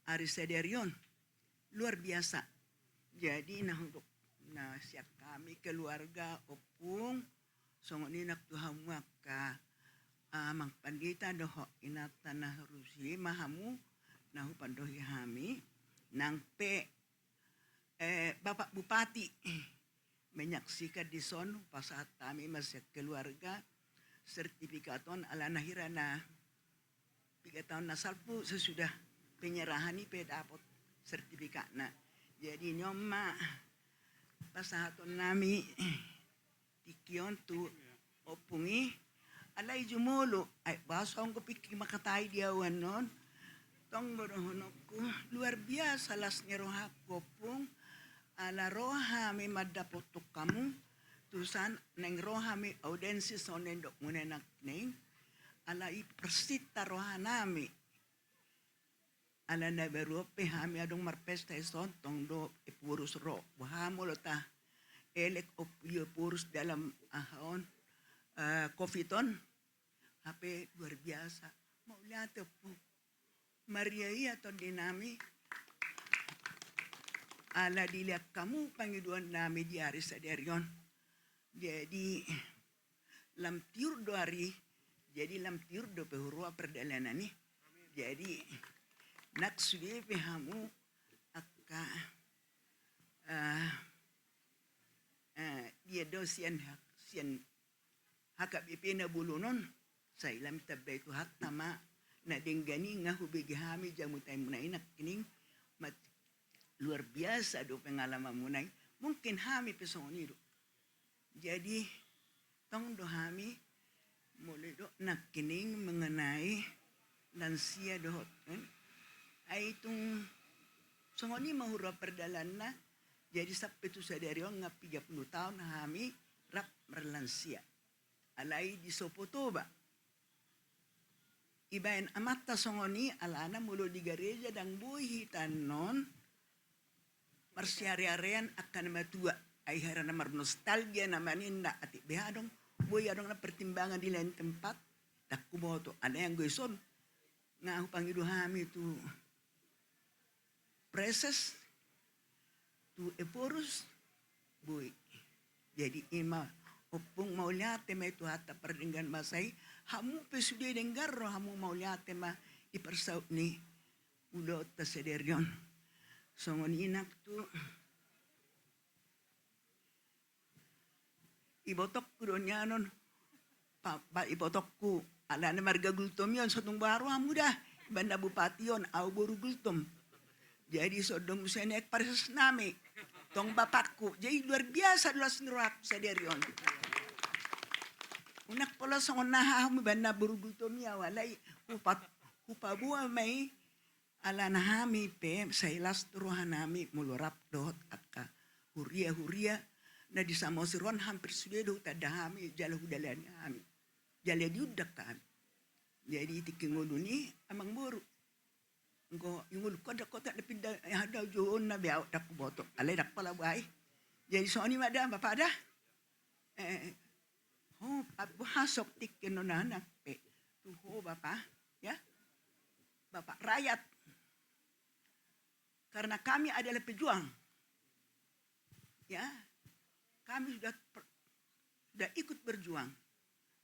ari sadari on luar biasa. Jadi na hudok na sian hami keluarga ompung, songon i nang tu hamu angka, ah, amang pandita dohot inanta na rusi ma hamu na hupandohi hami, nang pe eh, Bapak Bupati menyaksikan dison, pasahat hami ma sian keluarga sertifikat on, ala na hira na piga taon na salpu sesudah penyerahan i pe dapot sertifikatna. Jadi nion ma pasahatonnami tingki on tu ompung i, alai jumolo, ai boasa on dope tingki mangkatai di ahu annon, tong do dohononku, luar biasa las ni rohangku ompung, ala ro hami mandapothon hamu, tusan naeng ro hami audiensi songon na nidokmuna i nangkining, ala i persinta rohanami. Ala na baru on pe hami adong marpesta dison tong do Ephorus ro. Boha molo taelek Ompu Ephorus dalam aha on, eh, covid on. Hape luar biasa. Mauliate Ompu. Marria ia tondinami. Ala dilean hamu pangidoannami di ari sadari on. Jadi lam tiur do ari, jadi lam tiur dope huroha pardalanan i. Jadi nang sude pe hamu angka, eh, eh, dia do sian ha-, sian H K B P na bolon on, sai lam ditambai Tuhanta ma na denggan i nunga hubege hami jamutanmuna i nangkining, mat-, luar biasa do pengalamanmuna i. Mungkin hami pe songon i do. Jadi tong do hami molo didok nangkining mengenai lansia dohot, eh? Ai tung songon i ma hurang pardalananna. Jadi sampe tu sadari on nga piga pulu taon hami rap marlansia. Alai disopo Toba. Ibaen amanta songon i, alana molo di gareja ndang boi hita annon marsiarearean angka na matua. Ai hera na marnostalgia nama ninna, atik be adong, boi adong na pertimbangan di lain tempat, ndang huboto. Alai anggo ison nga hupangido hami tu Praeses, tu Ephorus, boi. Jadi i ma, ompung, mauliate ma i tu hata pardenggan basa i. Hamu pe sude denggan rohamu, mauliate ma i parsaut ni ulaonta sadari on. Songon i nang tu ibotongku do nian on. Pa, pa, ibotongku, alana marga Gultom i on, so tung boha rohamu da. Ibana bupati on, au boru Gultom. Jadi so dong muse naek parsesnami. Tong bapakku. Jadi luar biasa do las ni rohangku sadari on. Unang pola songon na hahamu ibana boru Gultom i au, alai hupa, hupaboa ma i. Alana hami pe sai las tu rohanami molo rap dohot angka huria-huria na di Samosir on, hampir sude do hutanda hami jala hudalani hami jala diundang hami. Jadi tingki ngolu ni amangboru, anggo i ngolungku ndang hot na pinda, eh, hada joon na be au ndang huboto, alai ndang pola boha i. Jadi songon i ma da, Bapak da. Eh, ho, ab-, hasok tingki nona nang pe tu ho Bapak, ya. Bapak rakyat. Karena kami adalah pejuang. Ya. Kami sudah per-, sudah ikut berjuang.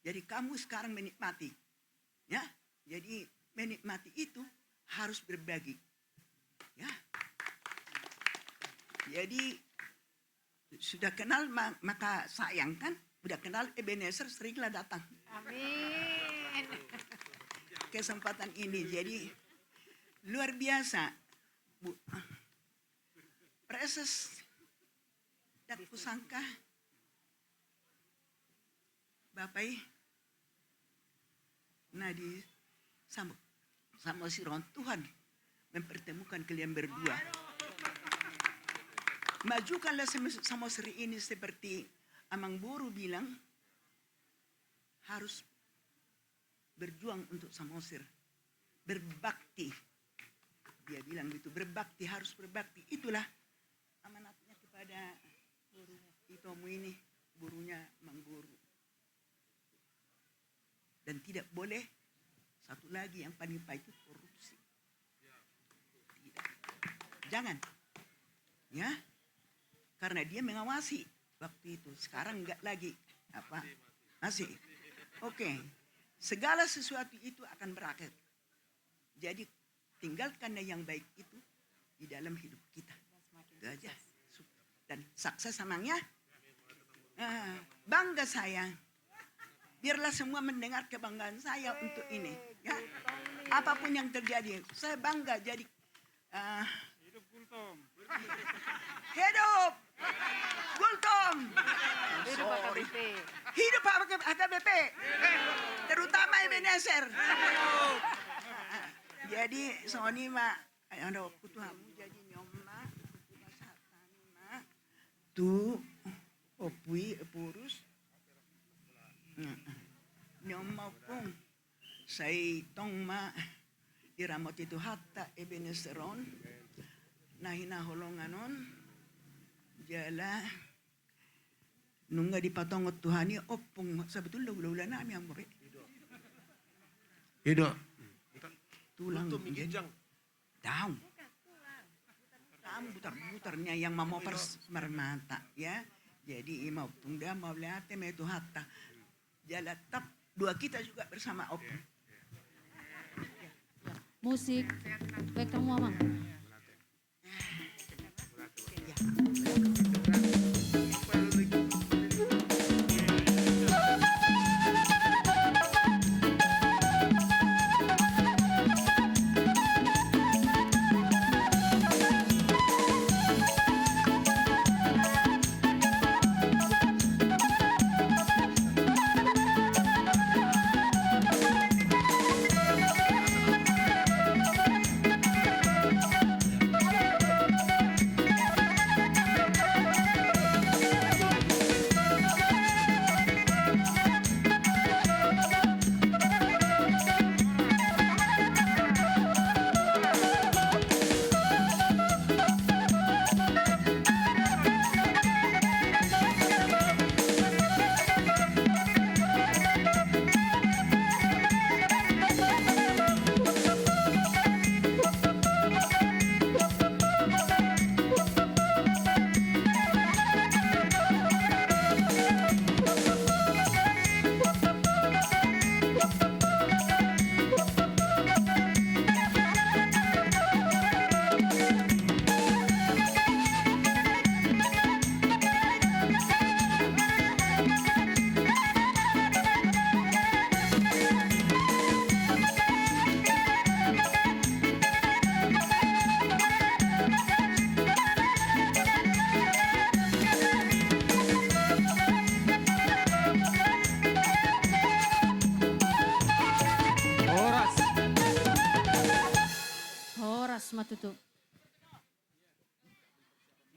Jadi kamu sekarang menikmati. Ya. Jadi menikmati itu harus berbagi. Ya. Jadi sudah kenal ma-, maka sayang, kan? Sudah kenal Ebenezer, seringlah datang. Amin. Kesempatan ini jadi luar biasa, Bu. Praeses, ndang husangka Bapak i na di Samo-, Samosir on, Tuhan mempertemukan kalian berdua. Majukanlah Samo-, Samosir ini seperti Amangboru bilang, harus berjuang untuk Samosir. Berbakti. Dia bilang gitu, berbakti, harus berbakti. Itulah amanatnya kepada itomu ini, borunya Amangboru. Dan tidak boleh, satu lagi yang paling pahit itu korupsi. Tidak. Jangan. Ya. Karena dia mengawasi waktu itu. Sekarang enggak lagi. Apa? Masih. Oke. Segala sesuatu itu akan berakhir. Jadi, tinggalkanlah yang baik itu di dalam hidup kita. Itu aja. Dan sukses, Amang, ya. Ah, bangga saya. Biarlah semua mendengar kebanggaan saya untuk ini, ya. Apapun yang terjadi, saya bangga jadi, ah, hidup Gultom. Hidup Gultom. Hidup Sorry. A K B P. Hidup A K B P. Terutama Ebenezer. Jadi, songon i ma, ai, ando, kutu hamu jadi ni on ma, kutu pasahat hami ma tu Ompu i, Ephorus. Ni on ma, Ompung. Sai tong ma diramoti Tuhanta Ebenezer on, na hinaholongan on, jala nunga dipatongon Tuhan i, Ompung, sebetulna hulahula nami hamu be. I do. Tulang. Daong. Daong butar-butar ni ayang mamopar s-, marmata, ya. Jadi i ma, Ompung, da, mauliate ma i Tuhanta. Jala tetap doa kita juga bersama, Ompung. Musik. Baik, kamu, Amang.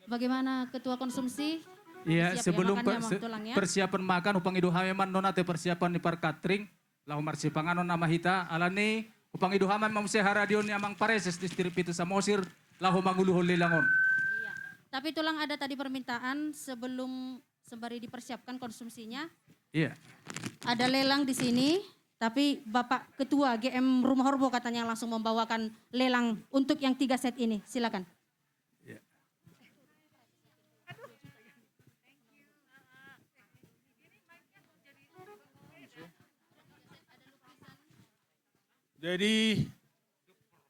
Bagaimana Ketua Konsumsi? Iya, siap ya sebelum makannya, per-, Mang se-, Tulang, ya? Persiapan makan, hupangido hami ma annon ate persiapan ni parkatring, laho marsipanganon nama hita, alani hupangido hami ma muse haradeon ni Amang Pareses Distrik Pitu Samosir, laho manguluhon lelang on. Iya. Tapi Tulang, ada tadi permintaan sebelum, sembari dipersiapkan konsumsinya. Iya. Ada lelang di sini, tapi Bapak Ketua G M Rumah Horbo katanya langsung membawakan lelang untuk yang tiga set ini. Silakan. Iya. Jadi,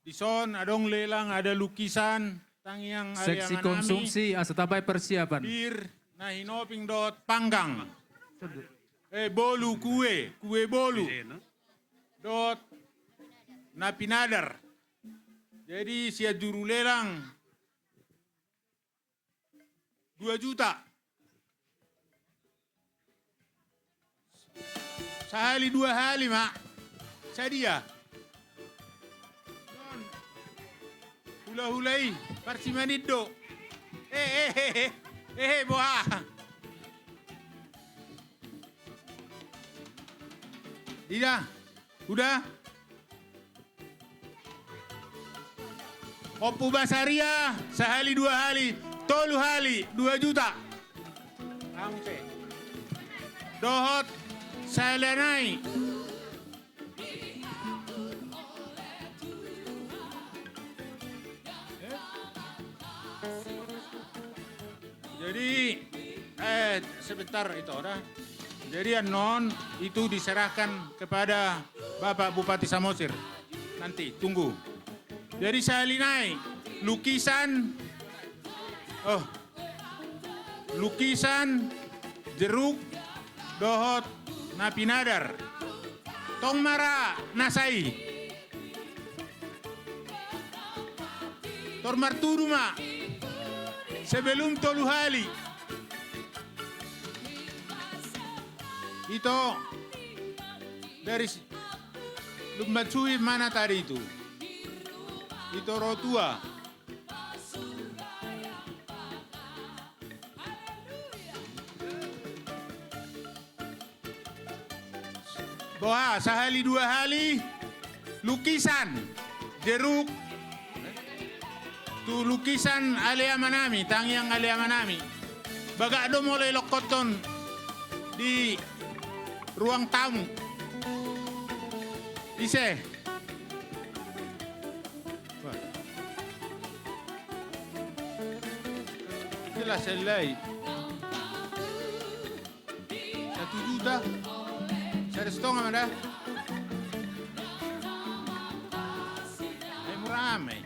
dison adong lelang, ada lukisan, tangiang, seksi ale amanami, konsumsi, asa tabaen persiapan. Bir, na hinoping dohot panggang. Eh, bolu, kue, kue bolu. Dohot na pinadar. Jadi, sian juru lelang, dua juta. Sahali dua hali ma. Sadia. Hulahula i, parsimanik do. Eh, eh, eh, eh, eh, boha. Ida, uda. Ompu Basaria, sahali dua hali, tolu hali, dua juta. Dohot sahali nai. Jadi, eh, sebentar itu, dah. Jadi, annon itu diserahkan kepada Bapak Bupati Samosir. Nanti, tunggu. Jadi, sahali nai, lukisan, oh, lukisan, jeruk, dohot na pinadar. Tong ma ra na sai. Tor martudu ma. Sebelum tolu hali. Ito dari si-, Lumban Suhir mana tadi itu? Ito ro tua. Boha, sahali dua hali, lukisan, jeruk, tu lukisan ale amanami, tangiang ale amanami. Bagak do molo elokkonton di ruang tamu. Ise. Wah. Jelas selai. Satu juta. Sada setengah ma da. Ai mura ma i.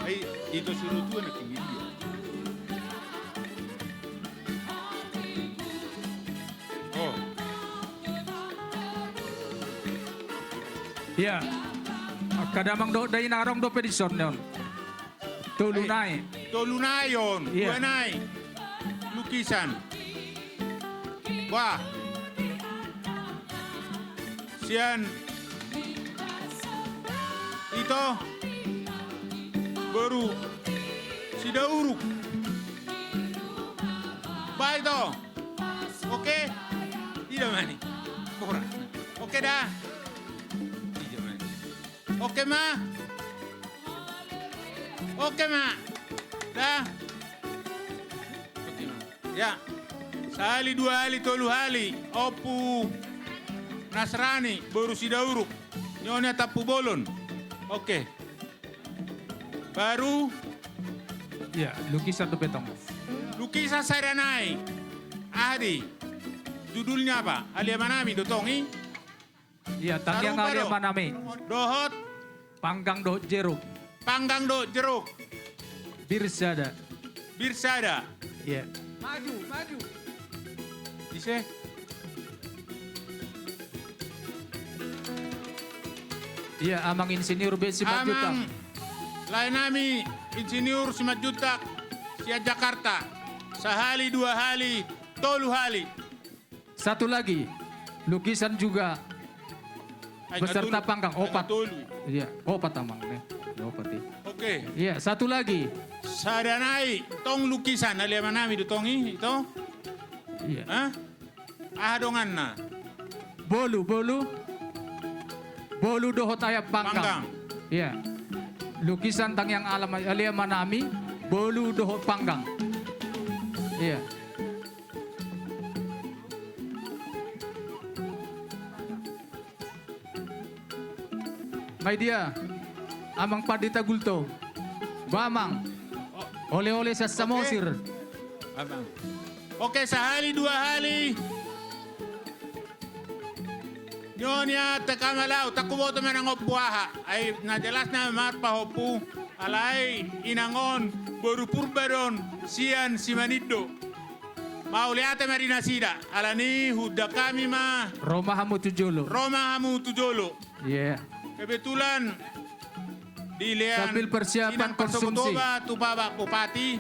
Ai, ito suruh tuan na tinggi dia. Oh. Iya. Angka damang dohot dainang adong dope dison on. Tolu nai. Tolu nai on. Iya. Dua nai. Lukisan. Wah. Sian ito boru Sidauruk. Bah, ito. Oke. Ida ma ni. Ora. Oke da. Ida ma ni. Oke ma. Oke ma. Da. Oke ma. Ya. Sahali, dua hali, tolu hali. Ompu Nasrani, boru Sidauruk. Nyonya Tampubolon. Oke. Baru. Ya, lukisan dope tong. Lukisan sada nai. Aha di? Judulnya apa? Ale amanami do tong i. Iya, tangiang ale amanami. Dohot. Panggang dohot jeruk. Panggang dohot jeruk. Bir sada. Bir sada. Iya. Maju, maju. Ise. Iya, Amang Insinyur B Simanjuntak. Amang laenami Insinyur Simanjuntak sian Jakarta. Sahali, dua hali, tolu hali. Satu lagi, lukisan juga Ai, beserta nggak tolu. Panggang, nggak opat. Tolu. Iya, opat amang nih. Ya, opat, iya. Oke. Iya, satu lagi. Sada nai, tong lukisan, ale amanami do tong i, ito? Iya. Hah? Aha donganna? Bolu, bolu. Bolu dohot ayam panggang. Panggang. Iya. Lukisan tangiang alam, ale amanami, bolu dohot panggang. Iya. Mai dia, Amang Pandita Gultom. Ba amang. Oleh-oleh sian Samosir. Amang. Oke, sahali dua hali. Nyonya teka malau, tak kuboto manang ompu aha. Ai na jelas na marpahompu. Alai inang on boru Purba do on sian Simanindo. Mauliate ma di nasida, alani huda kami ma. Ro ma hamu tu jolo. Ro ma hamu tu jolo. Iya. Kebetulan dilean. Sambil persiapan konsumsi. Inang Pasogotoba tu Bapak Bupati,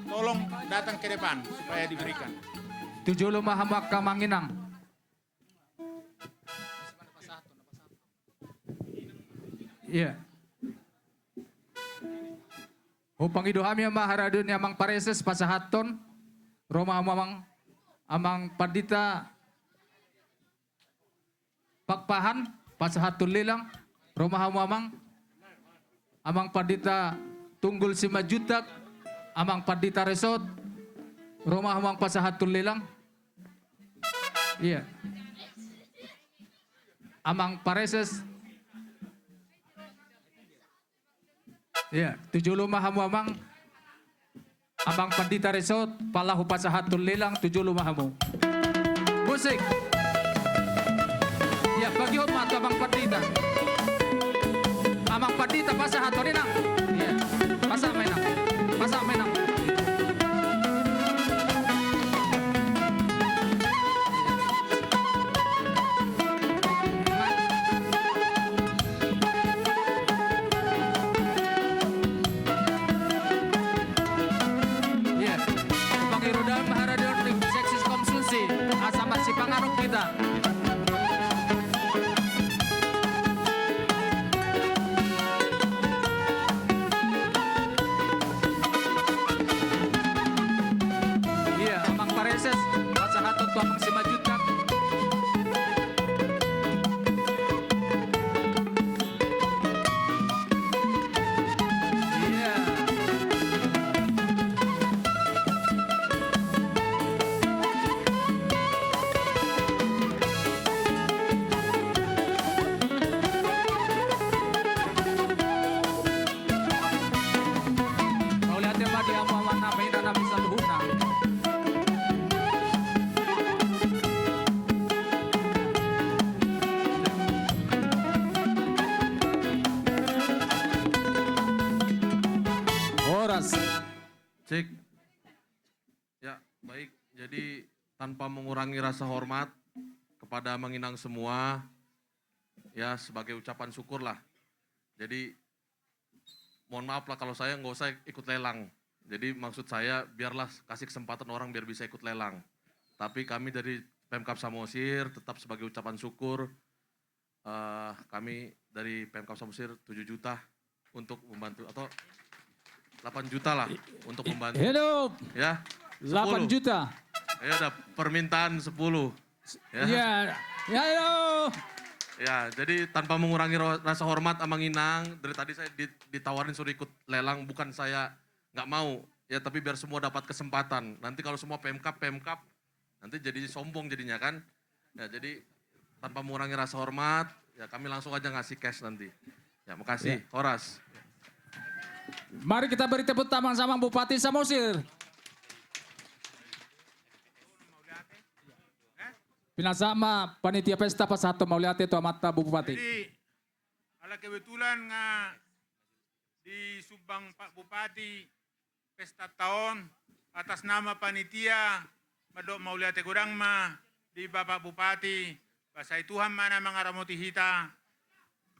tolong datang ke depan supaya diberikan. Tu jolo ma hamu angka amang inang. Iya. Hupangido hami ma haradeon ni Amang Pareses pasahathon, ro ma hamu Amang, Amang Pandita Pakpahan, pasahathon lelang, ro ma hamu Amang, Amang Pandita Tunggul Simanjuntak, Amang Pandita Resot, ro ma hamu Amang pasahathon lelang. Iya. Amang Pareses. Iya, tu jolo ma hamu Amang. Amang Pandita Resot, pala hupasahathon lelang, tu jolo ma hamu. Musik. Iya, bagihon ma tu Amang Pandita. Amang Pandita pasahathon inang. Iya. Pasahat ma inang. Pasahat ma inang. Iya. Pangirodam haradeon di seksi konsumsi. Asa masipanganon hita. Iya, Amang Pareses, pasahathon tu Amang Simanjuntak. Iya. Mauliate ma di hamu amang nami, inang nami saluhutna. Horas. Cek. Ya, baik. Jadi, tanpa mengurangi rasa hormat kepada Amang Inang semua, ya, sebagai ucapan syukur lah. Jadi, mohon maaf lah kalau saya nggak usah ikut lelang. Jadi, maksud saya, biarlah kasih kesempatan orang biar bisa ikut lelang. Tapi kami dari Pemkab Samosir tetap sebagai ucapan syukur, eh, kami dari Pemkab Samosir tujuh juta untuk membantu, atau delapan juta lah untuk membantu. Hidup. Ya, delapan juta. Sepuluh. Ya, ada permintaan sepuluh. Ya. Iya. Ya, halo. Ya, jadi tanpa mengurangi ro-, rasa hormat Amang Inang, dari tadi saya di-, ditawarin suruh ikut lelang, bukan saya nggak mau, ya, tapi biar semua dapat kesempatan. Nanti kalau semua Pemkab, Pemkab, nanti jadi sombong jadinya kan. Ya, jadi tanpa mengurangi rasa hormat, ya kami langsung aja ngasih cash nanti. Ya, makasih. Ya. Horas. Mari kita beri tepuk tangan sama Bupati Samosir. Pinasahat ma panitia pesta pasahathon mauliate tu amanta Bupati. Jadi, ala kebetulan nga disumbang Pak Bupati pestanta on, atas nama panitia, mandok mauliate godang ma di Bapak Bupati, ba sai Tuhan ma na mangaramoti hita,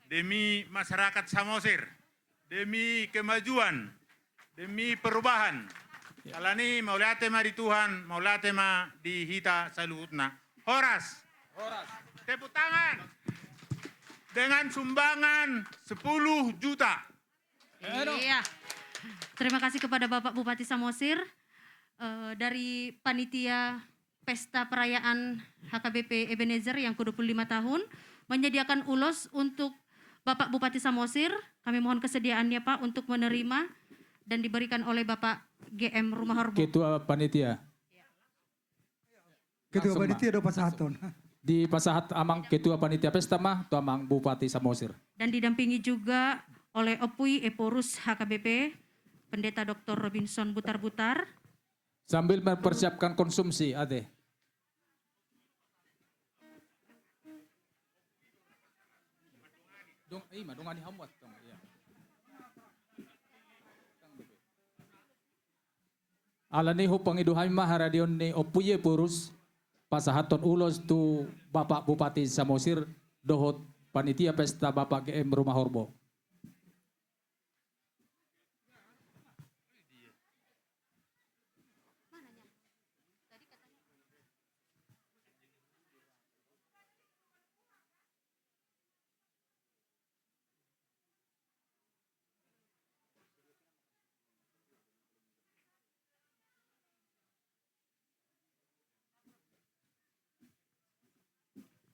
demi masyarakat Samosir, demi kemajuan, demi perubahan. Ya. Alani mauliate ma di Tuhan, mauliate ma di hita saluhutna. Horas. Horas. Tepuk tangan. dengan sumbangan sepuluh juta. Iya. Terima kasih kepada Bapak Bupati Samosir, eh, dari panitia pesta perayaan H K B P Ebenezer yang kedua puluh lima tahun, menyediakan ulos untuk Bapak Bupati Samosir. Kami mohon kesediaannya, Pak, untuk menerima dan diberikan oleh Bapak G M Rumahorbo. Ketua panitia. Ketua panitia do pasahathon. Dipasahat amang ketua panitia pesta ma tu amang Bupati Samosir. Dan didampingi juga oleh Ompu i Ephorus H K B P, Pendeta Doktor Robinson Butarbutar. Sambil mempersiapkan konsumsi, ate. Dong, ima dongani hamu, ate, dong, iya. Alani i hupangido hami ma haradeon ni Ompu i Ephorus, pasahathon ulos tu Bapak Bupati Samosir dohot panitia pesta Bapak G M Rumahorbo.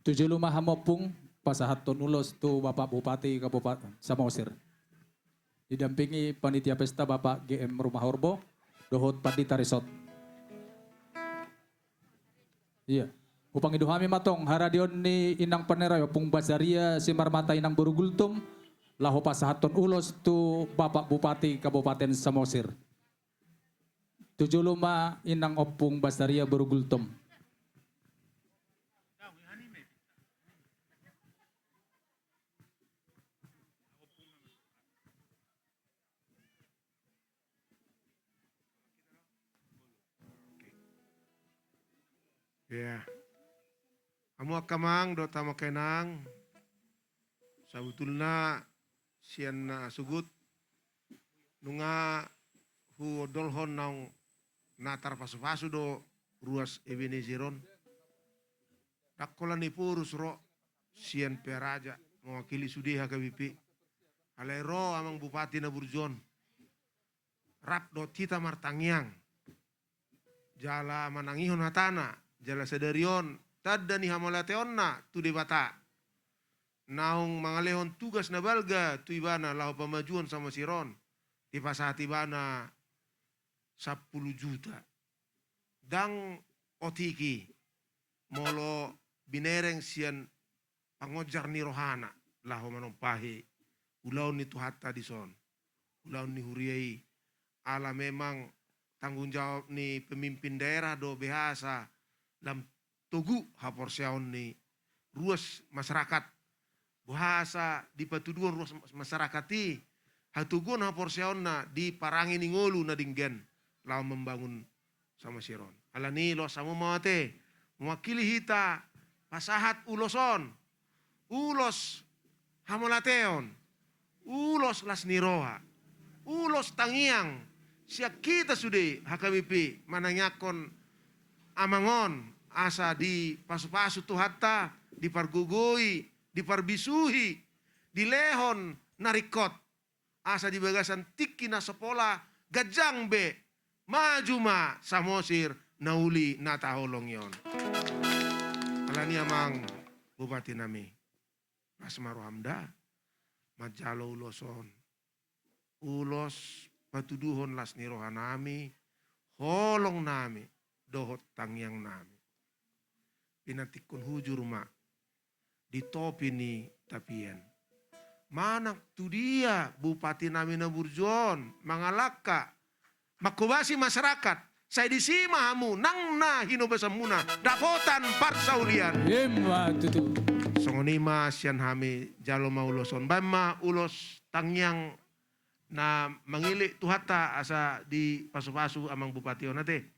Tu jolo ma hamu ompung, pasahathon ulos tu Bapak Bupati Kabupaten Samosir. Didampingi panitia pesta Bapak G M Rumahorbo dohot pandita resort. Iya. Hupangido hami ma tong haradeon ni inang panera i Ompung Basaria Simarmata inang boru Gultom, laho pasahathon ulos tu Bapak Bupati Kabupaten Samosir. Tu jolo ma inang Ompung Basaria boru Gultom. Iya. Hamu angka amang dohot hamu angka inang, sabutulna sian na sogot nunga huondolhon naung na tarpasupasu do ruas Ebenezer on. Ndang holan Ephorus ro sian Pearaja mewakili sude H K B P. Alai ro amang Bupati na burju on, rap dohot hita martangiang jala manangihon hatana, jala sadari on tanda ni hamauliateonna tu Debata naung mangalehon tugas na balga tu ibana laho pamajuon Samosir on, dipasahat ibana sampulu juta. Ndang otik i molo binereng sian pangonjar ni rohana laho manompahi ulaon ni Tuhanta dison, ulaon ni huria i. Ala memang tanggung jawab ni pemimpin daerah do, boasa lam togu haporseaon ni ruas masyarakat, boasa dipatuduhon ruas masyarakat i hatoguon haporseaonna di parange ni ngolu na denggan laho mambangun Samosir on. Alani i, los hamu ma ate, mewakili hita pasahat ulos on, ulos hamauliateon, ulos las ni roha, ulos tangiang sian hita sude H K B P manangiangkon amang on, asa dipasupasu Tuhanta, dipargogoi, diparbisuhi, dilehon na ringkot, asa di bagasan tingki na so pola ganjang be, maju ma Samosir na uli na taholongi on. Alani i amang Bupati nami, las ma roham da manjalo ulos on, ulos patuduhon las ni roha nami, holong nami dohot tangiang nami. Pinantikkon hujur ma di topi ni tapian. Manang tu dia bupati nami na burju on mangalangka, manghobasi masyarakat, sai disi ma hamu nang na hinobasanmuna dapotan parsaulian. Ima tutu. Songon i ma sian hami, jalo ma ulos on, baen ma ulos tangiang na mangilik Tuhanta asa dipasupasu amang bupati on ate.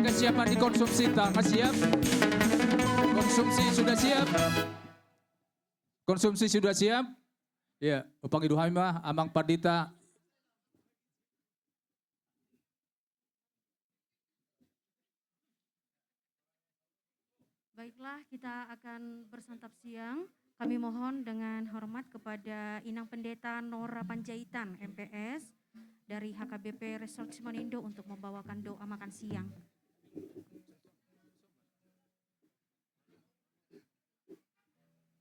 Siap di konsumsi, tangkas siap. Konsumsi sudah siap. Konsumsi sudah siap. Ya, pangido hami ma, Amang Pandita. Baiklah, kita akan bersantap siang. Kami mohon dengan hormat kepada Inang Pendeta Nora Panjaitan, M P S, dari H K B P Resort Simanindo untuk membawakan doa makan siang.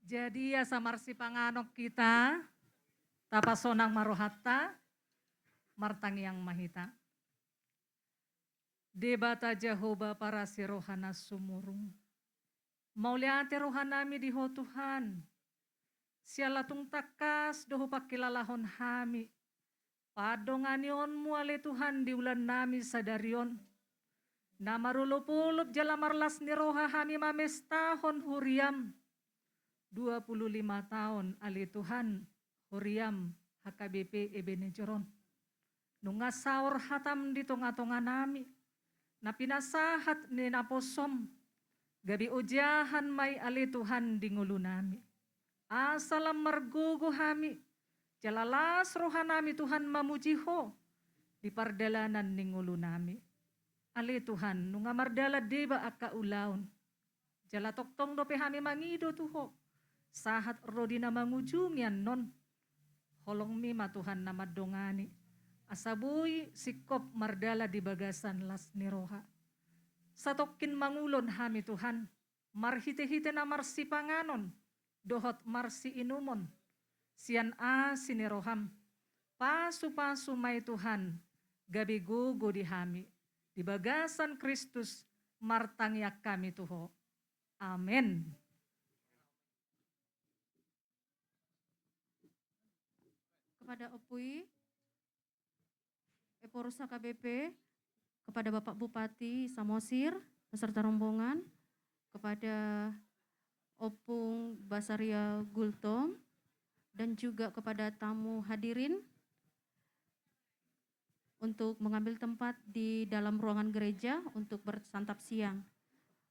Jadi, asa marsipanganon hita, tapasonang ma rohanta, martangiang ma hita. Debata Jahowa parasi roha na sumurung. Mauliate rohanami di Ho Tuhan. Siala tung tangkas do hupangkilalahon hami pandonganionmu ale Tuhan di ulaonnami sadari on. Na marolopolop jala marlas ni roha hami mamestahon huriam. Dua puluh lima taon ale Tuhan, huriam H K B P Ebenezer on. Nunga saor hatam di tongatonganami, na pinasahat ni naposom, gabe ojahan ma i ale Tuhan di ngolunami. Asa lam margogo hami, jala las rohanami Tuhan mamuji Ho, di pardalanan ni ngolunami. Ale Tuhan, nunga mardalan deba angka ulaon. Jala tongtong dope hami mangido tu Ho, sahat ro di na mangujungi annon. Holongmi ma Tuhan na mandongani, asa boi singkop mardalan di bagasan las ni roha. Satongkin mangulon hami Tuhan, marhitehite na marsipanganon, dohot marsiinumon, sian asi ni roham, pasupasu ma i Tuhan, gabe gogo di hami, di bagasan Kristus, martangiang hami tu Ho. Amen. Kepada Ompu i, Ephorus H K B P, kepada Bapak Bupati Samosir beserta rombongan, kepada Ompung Basaria Gultom, dan juga kepada tamu hadirin untuk mengambil tempat di dalam ruangan gereja untuk bersantap siang.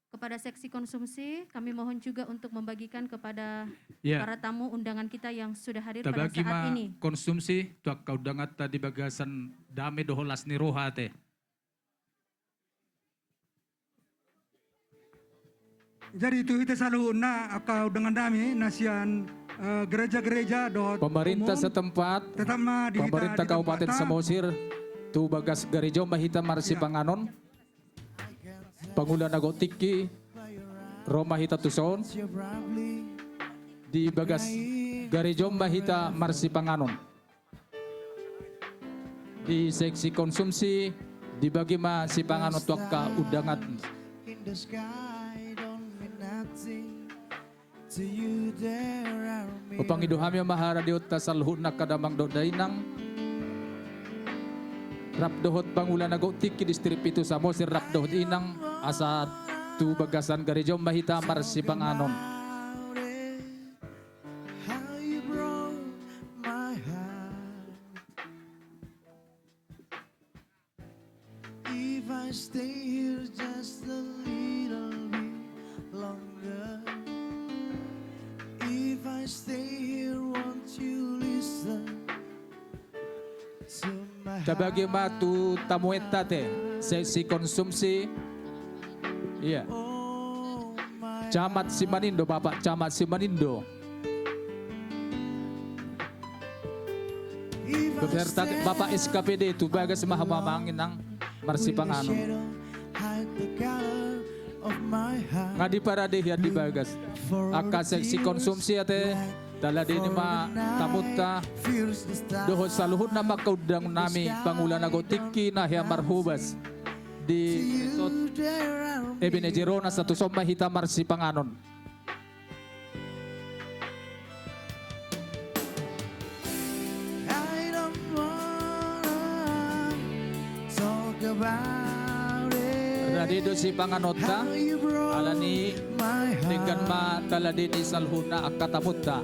Kepada seksi konsumsi, kami mohon juga untuk membagikan kepada, ya, para tamu undangan kita yang sudah hadir pada saat ini. Tabagi ma konsumsi tu angka undanganta di bagasan dame dohot las ni roha, ate. Jadi tu hita saluhutna angka undangan nami na sian, eh, gereja-gereja dohot pemerintah umum, setempat, tetap ma di hita, pemerintah di Kabupaten Samosir, tu bagas gareja on ma hita marsipanganon. Pangula na gok tingki, ro ma hita tuson. Di bagas gareja on ma hita marsipanganon. Di seksi konsumsi, dibagi ma sipanganon tu angka undangan. Hupangido hami ma haradeonta saluhutna angka damang dohot dainang, rap dohot pangula na gok tingki di Distrik Pitu Samosir, rap dohot inang, asa tu bagasan gareja on ma hita marsipanganon. If I stay here just a little bit longer, if I stay here, won't you listen to my heart? Tabagi ma tu tamuenta, ate, seksi konsumsi. Iya. Oh, my Camat Simanindo, Bapak Camat Simanindo. Beserta Bapak S K P D tu bagas ma hamu amang inang marsipanganon. Nga diparade hian di bagas. Angka seksi konsumsi, ate, taladeni ma tamunta dohot saluhutna ma angka undangan nami, pangula na gok tingki na hea marhobas di Resort Ebenezer on, asa tuson ma hita marsipanganon. Rade do sipanganonta, alani denggan ma taladeni saluhutna angka tamunta.